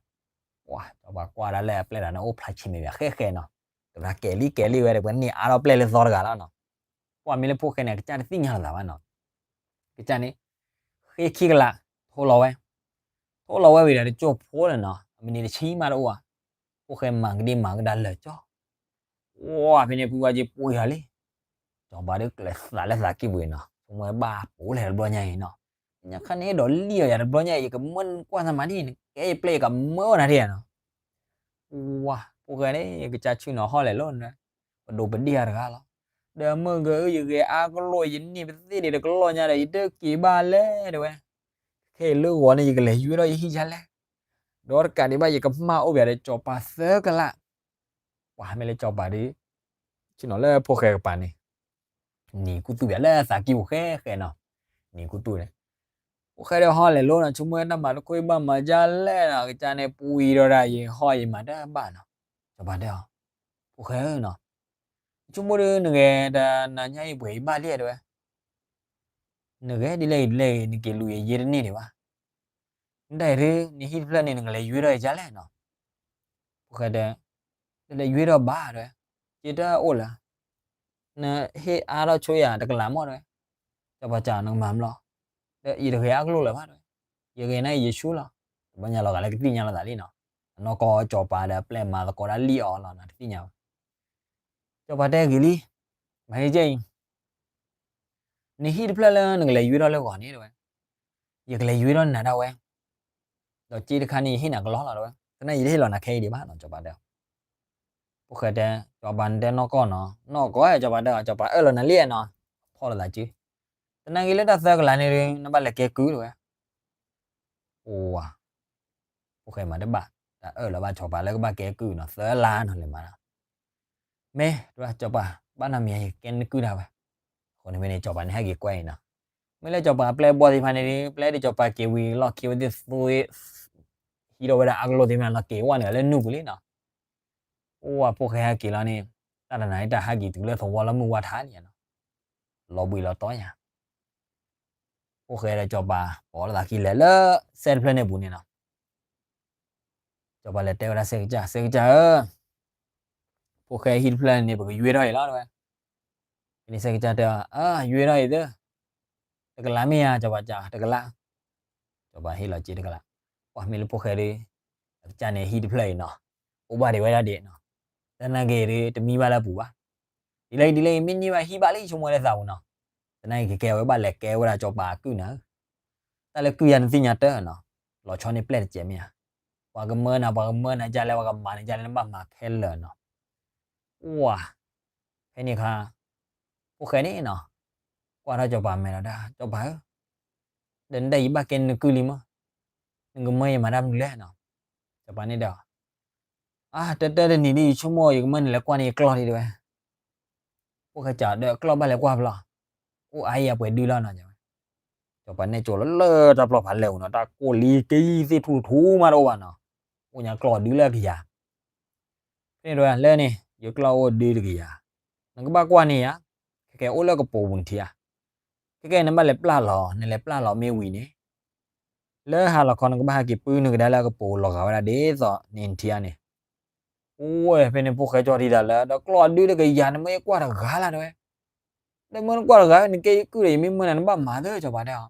ပှၤ စီၤပၤကွၢ်ဒၣ်လၢအပျဲၢ်တၢ်န့ၣ်အိၣ်ဖျါဆံးမဲာ်ဘၣ်ဃဲဃဲနီၤ, တဘၣ်ကဲၤလံကဲၤလံဝဲဒီး ပှၤန့ၢ်အါထီၣ်ပျဲၢ်လၢသီတဂၤလီၤနီၤ. ပှၤမ့ၢ်လၢဖိၣ်ဃဲန့ၣ် အကစၢ်တသ့ၣ်ညါလိာ်သးဘၣ်နီၤ. ကစၢ်န့ၣ် ဃ့ခံကလး ထိလီၤဝဲ, ထိလီၤဝဲဝံၤဒီးတကၠိၢ်ဖိလၢာ်နီၤ အမံးနံးတဆံမးတအိၣ်ဘၣ်. ဖိၣ်ဃဲမၤကဒံမၤကဒါလၢာ်ကၠီ ပှၤဖဲန့ၣ်ဖုဝါက့ပှ့ၤအီၤလံ. စီၤပၤဒုးကျဲးစးလၢသးကံၢ်ပူၤနီၤ, ဆိကမိၣ်ဘၣ်ပူၤလဲၣ်တဘျီညါအံၤနီၤ, ညါခါန့ၣ်ဒီးလံၣ်အီၤယၤတဘျီညါအံၤ ယကမၢနကွၢ်သးမၤဒ်အံၤ နကဲယပျဲၢ်ယကမၢအီၤနၤဒ်နီၤ. ပှၤ ဖိၣ်ဃဲန့ၣ် ယကစၢ်ဆူၣ်နီၤဟီၣ်လဲၣ်လီၤ, ပဒိးပဒ့ၣ်အတဂၤလီၤ. ဒီးမုၢ်ဂၤဧၢ ယဂဲၤအါကလိာ် ယန့ၢ်ပသ့ၣ်ဒံးတကလီၢ်ညါဒီး ယတက့ၤဘၣ်လဲၣ်တဲဝဲ. ခဲအံၤလၢဂီၤန့ၣ် ယကလဲၤယွ့ထီၣ်ယဟံၣ်ယါလဲၣ်, ဒီးတကးဒံးဘၣ် ယကမၢ်အိၣ်ဘၣ်ဒီးစီၤပၤသၢကလး. ပှၤမ့ၢ်လၢစီၤပၤဒုး ဆ့ၣ်နီၤလၢဖိၣ်ဃဲကပၤန့ၣ် နံၤကူသူၣ်ဘၣ်လၢသးကံၢ်ပူၤဃဲဃဲနီၤ, နံၤကူသူၣ်န့ၣ် ဖိၣ်ဃဲဒီးဟီၣ်လဲၣ်လီၤနီၤ, ဆိကမိၣ်တၢ်မၤတခီဘၣ်မၤဒ်လဲၣ်နီၤ, ကစၢ်န့ၣ်ပှ့ၤဒီးဒၣ်ယဟီၣ်ယမၤတဘၣ်နီၤ. စီၤပၤတဲအီၤ, ဖိၣ်ဃဲဧၢနီၤ, ဆိကမိၣ်ဒီးနဂဲၤတနၤညါအံၤပှဲၤယဘၣ်လံတဲဝဲ. နဂဲၤဒ်လဲၣ်ဂ့ၤဒ်လဲၣ်ဂ့ၤ နက့ၤလူၤယယ့တန့ၢ်ဒံးဘၣ်. နတၢ်အံၤဒုး နဟံၣ်တဖျၢၣ်န့ၣ် နကလဲၤယွ့ထီၣ်ယကလဲၣ်နီၤ. ဖိၣ်ဃဲတဲ, တလဲၤယွ့ထီၣ်ဘၣ်တဲဝဲ, က့တအိၣ်လၢၤ, နဟ့ၣ်အါထီၣ်ဆိယၤတကလးမးတဲဝဲ. စီၤပၤစံး နကမၤမလီၤ, ဒီးယတဂဲၤအါကလိာ်လၢၤဘၣ်တဲဝဲ, ယဂဲၤန့ၣ်ယဆူၣ်လီၤ. တဘျီညါလီၤဂာ်လၢကသ့ၣ်ညါလိာ်သးလံနီၤ, အနီၢ်ကီၢ်စီၤပၤဒီးအပျဲၢ်မၤသကိးတၢ်လံၣ်အီၤလီၤနီၤ, တသ့ၣ်ညါဘၣ်. စီၤပၤတဲဂ့ၤလံ, မၤဟ့ၣ်ကဲအံၤ နဟံၣ်တဖျၢၣ်လၢနကလဲၤယွ့ထီၣ်လၢဂီၤန့ၣ်တဲဝဲ, ယကလဲၤယွ့ထီၣ်နၤဒၣ်ဝဲ, ဒီးစ့တခါန့ၣ် ယဟ့ၣ်နၤကလီလီၤတဲဝဲ, သနာ်ယတဟ့ၣ်လီၤနၤခဲအံၤဒံးဘၣ်နီၤ, စီၤပၤတဲ. ဖိၣ်ဃဲတဲ, စီၤပၤနတဲနီၢ်ကီၢ်နီၤ, နီၢ်ကီၢ်ဧါ စီၤပၤတဲ, စီၤပၤအၢၣ်လီၤနၤလံနီၤ, ဖီၣ်လိာ်သးစု, သနာ်က့လၢတၢ်သၢကလးန့ၣ် နဘၣ်လဲၤကဲကုၢ်တဲဝဲ. အိၣ်ဝါ ဖိၣ်ဃဲမၤတဘၣ်, တၢ်အၢၣ်လီၤဘၣ်စီၤပၤလၢကဘၣ်ကဲကုၢ်နီၤ, သၢလါနီၤလဲၤမၤနီၤ. မ့ၢ်တဲဝဲ စီၤပၤ ဘၣ်နီတမံၤ ယကကဲနကုၢ်ဒၣ်ဝဲ. အဃိန့ၣ်ဖဲန့ၣ် စီၤပၤန့ၣ်ဟဲက့ၤကွဲအံၤနီၤ. မ့ၢ်လၢစီၤပၤအပျဲၢ်အဘီၣ်သ့ၣ်တဖၣ်န့ၣ်ဒီး ပျဲဒ်စီၤပၤက့ၤဝံၤလီၢ်ခံဝဲသ့ၣ်သူ ဟံးထီၣ်ဝဲဒၣ်အါကလိာ်သ့ၣ်တဖၣ်လီၤ က့ၤဝဲန့ၣ်လၢနုၢ်ပူၤလံနီၤ. အိၣ်ဝါ ဖိၣ်ဃဲဟဲက့ၤလီၤန့ၣ် တၢ်တနၤအံၤတၢ်ဟဲက့ၤတုၤလၢသဝီလီၤမုၢ်ဝါထါန့ၣ်နီၤ. လီၤဘှံးလီၤတီၤညါ ဖိၣ်ဃဲဒီးစီၤပၤ ပိာ်လိာ်သးခံလဲၤလၢစဲတဖျၢၣ်န့ၣ်အပူၤန့ၣ်နီၤ. စီၤပၤလဲၤတဲဝဲဒၣ်စဲကစၢ်, စဲကစၢ်ဧၢ, ဖိၣ်ဃဲဟံၣ်တဖျၢၣ်န့ၣ် ပကယွ့ထီၣ်အံၤလီၤတဲဝဲ. ဖဲန့ၣ်စဲကစၢ်တဲအီၤ, ယွ့ထီၣ်အံၤသ့, တကလးမ့ၢ်ဧါ စီၤပၤစံး, တကလး. စီၤပၤဟ့ၣ်လီၤစ့တကလး. ပှၤမ့ၢ်လၢဖိၣ်ဃဲဒီး အကစၢ်န့ၣ်ဟံၣ်တဖျၢၣ်အံၤနီၤ အိၣ်ဘၣ်ဒံးဝဲဒၣ်ဒံးနီၤ. သနာ်က့ဒီး တမံဘၣ်လၢအပူၤဘၣ်. ဒ်လဲၣ်ဒ်လဲၣ် မ့ၢ်န့ၢ်ဘၣ်ဟံၣ်ဘၣ်လံ ဆိကမိၣ်လၢသးပူၤနီၤ. သနာ်က့ကကဲဝဲဘၣ်လဲၤကဲဝဲဒၣ်စီၤပၤအကုၢ်နၤဧၢ. တၢ်လၢကုၢ်ယၤနသ့ၣ်ညါတၢ်နီၤ. လီၤဆီန့ၢ်ပျဲၢ်တစဲးမ့ၢ်ဧါ. ပှၤကမၢနၤ ပှၤကမၢနၤဒ်လဲၣ် ပှၤကမၤနၤဒ်လဲၣ် နဘၣ်မၤခဲလၢာ်နီၤ. ဝါ ဖဲန့ၣ်အခါ ဖိၣ်ဃဲန့ၣ်နီၤ ကွၢ်ထီၣ်စီၤပၤမဲာ်ဒီးဒၣ် စီၤပၤဧၢ, ဒီးနဒၣ်ယဘၣ်ကဲနကုၢ်လံမး, နကမၢယမၤတၢ်မနုၤလဲၣ်နီၤ. စီၤပၤန့ၣ်ဒီး အါ တၢ်တၢ်တနံၤဒ်ယဆိကမိၣ် ယကမၢနလဲၤကွၢ်န့ၢ်ယကျီၢ်ဒံးတဲဝဲ. ဖိၣ်ဃဲစံးဒီး ကျီၢ်ဘၣ်လဲၤကွၢ်ဖဲလဲၣ်. အိၣ်အါယၤပှဲၤဒုလီၤနီၤ. စီၤပၤန့ၣ်ကၠီၤလီၤလၢတၢ်ပျီဖးလဲၢ်ပူၤနီၤ, တၢ်ကိၢ်လံက့ၤသ့ၣ်ထူၣ်ထူမးတအိၣ်ဘၣ်နီၤ. အိၣ်ညါကျီၢ်ဒုလၢကယၤ ဖဲန့ၣ်တဲဝဲလၢန့ၣ် ယကျီၢ်အိၣ်ဒုတကယၤ, နကဘၣ်ကွၢ်န့ၢ်ယၤ, ခဲကဲအိၣ်လၢကပိာ်ပူၤနထံၣ်ဧါ. ခဲကဲနဘၣ်လဲၤပျၢ်လီၤ, နလဲၤပျၢ်လီၤမ့ၢ်ဝံၤန့ၣ် လၢဟါလီၤခီနကဘၣ်ဟဲက့ၤပုၢ်နုာ်ကဒါလၢအကပိာ်လီၤဂာ်ဝဲဒၣ်ဒ်သိးန့ၣ်နထံၣ်ဧါန့ၣ်. အိၣ်ဝဲ ဖဲန့ၣ်ဖိၣ်ဃဲကၠီၤထံသးလၢ ဒီးကျီၢ်ဒုတကယၤ နမ့ၢ်ကွၢ်တဂၤလၢ်တဲဝဲ. ဒီးမ့ၢ်နကွၢ်တဂၤ နကဲယကုၢ်ဒီး ယမ့ၢ်မၢနၤ နဘၣ်မၤသ့ စီၤပၤတဲအီၤ.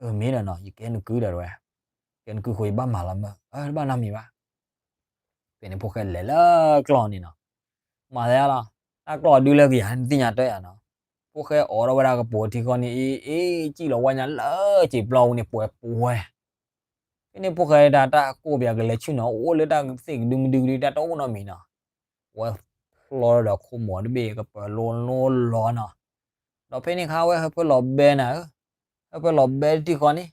အၢ မ့ၢ်ဒီးနီၤ ယကဲနကုၢ်ဒီးတဲဝဲ, ကဲနကုၢ်ဃိ ယဘၣ်မၤလီၤမၢ်, အၢ တဘၣ်နီတမံၤဘၣ်. ဖဲန့ၣ်ဖိၣ်ဃဲလဲၤလၢကျီၢ်န့ၣ်နီၤ, မၤသ့လီၤ, တၢ်ကျီၢ်ဒုလၢကယၤ နသ့ၣ်ညါတၢ်ယၤနီၤ. ဖိၣ်ဃဲအိးထီၣ်ဝဲဒၣ်ကပိာ်ထံဃီန့ၣ် အ့ အ့ စံၣ်လီၤဝဲညါလၢစံာ်ပျီပူၤန့ၣ် ပှဲၤပူၤဝဲ ဖဲန့ၣ်ဖိၣ်ဃဲဒၣ်တၢ်ကိၢ်ပယၤကလဲၤဆူၣ်နီၤ အိၣ်လၢတၢ်သ့ၣ်ကဒုမဒုကဒု တၢ်တအိၣ်နီတမံၤနီၤ. ဝဲဖျီဒီးခိၣ်မီၤတဘ့ၣ် ကပၢၤလိလိလီၤနီၤ. ဒီးဖဲန့ၣ်ခါဝဲဟၢဖၢလီၤဘဲနၤဧၢ, ဟၢဖၢလီၤဘဲတထံဃီန့ၣ်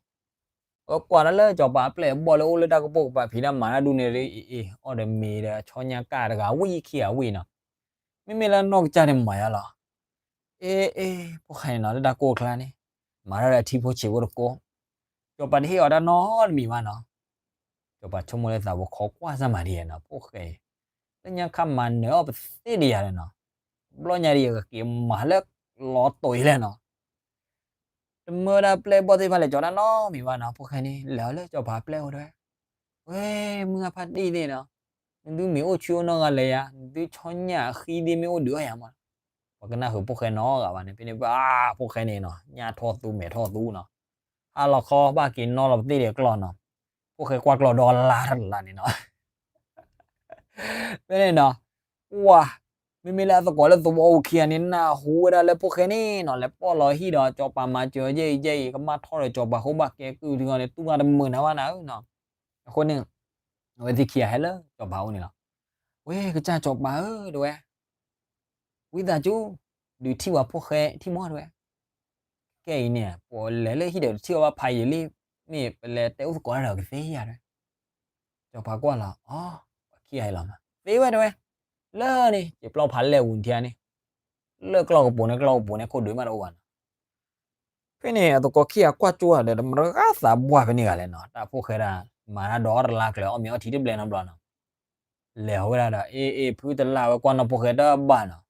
ဝဲကွၢ်တၢ်လၢစီၤပၤအပျဲၢ်အဘီၣ်လၢအိၣ်လၢတၢ်ကပိာ်ကပၤဖံးတၢ်မၤတၢ်ဒူၣ်န့ၣ် အ့ အ့ အီၣ်ဒီးမ့ၤဒီး ဆီညါကၣ်တဂၤဝံၣ်ခံဂၤဝံၣ်နီၤ. မ့မ့ၢ်လၢနီၢ်ကစၢ်န့ၣ်မၤယါလီၤ. အ့ အ့ ဖိၣ်ဃဲန့ၣ်နီၤ လၢတၢ်ကိၢ်အကျါန့ၣ် မၤထီၣ်ဒီးထံဖိဆံးဖိတကိး စီၤပၤတဟ့ၣ်အီၤတၢ်နီတမံၤဘၣ်နီၤ. စီၤပၤဆိကမိၣ်လၢသးပူၤ ခိးကွၢ်စၢ်မၤဒ်ယဲနီၤ ဖိၣ်ဃဲအံၤ လၢညါခါမၤနၢၤအီၣ်ပသ့ဒ်ယၤလၢနီၤ. ဘျီညါဒီးယကက့ၤမၤလၢလီၤတိာ်အံၤလဲၣ်နီၤ. တမၢဒၣ်ပျဲၢ်ဘီၣ်သ့ၣ်တဖၣ်လဲၤကၠီၤတၢ်နီတမံၤဘၣ်နီၤ. ဖိၣ်ဃဲန့ၣ် လဲၤအီၤလၢစီၤပၤပျဲၢ်အိၣ်တဲဝဲ, ဝဲမုၢ်ဂၤဖါတံၢ်သ့ၣ်နီၤ, နသုမ့ၢ်အိၣ်ဆူၣ်အိၣ်နီတဂၤလဲၣ်ယၤ, နသုဆီညၣ်အဃံသ့ၣ်မ့ၢ်အိၣ်ဒုးအီၣ်ယၤမး. ပှၤကနၣ်ဃုာ်ဖိၣ်ဃဲနီတဂၤဘၣ်န့ၣ် ဖဲန့ၣ်ဘၣ် ဖိၣ်ဃဲန့ၣ်နီၤ ညၣ်ထီၣ်သူမဲာ်ထီၣ်သူနီၤ, ဟါလီၤခီဘၣ်က့ၤနီၣ်လီၤပသ့ၣ်ဒီးကျီၢ်နီၤ, ဖိၣ်ဃဲကွၢ်ကျီၢ်ဒီလါတလါန့ၣ်နီၤ ဖဲန့ၣ်နီၤ, ဝါ, မ့မ့ၢ်လၢအသကိးလၢသဝီအိၣ်ခံဂၤန့ၣ် နၢ်ဟူဝဲဒၣ်လၢဖိၣ်ဃဲန့ၣ်နီၤ လဲၤပိာ်လီၤဟံၣ်ဒီးစီၤပၤမၤစၢၤယဲအံၤယဲအံၤ ကမၣ်ထီၣ်ဒီးစီၤပၤဃိဘၣ်ကဲကုၢ်ထံဂီၢ်န့ၣ် တူၢ်ဘၣ်တမုာ်နၤဘၣ်နၤဧၢနီၤ. အဃိန့ၣ် အဝဲသ့ၣ်ခံဂၤဟဲလၢစီၤပၤအိၣ်န့ၣ်လီၤ. ဝဲကစၢ်စီၤပၤဧၢ တဲဝဲ ဝံသးစူၤ ဒုးထံၣ်ပှၤဖိၣ်ဃဲထံၣ်မီၢ်တဲဝဲ, ခဲအံၤန့ၣ် ပလဲၤလၢဟံၣ်ဒီးတထံၣ်အီၤဘၣ်ဖးယံာ်လံ, မ့ၢ်ပလဲၤတဲအိၣ်သကိးတၢ်ဒီးကသ့ဧါတဲဝဲ. စီၤပၤကွၢ်လီၤ အီ, ပှၤခံဂၤအံၤလီၤမး သ့ဝဲတဲဝဲ, လၢန့ၣ် ယပျီဖးလဲၢ်ဝူၤထံဂၤန့ၣ်, လၢကျီၢ်ကပူၤန့ၣ် ကျီၢ်ကပူၤန့ၣ် ခိၣ်ဒုးမးတအိၣ်ဘၣ်နီၤ. ဖဲန့ၣ် အသကိးခံဂၤကွၢ်ကၠိဒီး တမတဂၤသးပှၢ်ဖဲန့ၣ်ဂၤလဲၣ်နီၤ, တၢ်ဖိၣ်ဃဲဒၣ် မၤတၢ်ဒီးတလါကျၢၤ အီၣ်မ့ၤအီထံတဘျဲၣ်နီတဘျီနီၤ. လဲၤဟီဝဲဒၣ်ဒီး အ့ အ့ ဖုတလါ ဝဲကွၢ်နီၣ်ဖိၣ်ဃဲတဘၣ်နီၤ.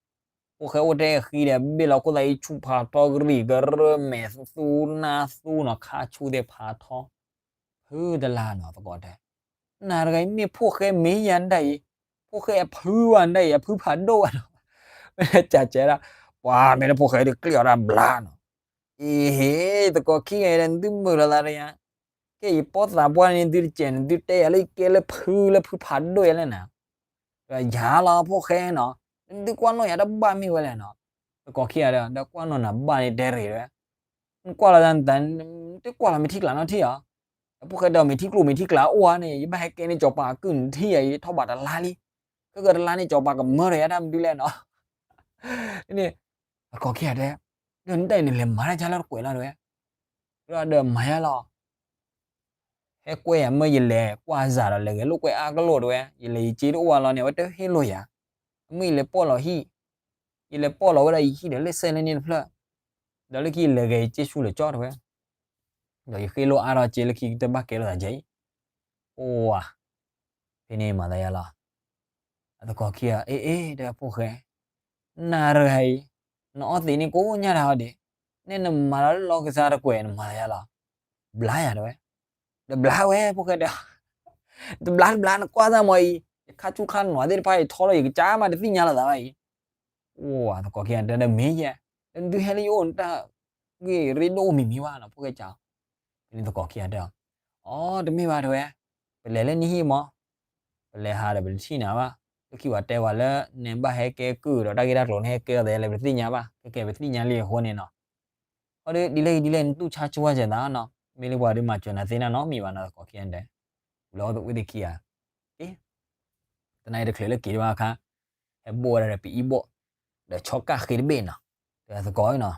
ဖိၣ်ဃဲအိၣ်ထဲအဃံဒီး ဘ့ၣ်လီၤခိၣ်သးအံၤဆူၣ်ဖးထီ ကရံၣ်ကရၢ မဲာ်သူနါသူနီၤ ခါဆူၣ်သ့ၣ်ဖးထီ. ဖုတလါနီၤ သကိးတဲ နၤတဂၤအံၤမ့ၢ်ဖိၣ်ဃဲမ့ၢ်ယၤဒၣ်အံၤ, ဖိၣ်ဃဲအဖုဘၣ်ဒၣ်အံၤ အဖုဖးဒိၣ်ဘၣ်နီၤ. မ့ၢ်လဲၤကးကဲဒၣ် ပှၤမ့ၢ်လၢဖိၣ်ဃဲဒုးကျံးအီၤဒၣ်ဘျါနီၤ. အ့ ဟ့ သကိးခံဂၤဒီး နသုမုာ်လိာ်သးဒီးယၤ, ကဲယပိာ်သးပှၢ်န့ၣ် သုတစဲးန့ၣ် သုတဲယၤလၢယကဲလၢဖုလၢဖုဖးဒိၣ်ယၤလဲၣ်နၤ. ယၤလီၤဖိၣ်ဃဲနီၤ, နသုကွၢ်နီၣ်ယၤတဘၣ်မ့ၢ်ဝဲလဲၣ်နီၤ. သကိးခံဂၤဒီး ဒီးကွၢ်နီၣ်နၤဘၣ်န့ၣ်တဲရ့ၣ်ဝဲ, နကွၢ်လီၤသးနသး တကွၢ်လီၤမ့ၢ်ထံကျးနီတထံၣ်ဧါ. ဒီးဖိၣ်ဃဲဒီးမ့ၢ်ထံကျိမ့ၢ်ထံကျးအိၣ်ဧါန့ၣ် ယဘၣ်ဟဲကဲန့ၢ်စီၤပၤအကုၢ်နထံၣ်ယၤအံၤ ထီၣ်ဘးတလါလံ. ခဲကတလါန့ၣ် စီၤပၤကမၢဒီးယၤတၢ်မနုၤလဲၣ်နီၤ. န့ၣ် သကိးခံဂၤတဲ, ဒီးနတၢ်အံၤ နလဲၤမၤတၢ်ကါလၢတကွဲးလီၤတဲဝဲ. ဒီးမၤယါလီၤ ဟဲကွဲယၤမ့ၢ်ယလဲၤကွၢ်စၢ်ဒီး လဲၤဂဲၤလိာ်ကွဲအါကလိာ်တဲဝဲ, ယလဲၤယစ့တအိၣ်ဘၣ်လီၤန့ၣ် အဝဲတဟ့ၣ်လိာ်ယၤ. အမ့ၢ်ယလဲၤပိာ်လီၤဟံၣ်, ယလဲၤပိာ်လီၤဝဲဒၣ်ယဟံၣ်ဒီးလၢစဲလၢန့ၣ်တဖျၢၣ်, ဒီးလၢခံယလဲၤဂဲၤယစ့ဆူၣ်လၢာ်ကၠီတဲဝဲ, ဒီးယဃ့လိာ်အါထီၣ်စ့လၢခံကတၢၢ်ဘၣ်ကဲလိာ်သးကဲအံၤ. အိၣ်ဝါ, ဖဲန့ၣ်မၤသးယါလီၤ. အသကိးခံဂၤ အ့ အ့ တဲဖိၣ်ဃဲ, နၤတဂၤအံၤ နအီၣ်သံးန့ၣ်ကိးညါတၢ်ဟီဒံး, နဲနမၤလီၤလၢလီၢ်ကစၢ်တကွဲး နမၤသးယါလီၤ. ဘျါယၤတဲဝဲ. ဒီးဘျါဝဲဖိၣ်ဃဲတဲ, တဘျါတဘျါ နကွၢ်စၢ်မီၤအံၤ ယခါဆူၣ်ခါနွးသ့ၣ်တဖၣ်အံၤ ထီလီၤယကစၢ်မးတသ့ၣ်ညါလိာ်သးဘၣ်အံၤ. အိၣ်ဝါ သကိးခံဂၤတဲဒီးမ့ၢ်ယဲ, ဒီးနသုဟဲလၢယအိၣ်နတၢ်ဂ့ၢ်ရ့ဒိၣ်မံၤမံၤဘၣ်နီၤ ဖိၣ်ဃဲကး. ဖဲန့ၣ်သကိးခံဂၤတဲအီၤ, အီ တမ့ၢ်ဘၣ်တဲဝဲ, ပလဲၤလၢနဟံၣ်မီၤ, ပလဲၤဟးဒီးပတထံၣ်နၤဘၣ်, လၢခံပှၤတဲဝဲလၢ နဘၣ်ဟဲကဲကုၢ်ဒီးတၢ်ဂ့ၢ်တၢ်ကျိၤန့ၣ် ဟဲကဲအီၤသးလဲၣ် ပတသ့ၣ်ညါဘၣ်, ခဲကဲပသ့ၣ်ညါလံအဃိန့ၣ်နီၤ. အီဒီးဒ်လဲၣ်ဂ့ၤဒ်လဲၣ် နတူၢ်ဆါဆိဝဲစဲးသးနီၤ, မ့ၢ်လၢပှၤဒုးမၤစၢၤနၤသ့နၤနီတမံၤဘၣ်နီၤ သကိးခံဂၤတဲ. ဝံၤလီၤဝဲသ့ၣ်ခံဂၤ, အ့ တနၤအံၤတချုးလၢက့ၤတဘၣ်အခါ, ဟဲဘိၣ်ဝဲဒၣ်ဒီးပအံၤဘိၣ်, ဒီးဆီကၢ်ဃ့တဘ့ၣ်နီၤ, ဒီးသကိးနီၤ,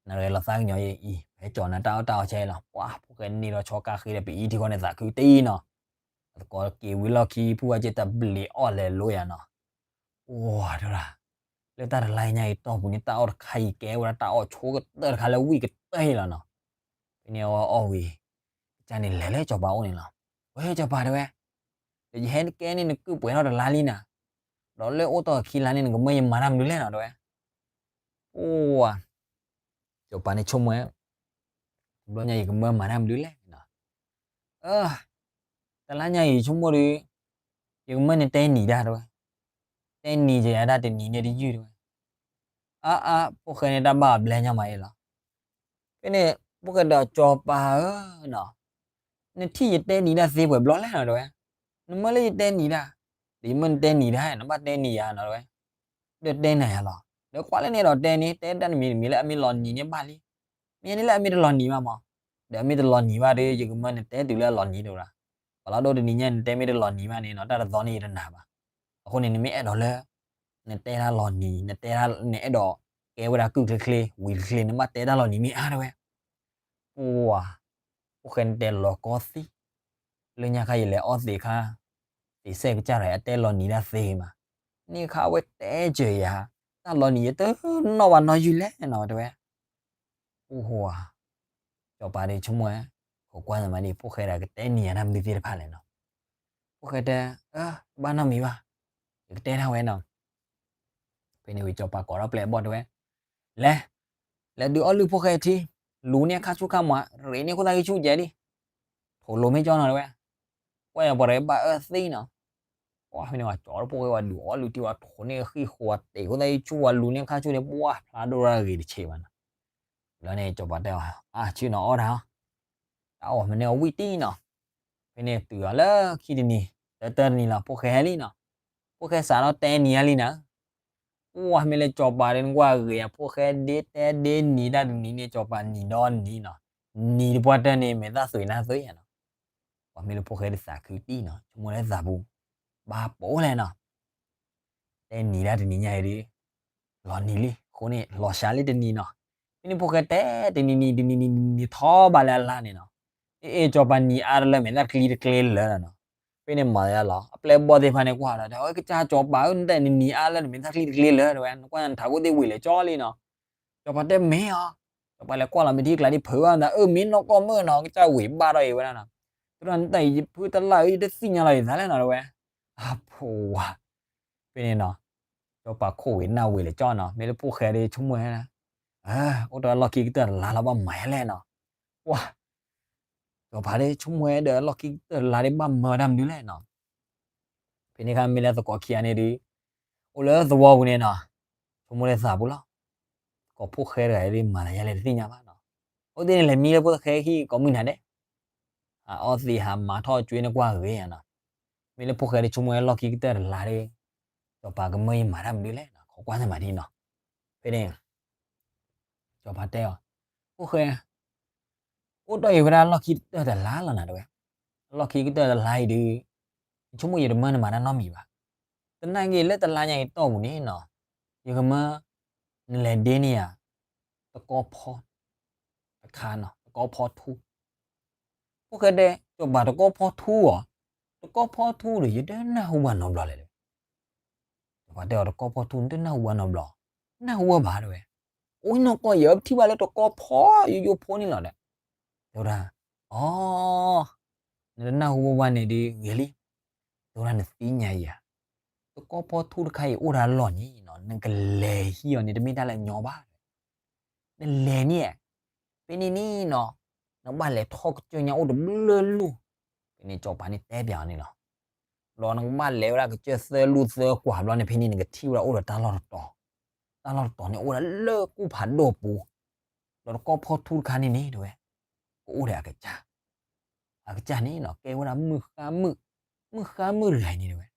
နရ့လီၤသးကညီၤအံၤ ဟဲကၠီၤနၤတၢ်အီၣ်တၢ်အီဆဲလီၤ, ပှၤဖိၣ်ဃဲန့ၢ်ဒီးဆီကၢ်ဃ့ဒီးပအံၤထံဃီန့ၣ်သးခုတအံၤနီၤ. အသကိးက့ၤဝံၤလီၢ်ခံ ဖုဝါက့တဘျံးအီၣ်လဲၤလိယၤနီၤ. အိၣ်ဒၣ်, လၢတၢ်တလါညါအံၤတီၢ်ပူၤန့ၣ် တၢ်အီၣ်တခါအံၤကဲဝဲဒၣ်တၢ်အီၣ်ဆိကတၢၢ်တခါလၢဝံၣ်ကတၢၢ်အံၤလီၤနီၤ. ဖဲန့ၣ်အဝဲအီၣ်ဝံၤ, ကစၢ်န့ၣ်လဲၤလၢစီၤပၤအိၣ်န့ၣ်လီၤ. ဝဲစီၤပၤတဲဝဲ, ဒီးယဟဲကဲန့ၢ်နကုၢ်ပှဲၤထီၣ်တလါလံနၤ, ဒီးလၢအိၣ်တီၢ်ခံလါန့ၣ် နကမၢယမၤတၢ်မနုၤလဲၣ်နီၤတဲဝဲ. အိၣ်ဝါ, စီၤပၤန့ၣ်ဆိကမိၣ်ဝဲ, တဘျီညါယကမၢမၤတၢ်မနုၤလဲၣ်နီၤ. အၢ, တလါညါအံၤဆိကမိၣ်ဒီး, ယကမၢနတဲနံၤဒၣ်တဲဝဲ, တဲနံၤယၤဒၣ်တနံၤန့ၣ်တယုၢ်တဲဝဲ. အါအါ ဖိၣ်ဃဲန့ၣ်တၢ်ဘၣ်အဘျဲၣ်ညါမးအံၤလီၤ. ဖဲန့ၣ် ဖိၣ်ဃဲဒီးစီၤပၤဧၢနီၤ, နထံၣ်ယတဲနံၤဒၣ်သ့ပှဲၤဘျီလဲၣ်နီၤတဲဝဲ. နမၢလၢယတဲနံၤဒၣ်, ဒီးယမၢနတဲနံၤဒၣ် နဘၣ်တဲနံၤယၤနီၤတဲဝဲ. ဒီးတဲနၤယၤလီၤ. ဒီးကွၢ်လၢန့ၣ်ဒီးတဲန့ၣ် တဲတၢ်တမံၤတမံၤလၢအမ့ၢ်လီၤနံၤန့ၣ်ဘၣ်လံ. မ့ၢ်န့ၣ်လၢအမ့ၢ်တလီၤနံၤဘၣ်မး, ဒီးအမ့ၢ်တလီၤနံၤဘၣ်ဒီး ယကမၢနတဲတုၤလၢအလီၤနံၤတဂၤ. ပှၤလီၤဒိတနံၤညါ နတဲမ့ၢ်တလီၤနံၤဘၣ်န့ၣ်နီၤ တၢ်တသီန့ၣ်ယတနာ်ဘၣ်. အဃိန့ၣ် နမ့ၢ်အဲၣ်ဒိးလၢ နတဲတၢ်လီၤနံၤ, နတဲတၢ် နအဲၣ်ဒိးကဲဝဲဒၣ်ကုၢ်ချ့ချ့ ဝံၤချ့ချ့ နဘၣ်တဲတၢ်လီၤနံၤမ့ၢ်အါတဲဝဲ. ပှၤ, ဖိၣ်ဃဲန့ၣ်တဲလီၤကီသံ, လၢညါခါယလဲၤအီသံးခါ, သံးစဲၣ်ကစၢ်ဒီး အတဲလီၤနံၤဒၣ်သ့မး, န့ၣ်ခါအဝဲတဲစၢၤယၤ, တၢ်လီၤနံၤယတနီၣ်ဘၣ်နီတယုၢ်လဲၣ်နီၤတဲဝဲ. အိၣ်ဟိဧါ, စီၤပၤဒီးဆိကမိၣ်ဝဲ, ခိးကွၢ်နမးဒ်ဖိၣ်ဃဲဒီးကတဲနံၤယၤတၢ်မနုၤသ့ၣ်တဖၣ်လဲၣ်နီၤ. ဖိၣ်ဃဲတဲ, အၢ, တဘၣ်နီတမံၤဘၣ်, ယကတဲဒၣ်ဝဲနီၤ. ဖဲန့ၣ်ဝံၤစီၤပၤကိးထီၣ်ပျဲၢ်အဘီၣ်တဲဝဲ, လဲၤ, လဲၤဒုးအီၣ်လုၢ်ဖိၣ်ဃဲထံ, လူၤန့ၢ်ခါဆူၣ်ခါမး ရ့န့ၢ်ခိၣ်သၣ်ဂံၢ်ဆူၣ်ကဲဒံး, ထိၣ်လိၤမ့ၢ်ကၠီနီၤတဲဝဲ, ကွၢ်ယၤပှၤရဲၣ်ဘၣ်အၢသ့နီၤ, ကွၢ်ဖဲန့ၣ်ဝဲ ကၠီတဖိၣ်ဃဲဝဲဒုးအီၣ်လုၢ်တံၢ်ဝဲ ထိၣ်န့ၢ်ဃံၣ်ဃိး တ့ၢ်ခိၣ်သၣ်ဂံၢ်ဆူၣ်ဝဲလူၤန့ၢ်ခါဆူၣ်န့ၣ် ပှၢ်ဖျါဒိၣ်ရၣ်ဂ့ၤတဆံးဘၣ်နီၤ, လၢန့ၣ် ကၠီၤပၤတဲအီၤ အါ ဆ့ၣ်နီၤအီၣ်တၢ်အီၤ, တၢ်အီၣ်မ့ၢ်န့ၢ်အီၣ်ဝံၣ်တံၢ်နီၤ, ဖဲန့ၣ်တုၤအီၤလၢခံတနံၤ, တၢတၢတနံၤလီၤ ဖိၣ်ဃဲဟဲလံနီၤ, ဖိၣ်ဃဲစးထီၣ်တဲနံၤအါလံနီၤ ပှၢ်မ့ၢ်လၢကၠီၤပၤဒီးနကွၢ်ဂ့ၤဧါ ဖိၣ်ဃဲဒ့တဲဒ့နံၤတၢ်တနံၤန့ၣ် ကၠီၤပၤနံၤဒီနံၤနီၤ, နံၤတပှၢ်တၢၢ်န့ၣ် မဲာ်သၣ်သွံးနၢ်သွံးဧါနီၤ, ပှၢ်မ့ၢ်လၢဖိၣ်ဃဲဒ်သးခုတံၢ်နီၤ ဆိကမိၣ်လၢသးပူၤ, ဘၣ်ပိာ်လဲၣ်နီၤ, တဲနံၤဒၣ်တနံၤညါအံၤဒီး လီၤနံၤလံ အဃိန့ၣ် လီၤစှၤလံတနံၤနီၤ, ဖဲန့ၣ်ဖိၣ်ဃဲတဲတနံၤနံၤတနံၤနံၤနံၤထီၣ်ဘၣ်လၢအလါန့ၣ်နီၤ, အ့ၣ် ကၠီၤပၤနံၤအါတလၢမဲာ်သၣ်တကျံတကျ့လၢာ်လီၤနီၤ, ဖဲန့ၣ်မၤသးလီၤ အပျဲၢ်ဘီၣ်သ့ၣ်တဖၣ်န့ၣ်ကွၢ်ဒီး တဲအီၤ ကစၢ်ကၠီၤပၤဧၢ နတဲနံၤအါလၢနမဲာ်သၣ်တကျံတကျ့လၢာ်တဲဝဲ နကွၢ်နထးခိၣ်သ့ၣ်ဝံၤလဲၤကၠီလံနီၤ, ကၠီၤပၤတဲမ့ၢ်အီၤ, ကၠီၤပၤလဲၤကွၢ်လီၤမ့ၢ်ထံကျါဒ်ဖုးဘၣ်မတၤ အၢ မ့ၢ်နီၢ်ကီၢ်မုၣ်နီၤ ကစၢ်ဝံၤဘၣ်ထီၣ်အံၤဝဲဒၣ်နီၤ, သရၣ်နတၢ်အံၤယဖုတလၢ်အံၤ ယတသ့ၣ်ညါလီၤယသးလဲၣ်နီၤတဲဝဲ, အဖိဝါ ဖဲန့ၣ်နီၤ, ကၠီၤပၤခိၣ်ဝံၤနၢ်ဝံၤလဲၤကၠီနီၤ မ့ၢ်လၢဖိၣ်ဃဲဒီးဆိကမိၣ်ဝဲဒၣ်, အိၣ်ဒီးလီၢ်ခံကတၢၢ်တလါလီၤဘၣ်မၤယါလဲၣ်နီၤ, ပှၢ် ကၠီၤပၤဒီးဆိကမိၣ်ဝဲဒီးလီၢ်ခံကတၢၢ်တလါဒီးဘၣ်မၤဝဲဒၣ်မနုၤလဲၣ်နီၤ, ဖဲန့ၣ်ခါမ့ၢ်လၢသကိးခံဂၤန့ၣ်ဒီး, အိၣ်လၢသဝီပူၤန့ၣ်နီၤ, ဆိကမိၣ်လၢသးပူၤလီၤ, သကိးဖိၣ်ဃဲတဂၤဒီးမၤသးယါလဲၣ်တသ့ၣ်ညါဘၣ်နီၤ, အိၣ်သ့ၣ်န့ၣ်လဲၤမံလၢဖိၣ်ဃဲဟံၣ်ကိးမုၢ်နၤဒဲး, ဟးအီၣ်သ့ဟးမၤထီၣ်ကွ့န့ၣ်ကွၢ်ဂ့ၤဧါနီၤ, မ့ၢ်လၢဖိၣ်ဃဲဒီးဆိကမိၣ်ဝဲလီၢ်ခံကတၢၢ်တလါဒီး, ကၠီၤပၤကမၢယမၤတၢ်မနုၤလဲၣ်နီၤ ခိးကွၢ်န့ၣ်မၤဒ်နီၤ, ဖဲန့ၣ် ကၠီၤပၤတဲအီၤ, ဖိၣ်ဃဲ အိၣ်ဒီးအံၤဝဲဒၣ်လီၢ်ခံကတၢၢ်တလါလီၤနၤတဲဝဲ, လီၢ်ခံကတၢၢ်တလါအံၤဒီး, ယဆိကမိၣ်ယတမၢနမၤတၢ်နီတမံၤဘၣ်, သနာ်က့လၢတလါညါအံၤတီၢ်ပူၤန့ၣ်နီၤ, ယကမၢ, နလဲၤဒ့န့ၢ်ယၤ, တကီဖီ, တခါနီၤ တကီဖီထူ ဖိၣ်ဃဲတဲ ကၠီၤပၤတကီဖီထူဧါ, တကီဖီထူဒီး ယတနၢ်ဟူဘၣ်နီတဘျီလဲၣ်တဲဝဲ, ကၠီၤပၤတဲအီၤ တကီဖီထူနတနၢ်ဟူဘၣ်နီတဘျီ, နၢ်ဟူဝဲဘၣ်တဲဝဲ, အိၣ်နီၢ်ကီၢ်ယဲ ပထံၣ်ဘၣ်လၢတကီဖီယိယိဖိန့ၣ်လီၤဒီး, တဲဝဲဒၣ်, အိ, နတနၢ်ဟူဝဲဘၣ်န့ၣ်ဒီးဂ့ၤလံ, တဲဝဲဒၣ်နသ့ၣ်ညါယၤ, တကီဖီထူတခါအံၤအိၣ်ဒီးအလီၢ်န့ၣ်နီၤ နကလဲၤဟံးအီၤန့ၣ် တမ့ၢ်တၢ်လၢအညီဘၣ် နလဲၤန့ၣ်, ဖဲန့ၣ်န့ၣ်နီၤ, နကဘၣ်လဲၤထီၣ်ကစၢၢ်ညါအိၣ်တဘျၢလူၢ်, ဖဲန့ၣ်ကၠီၤပၤန့ၣ်တဲပၠးအီၤန့ၣ်လီၤ, ဒီးနကဘၣ်လဲၤဝဲဒၣ်ကစၢၢ်သၢလူၢ်သၢကွၢ်ဘျီန့ၣ် ဖဲန့ၣ်နကထံၣ်ဝဲဒၣ်အိၣ်ဒီးတၢ်လီၢ်တတီၤ, တၢ်လီၢ်တတီၤန့ၣ်အိၣ်ဒၣ်လၢကူၣ်ဖးဒိၣ်ပူၤ, ဒီးတကီဖီထူတခါန့ၣ်န့ၣ်တဲဝဲ, ကအိၣ်ဒီးအကစၢ် အကစၢ်န့ၣ်နီၤ ကဲဝဲဒၣ်မုၣ်ဃါမုၣ်, မုၣ်ဃါမုၣ်တဂၤအံၤန့ၣ်တဲဝဲ,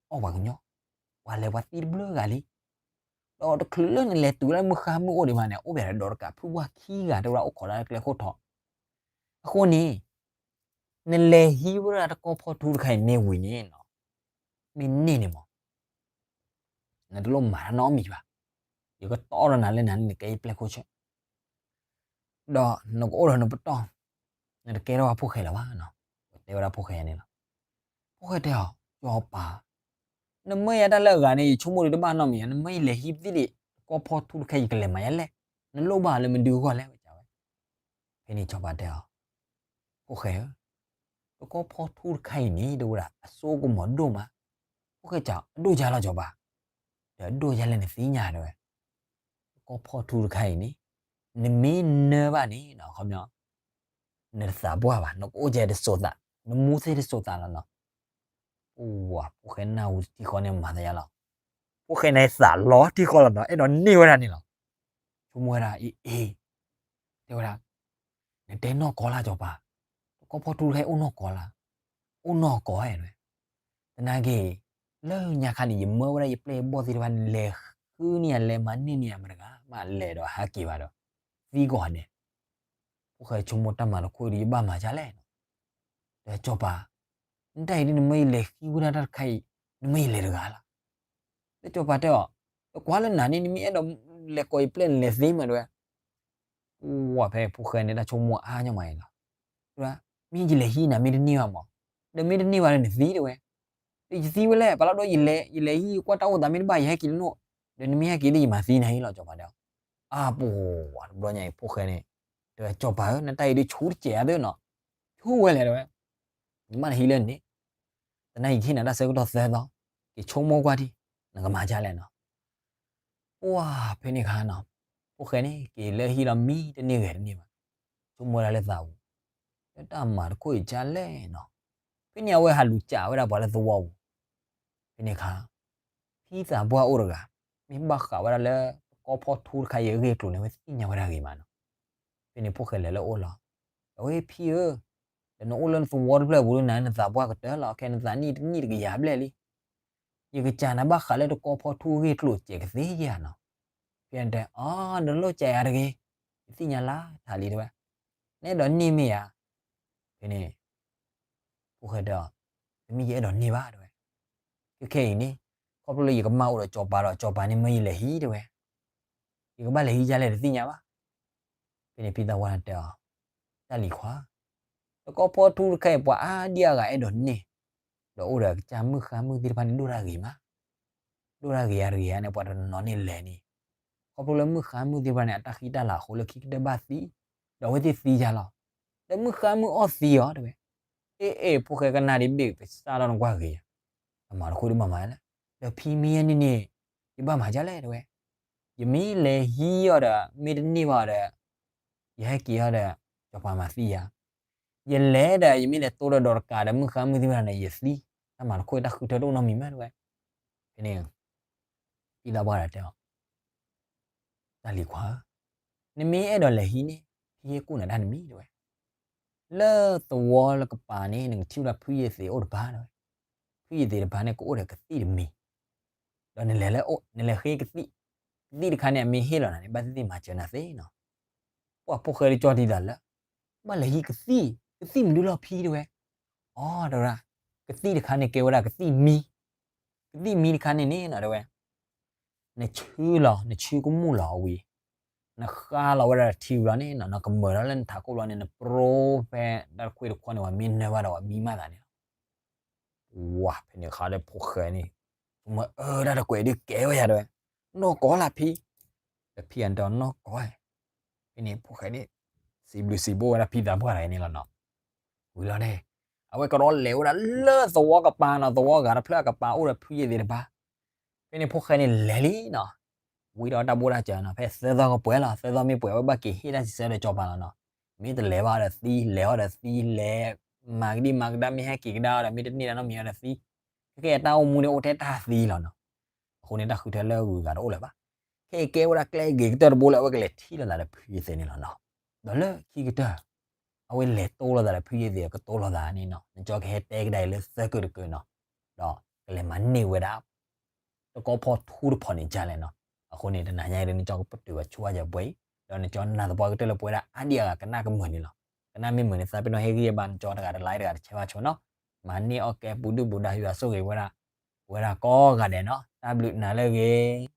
အီၣ်ပှၤကညီ, ပှၤလဲၤပှၤသံတဘျုးဂၤလံ, ဒီးတချုးလၢနလဲၤတုၤလၢမုၣ်ဃါမုၣ်အိၣ်ဒံးဘၣ်န့ၣ် အိၣ်ပှၤဒီးတကးဖုၣ်ဝါခံဂၤတဲဝဲဒၣ်အိၣ်ခိးဒၣ်လၢကျဲခိၣ်ထီ, အဃိန့ၣ်, နလဲၤဟံးဝဲဒၣ်တကီဖီထူတခါအံၤန့ၣ်ဝံၤန့ၣ်နီၤ, မ့ၢ်န့ၢ်န့ၣ်မး နတလိၣ်မၤတၢ်နီတမံၤဘၣ်, ယကတီဒီးနၤလၢနၤန့ၣ်နကဲယပျဲၢ်ခိၣ်ဆၢၣ်, ဒီးနကအိၣ်ဒီးနပတီၢ်, နတကဲထီၣ်ဝဲဖိၣ်ဃဲလၢၤဘၣ်နီၤ, တဲဝဲဒၣ်ဖိၣ်ဃဲန့ၣ်လီၤ, ဖိၣ်ဃဲတဲအီၤ ကၠီၤပၤ, နမၢယၤတၢ်လၢအဂၤန့ၣ် ယဆိကမိၣ်ဒီးတဘၣ်နီတမံၤဧါ, နမၢယလဲၤဟံးသ့ၣ်ဒံး တကီဖီထူတခါယကလဲၤမၤယါလဲၣ်, နလိၣ်ဘၣ်လၢမဒုးဂီၢ်လဲၣ်ဝဲဒၣ်ဝဲ ဖဲန့ၣ်ကၠီၤပၤတဲအီၤ, ဖိၣ်ဃဲဧၢ, တကီဖီထူတခါအံၤန့ၣ် တဲဝဲဒၣ် အစိကမီၤဒိၣ်မး, ဖိၣ်ဃဲစံး အဒိၣ်ယါလီၤကၠီၤပၤ, ဒီးအဒိၣ်ယါလဲၣ်နသ့ၣ်ညါတဲဝဲ, တကီဖီထူတခါအံၤန့ၣ်, နမ့ၢ်နၢဘၣ်န့ၣ်နီၤ ခီပညီ နတသးပှၢ်ဘၣ်, နကအိၣ်ကဲတစိၤသး, နမူသ့ၣ်တစိၤသးလီၤနီၤ, ပှၤဖိၣ်ဃဲနၢ်ဟူတထံၣ်ဃီန့ၣ်မၤသးယါလီၤ, ဖိၣ်ဃဲန့ၣ်သးလီၤထံၣ်ဃီလီၤနီၤ အဲၣ်ဒိးန့ၢ်ဝဲဒၣ်န့ၣ်လီၤ, ဆိကမိၣ်ဝဲဒၣ်အံၤအ့ တဲဝဲဒၣ်, နတဲနီၢ်ကီၢ်လၢကၠီၤပၤ, တကီဖီထူတခါအံၤအိၣ်နီၢ်ကီၢ်လၢ, အိၣ်နီၢ်ကီၢ်ဧါ, သနာ်က့ လၢညါခါန့ၣ် ယမၢဝဲဒၣ်ယပျဲၢ်ယဘီၣ်သ့ၣ်တဖၣ် လဲၤဃုန့ၢ်ယၤ လဲၤမၤန့ၢ်န့ၢ်ယၤမတဂၤ မ့ၢ်လဲၤဒီးဟးက့ၤဘၣ်ဒီး သံကွံာ်ဒဲး, ဖိၣ်ဃဲဆိကမိၣ်တၢ်မၤတခီဒီး ယဘၣ်မၤဒ်လဲၣ်နီၤ, ဒီးကၠီၤပၤ, နတၢ်အံၤဒ်နမၢယလဲၤဃံဝဲဒၣ်တၢ်တခါအံၤ, နမၢယလဲၤတဂၤလီၤ, ဒီးကၠီၤပၤတဲအီၤ, တကွၢ်လၢနၤန့ၣ် နမ့ၢ်အဲၣ်ဒိးလဲၤကိးယပျဲၢ်နလဲၤသ့မးတဲဝဲ ပှၤဖဲဖိၣ်ဃဲန့ၣ် တၢ်ဆိကမိၣ်အါညီမးအံၤလီၤ, မ့ၢ်ယလဲၤဟံးနၤမ့ၢ်တန့ၢ်ဘၣ်မး, ဒီးမ့ၢ်တန့ၢ်ဘၣ်ဒီးနသံတဲဝဲ, ဒီးယသံဝဲလဲၣ် ပာ်လီၤဒီးယလဲၤ ယလဲၤဟံးကွၢ်တၢ်အိၣ်သးမ့ၢ်တဘၣ် ယဟဲက့ၤလၢနအိၣ်, ဒီးနမ့ၢ်ဟဲက့ၤဒီးယမၤသံနၤဟံၣ်လီၤ ကၠီၤပၤတဲအီၤ, အါပှၤတဘျီညါအံၤ ဖိၣ်ဃဲန့ၣ်, တဲဝဲ ကၠီၤပၤဧၢ နတၢ်အံၤဒ်ဆူၣ်တစဲးအါသ့နီၤ, ဆူၣ်ဝဲလဲၣ်တဲဝဲ, နဘၣ်တဟံးလၢန့ၣ်, သနာ်က့ယကဟ့ၣ်နၤတၢ်ဆၢကတီၢ်သၢသီ, က့ၤဆိကမိၣ်ကွၢ်ထံၣ်, နကမၤဒ်လဲၣ်နီၤ ပှၤဖဲန့ၣ်အခါနီၤ, ဖိၣ်ဃဲန့ၣ် က့ၤလၢဟံၣ်လီၤမံတန့ၢ်ဂဲၤတန့ၢ်ဘၣ်, ဆိကမိၣ်ဝဲဒၣ်လၢသးပူၤ, လၢတၢ်မၤတခိၣ်အံၤကလဲၣ်နီၤ. ဖဲန့ၣ်အဝဲဟးလူၤကးဝဲဒၣ်ပှၤလၢသဝီပူၤ, ဖဲန့ၣ်အခါ ဖံသးပှၢ်အိၣ်တဂၤ မ့ၢ်ဘၣ်ဃးဝဲဒၣ်လၢ တကီဖီထူတခါအံၤအဂ့ၢ်အကျိၤန့ၣ် အဝဲသ့ၣ်ညါဝဲဒၣ်ဂ့ၤမးနီၤ. ဖဲန့ၣ်ဖိၣ်ဃဲလဲၤလၢအအိၣ်လီၤ, အဝဲဖံဧၢ, ဒီးနအိၣ်လၢနသဝီတဖျၢၣ်ပူၤလၢနၤ နသးပှၢ်ကတၢၢ်လီၤ, ခဲနသးနံၣ်တနံၣ်တကယၤဘျဲၣ်လံ ယကစၢ်နၤဘၣ်ဃးလၢတကီဖီထူအဂ့ၢ်အကျိၤစဲးကသ့ဧါနီၤ. ဖဲန့ၣ်တဲ အီ နလိၣ်စဲးယၤတဂ့ၤ, ယသ့ၣ်ညါလၢထးလံတဲဝဲ, နအဲၣ်ဒိးန့ၢ်မ့ၢ်ဧါ. ဖဲန့ၣ် ဖိၣ်ဃဲတဲအီၤ, တမ့ၢ်ယအဲၣ်ဒိးန့ၢ်ဘၣ်တဲဝဲ, ခဲခဲအံၤန့ၣ် ခီဖျိလၢယကမၢ်အိၣ်ဒီးစီၤပၤဒီး စီၤပၤန့ၣ်မၢယလဲၤဟံးတဲဝဲ, ယကဘၣ်လဲၤဟံးဒ်လဲၣ်တသ့ၣ်ညါဘၣ်. ဖဲန့ၣ်ဖံသးပှၢ်န့ၣ်တဲအီၤ, တၢ်လံၤခွါ, တကီဖီထူတခါအံၤ ပှၤအါဒံအါဂၤအဲၣ်ဒိးန့ၢ်, ဒီးအိၣ်ဒီးကစၢ်မုၣ်ဃါမုၣ်သ့ၣ်တဖၣ်န့ၣ် ဒိၣ်တၢ်ဂ့ၤမး, ဒိၣ်တၢ်ဂ့ၤအါတဂ့ၤဧါန့ၣ် ပှၤတနီၤနီၤန့ၣ်လဲၤန့ၣ်, ခီဖျိလၢမုၣ်ဃါမုၣ်သ့ၣ်တဖၣ်န့ၣ် အတၢ်ဃံတၢ်လၤအဃိလၢခံကတၢၢ်ဘၣ်သံ, ဒီးအဝဲသ့ၣ်သံယါလီၤ, ဒီးမုၣ်ဃါမုၣ်အီၣ်သံအီၤတဲဝဲ, အ့ၣ်အ့ၣ် ဖိၣ်ဃဲကနၣ်ဒ်ဘ့ၣ်ကစၢ်လီၤနကွၢ်ဂ့ၤဧါ, တၢ်မၤတခိၣ်ဒ်ဘၣ်မၤလဲၣ်, ဒီးဖံမ့ၢ်ယဲန့ၣ်န့ၣ် ယဘၣ်မၤဒ်လဲၣ်တဲဝဲ, ယမ့ၢ်လဲၤဟံးအီၤဒီး မ့ၢ်တန့ၢ်ဘၣ်ဒီး ယဟဲက့ၤအီၤဒီး စီၤပၤမၤသံယၤ, ယလဲၤဒီး ယမ့ၢ်လဲၤတိဒီးဒီးတကးဒီးမုၣ်ဃါမုၣ်သ့ၣ်တဖၣ်န့ၣ် ယသံ, တၢ်မၤတခိၣ်တၢ်ဃုထၢတအိၣ်နီတမံၤမးတဲဝဲ. ဖဲန့ၣ် ဖံသးပှၢ်ဒီးတဲအီၤ, တၢ်လံၤခွါဧၢ, နမ့ၢ်အဲၣ်ဒိးလဲၤဟံးန့ၣ် ဖံဟ့ၣ်ကူၣ်နၤတၢ်တမံၤတဲဝဲ, လၢသဝီလၢကပၤန့ၣ် နကထံၣ်ဝဲဒၣ်ဖုယ့ၢ်သ့းအိၣ်တပၤတဲဝဲ, ဖုယ့ၢ်သ့းတပၤန့ၣ် ကအိၣ်ဒီးကသံၣ်တမံၤ, ဒီးနလဲၤလၢ နလဲၤဃ့ကသံၣ်, ကသံၣ်တခါန့ၣ် အမ့ၢ်ဟ့ၣ်လီၤနၤန့ၣ် ဘၣ်သ့ၣ်သ့ၣ်မၤစၢၤနၤသ့နီၤ. ပှၤဖိၣ်ဃဲဒ်ကၠီတံၢ်သးလၢ ဘၣ်လဲၤဟံးကသံၣ်, ကသံၣ်မနုၤလီၤဖံတဲဝဲ, အီ တဲဝဲဒၣ်, ကသံၣ်တခါန့ၣ်ကဲဝဲဒၣ်ကသံၣ်မံ, ကသံၣ်မံတခါန့ၣ်န့ၣ်နီၤတဲဝဲ, နဆှၢလီၤ နဆှၢကမူၣ်လီၤအဝံၤ, နဃါလီၤဝဲဒၣ်ထံဘျီန့ၣ်နီၤ နကမၢၢ်ဒီးလၢနထးခိၣ်ဘျီန့ၣ် နပရိဖဲတၢ်တခွ့တခွီန့ၣ် ပှၤမ့ၢ်နၢဘၣ်ဒီးပှၤမံမးသးန့ၣ်လီၤ. ဝၤ ဖဲန့ၣ်အခါဒီးဖိၣ်ဃဲန့ၣ် မ့ၢ်အၢတၢ်တကွဲးဒုးကဲဝဲယၤတဲဝဲ, နီၢ်ကီၢ်လၢဖံ, ဒီးဖံအတဲအီၤနီၢ်ကီၢ်, ဖဲန့ၣ်ဖိၣ်ဃဲန့ၣ် စံးဘျုးစံးဖှိၣ်ဝဲဒၣ်ဖံသးပှၢ်တဂၤန့ၣ်လီၤနီၤ. ဝံၤလီၤန့ၣ် အဝဲကဒီးလဲၤဝဲဒၣ်လၢသဝီကပၤနီၤ သဝီဂၤတဖျၢၣ်အကပၤအိၣ်ဒီးဖုယ့ၢ်သ့းတပၤ, ဖဲန့ၣ်ဖိၣ်ဃဲန့ၣ်လဲၤလံနီၤ, ဝံၤဒီးတၢ်ဘိၣ်တၢ်စၢၤနီၤ ဖဲသၢသီကပှဲၤလီၤ သၢသီမ့ၢ်ပှဲၤအဝဲဘၣ်က့ၤဟ့ၣ်တၢ်စံးဆၢဒီးစီၤပၤလီၤနီၤ, မ့ၢ်တလဲၤဘၣ်ဒီးသံ လဲၤအီၤဒီးသံ လဲၤမၤကဒံမၤကဒါ မ့ၢ်ဟဲက့ၤကဒါအီၤဒီး မ့ၢ်တန့ၢ်ဒီးနီတမံၤအီၤဒီးသံ, ခဲကဲအတၢ်အိၣ်မူန့ၣ်အိၣ်ထဲတၢ်သံလီၤနီၤ. အဃိန့ၣ်တၢ်ဃုထၢလၢဂုၤဂၤတအိၣ်လၢၤဘၣ်. ခဲအံၤကဲဝဲဒၣ်ကျဲဂ့ၤကတၢၢ်တဘိလၢအဝဲကလဲၤထံၣ်လိာ်သးဒီးဖုယ့ၢ်သ့းန့ၣ်လီၤနီၤ. ဒီးလၢခံကတၢၢ် အဝဲလဲၤတိလိာ်သးဒီးဖုယ့ၢ်သ့းအကတိၤလိာ်သးန့ၣ်နီၤ နကၠီကဟဲတဲကဒါအံၤလၢသၢကုတကုနီၤ, ဒီးကလဲၤမၤန့ၢ်ဝဲဒၣ် တကီဖီထူတဖီန့ၣ်ဒ်လဲၣ်နီၤ. အဃိန့ၣ် တနၤညါအံၤဒီး နကၠီကပတုာ်ဝဲဆိဝဲယပှဲၤအံၤ, ဒီးနကၠီနာ်သပှၢ်ကတၢၢ်လၢပဝဲဒၣ်အါဒံအါဂၤကနၣ်ကမၢၢ်န့ၣ်လီၤ. ကနၣ်မ့ၢ်မုာ်န့ၣ် သးပ့ၤနီၣ်ဟ့ၣ်ဂံၢ်ဘါနကၠီတဂၤတlikeတဂၤတshareဘၣ်ဆိနီၤ. မၤန့ၢ်အီၣ်ကဲပူၤဒုၣ်ပူၤဒါ ယွၤဆိၣ်ဂ့ၤဝဲဒၣ် ပဝဲဒၣ်ကိးဂၤဒဲးနီၤ. တၢ်ဘျုးနၤလၢအဂ့ၤ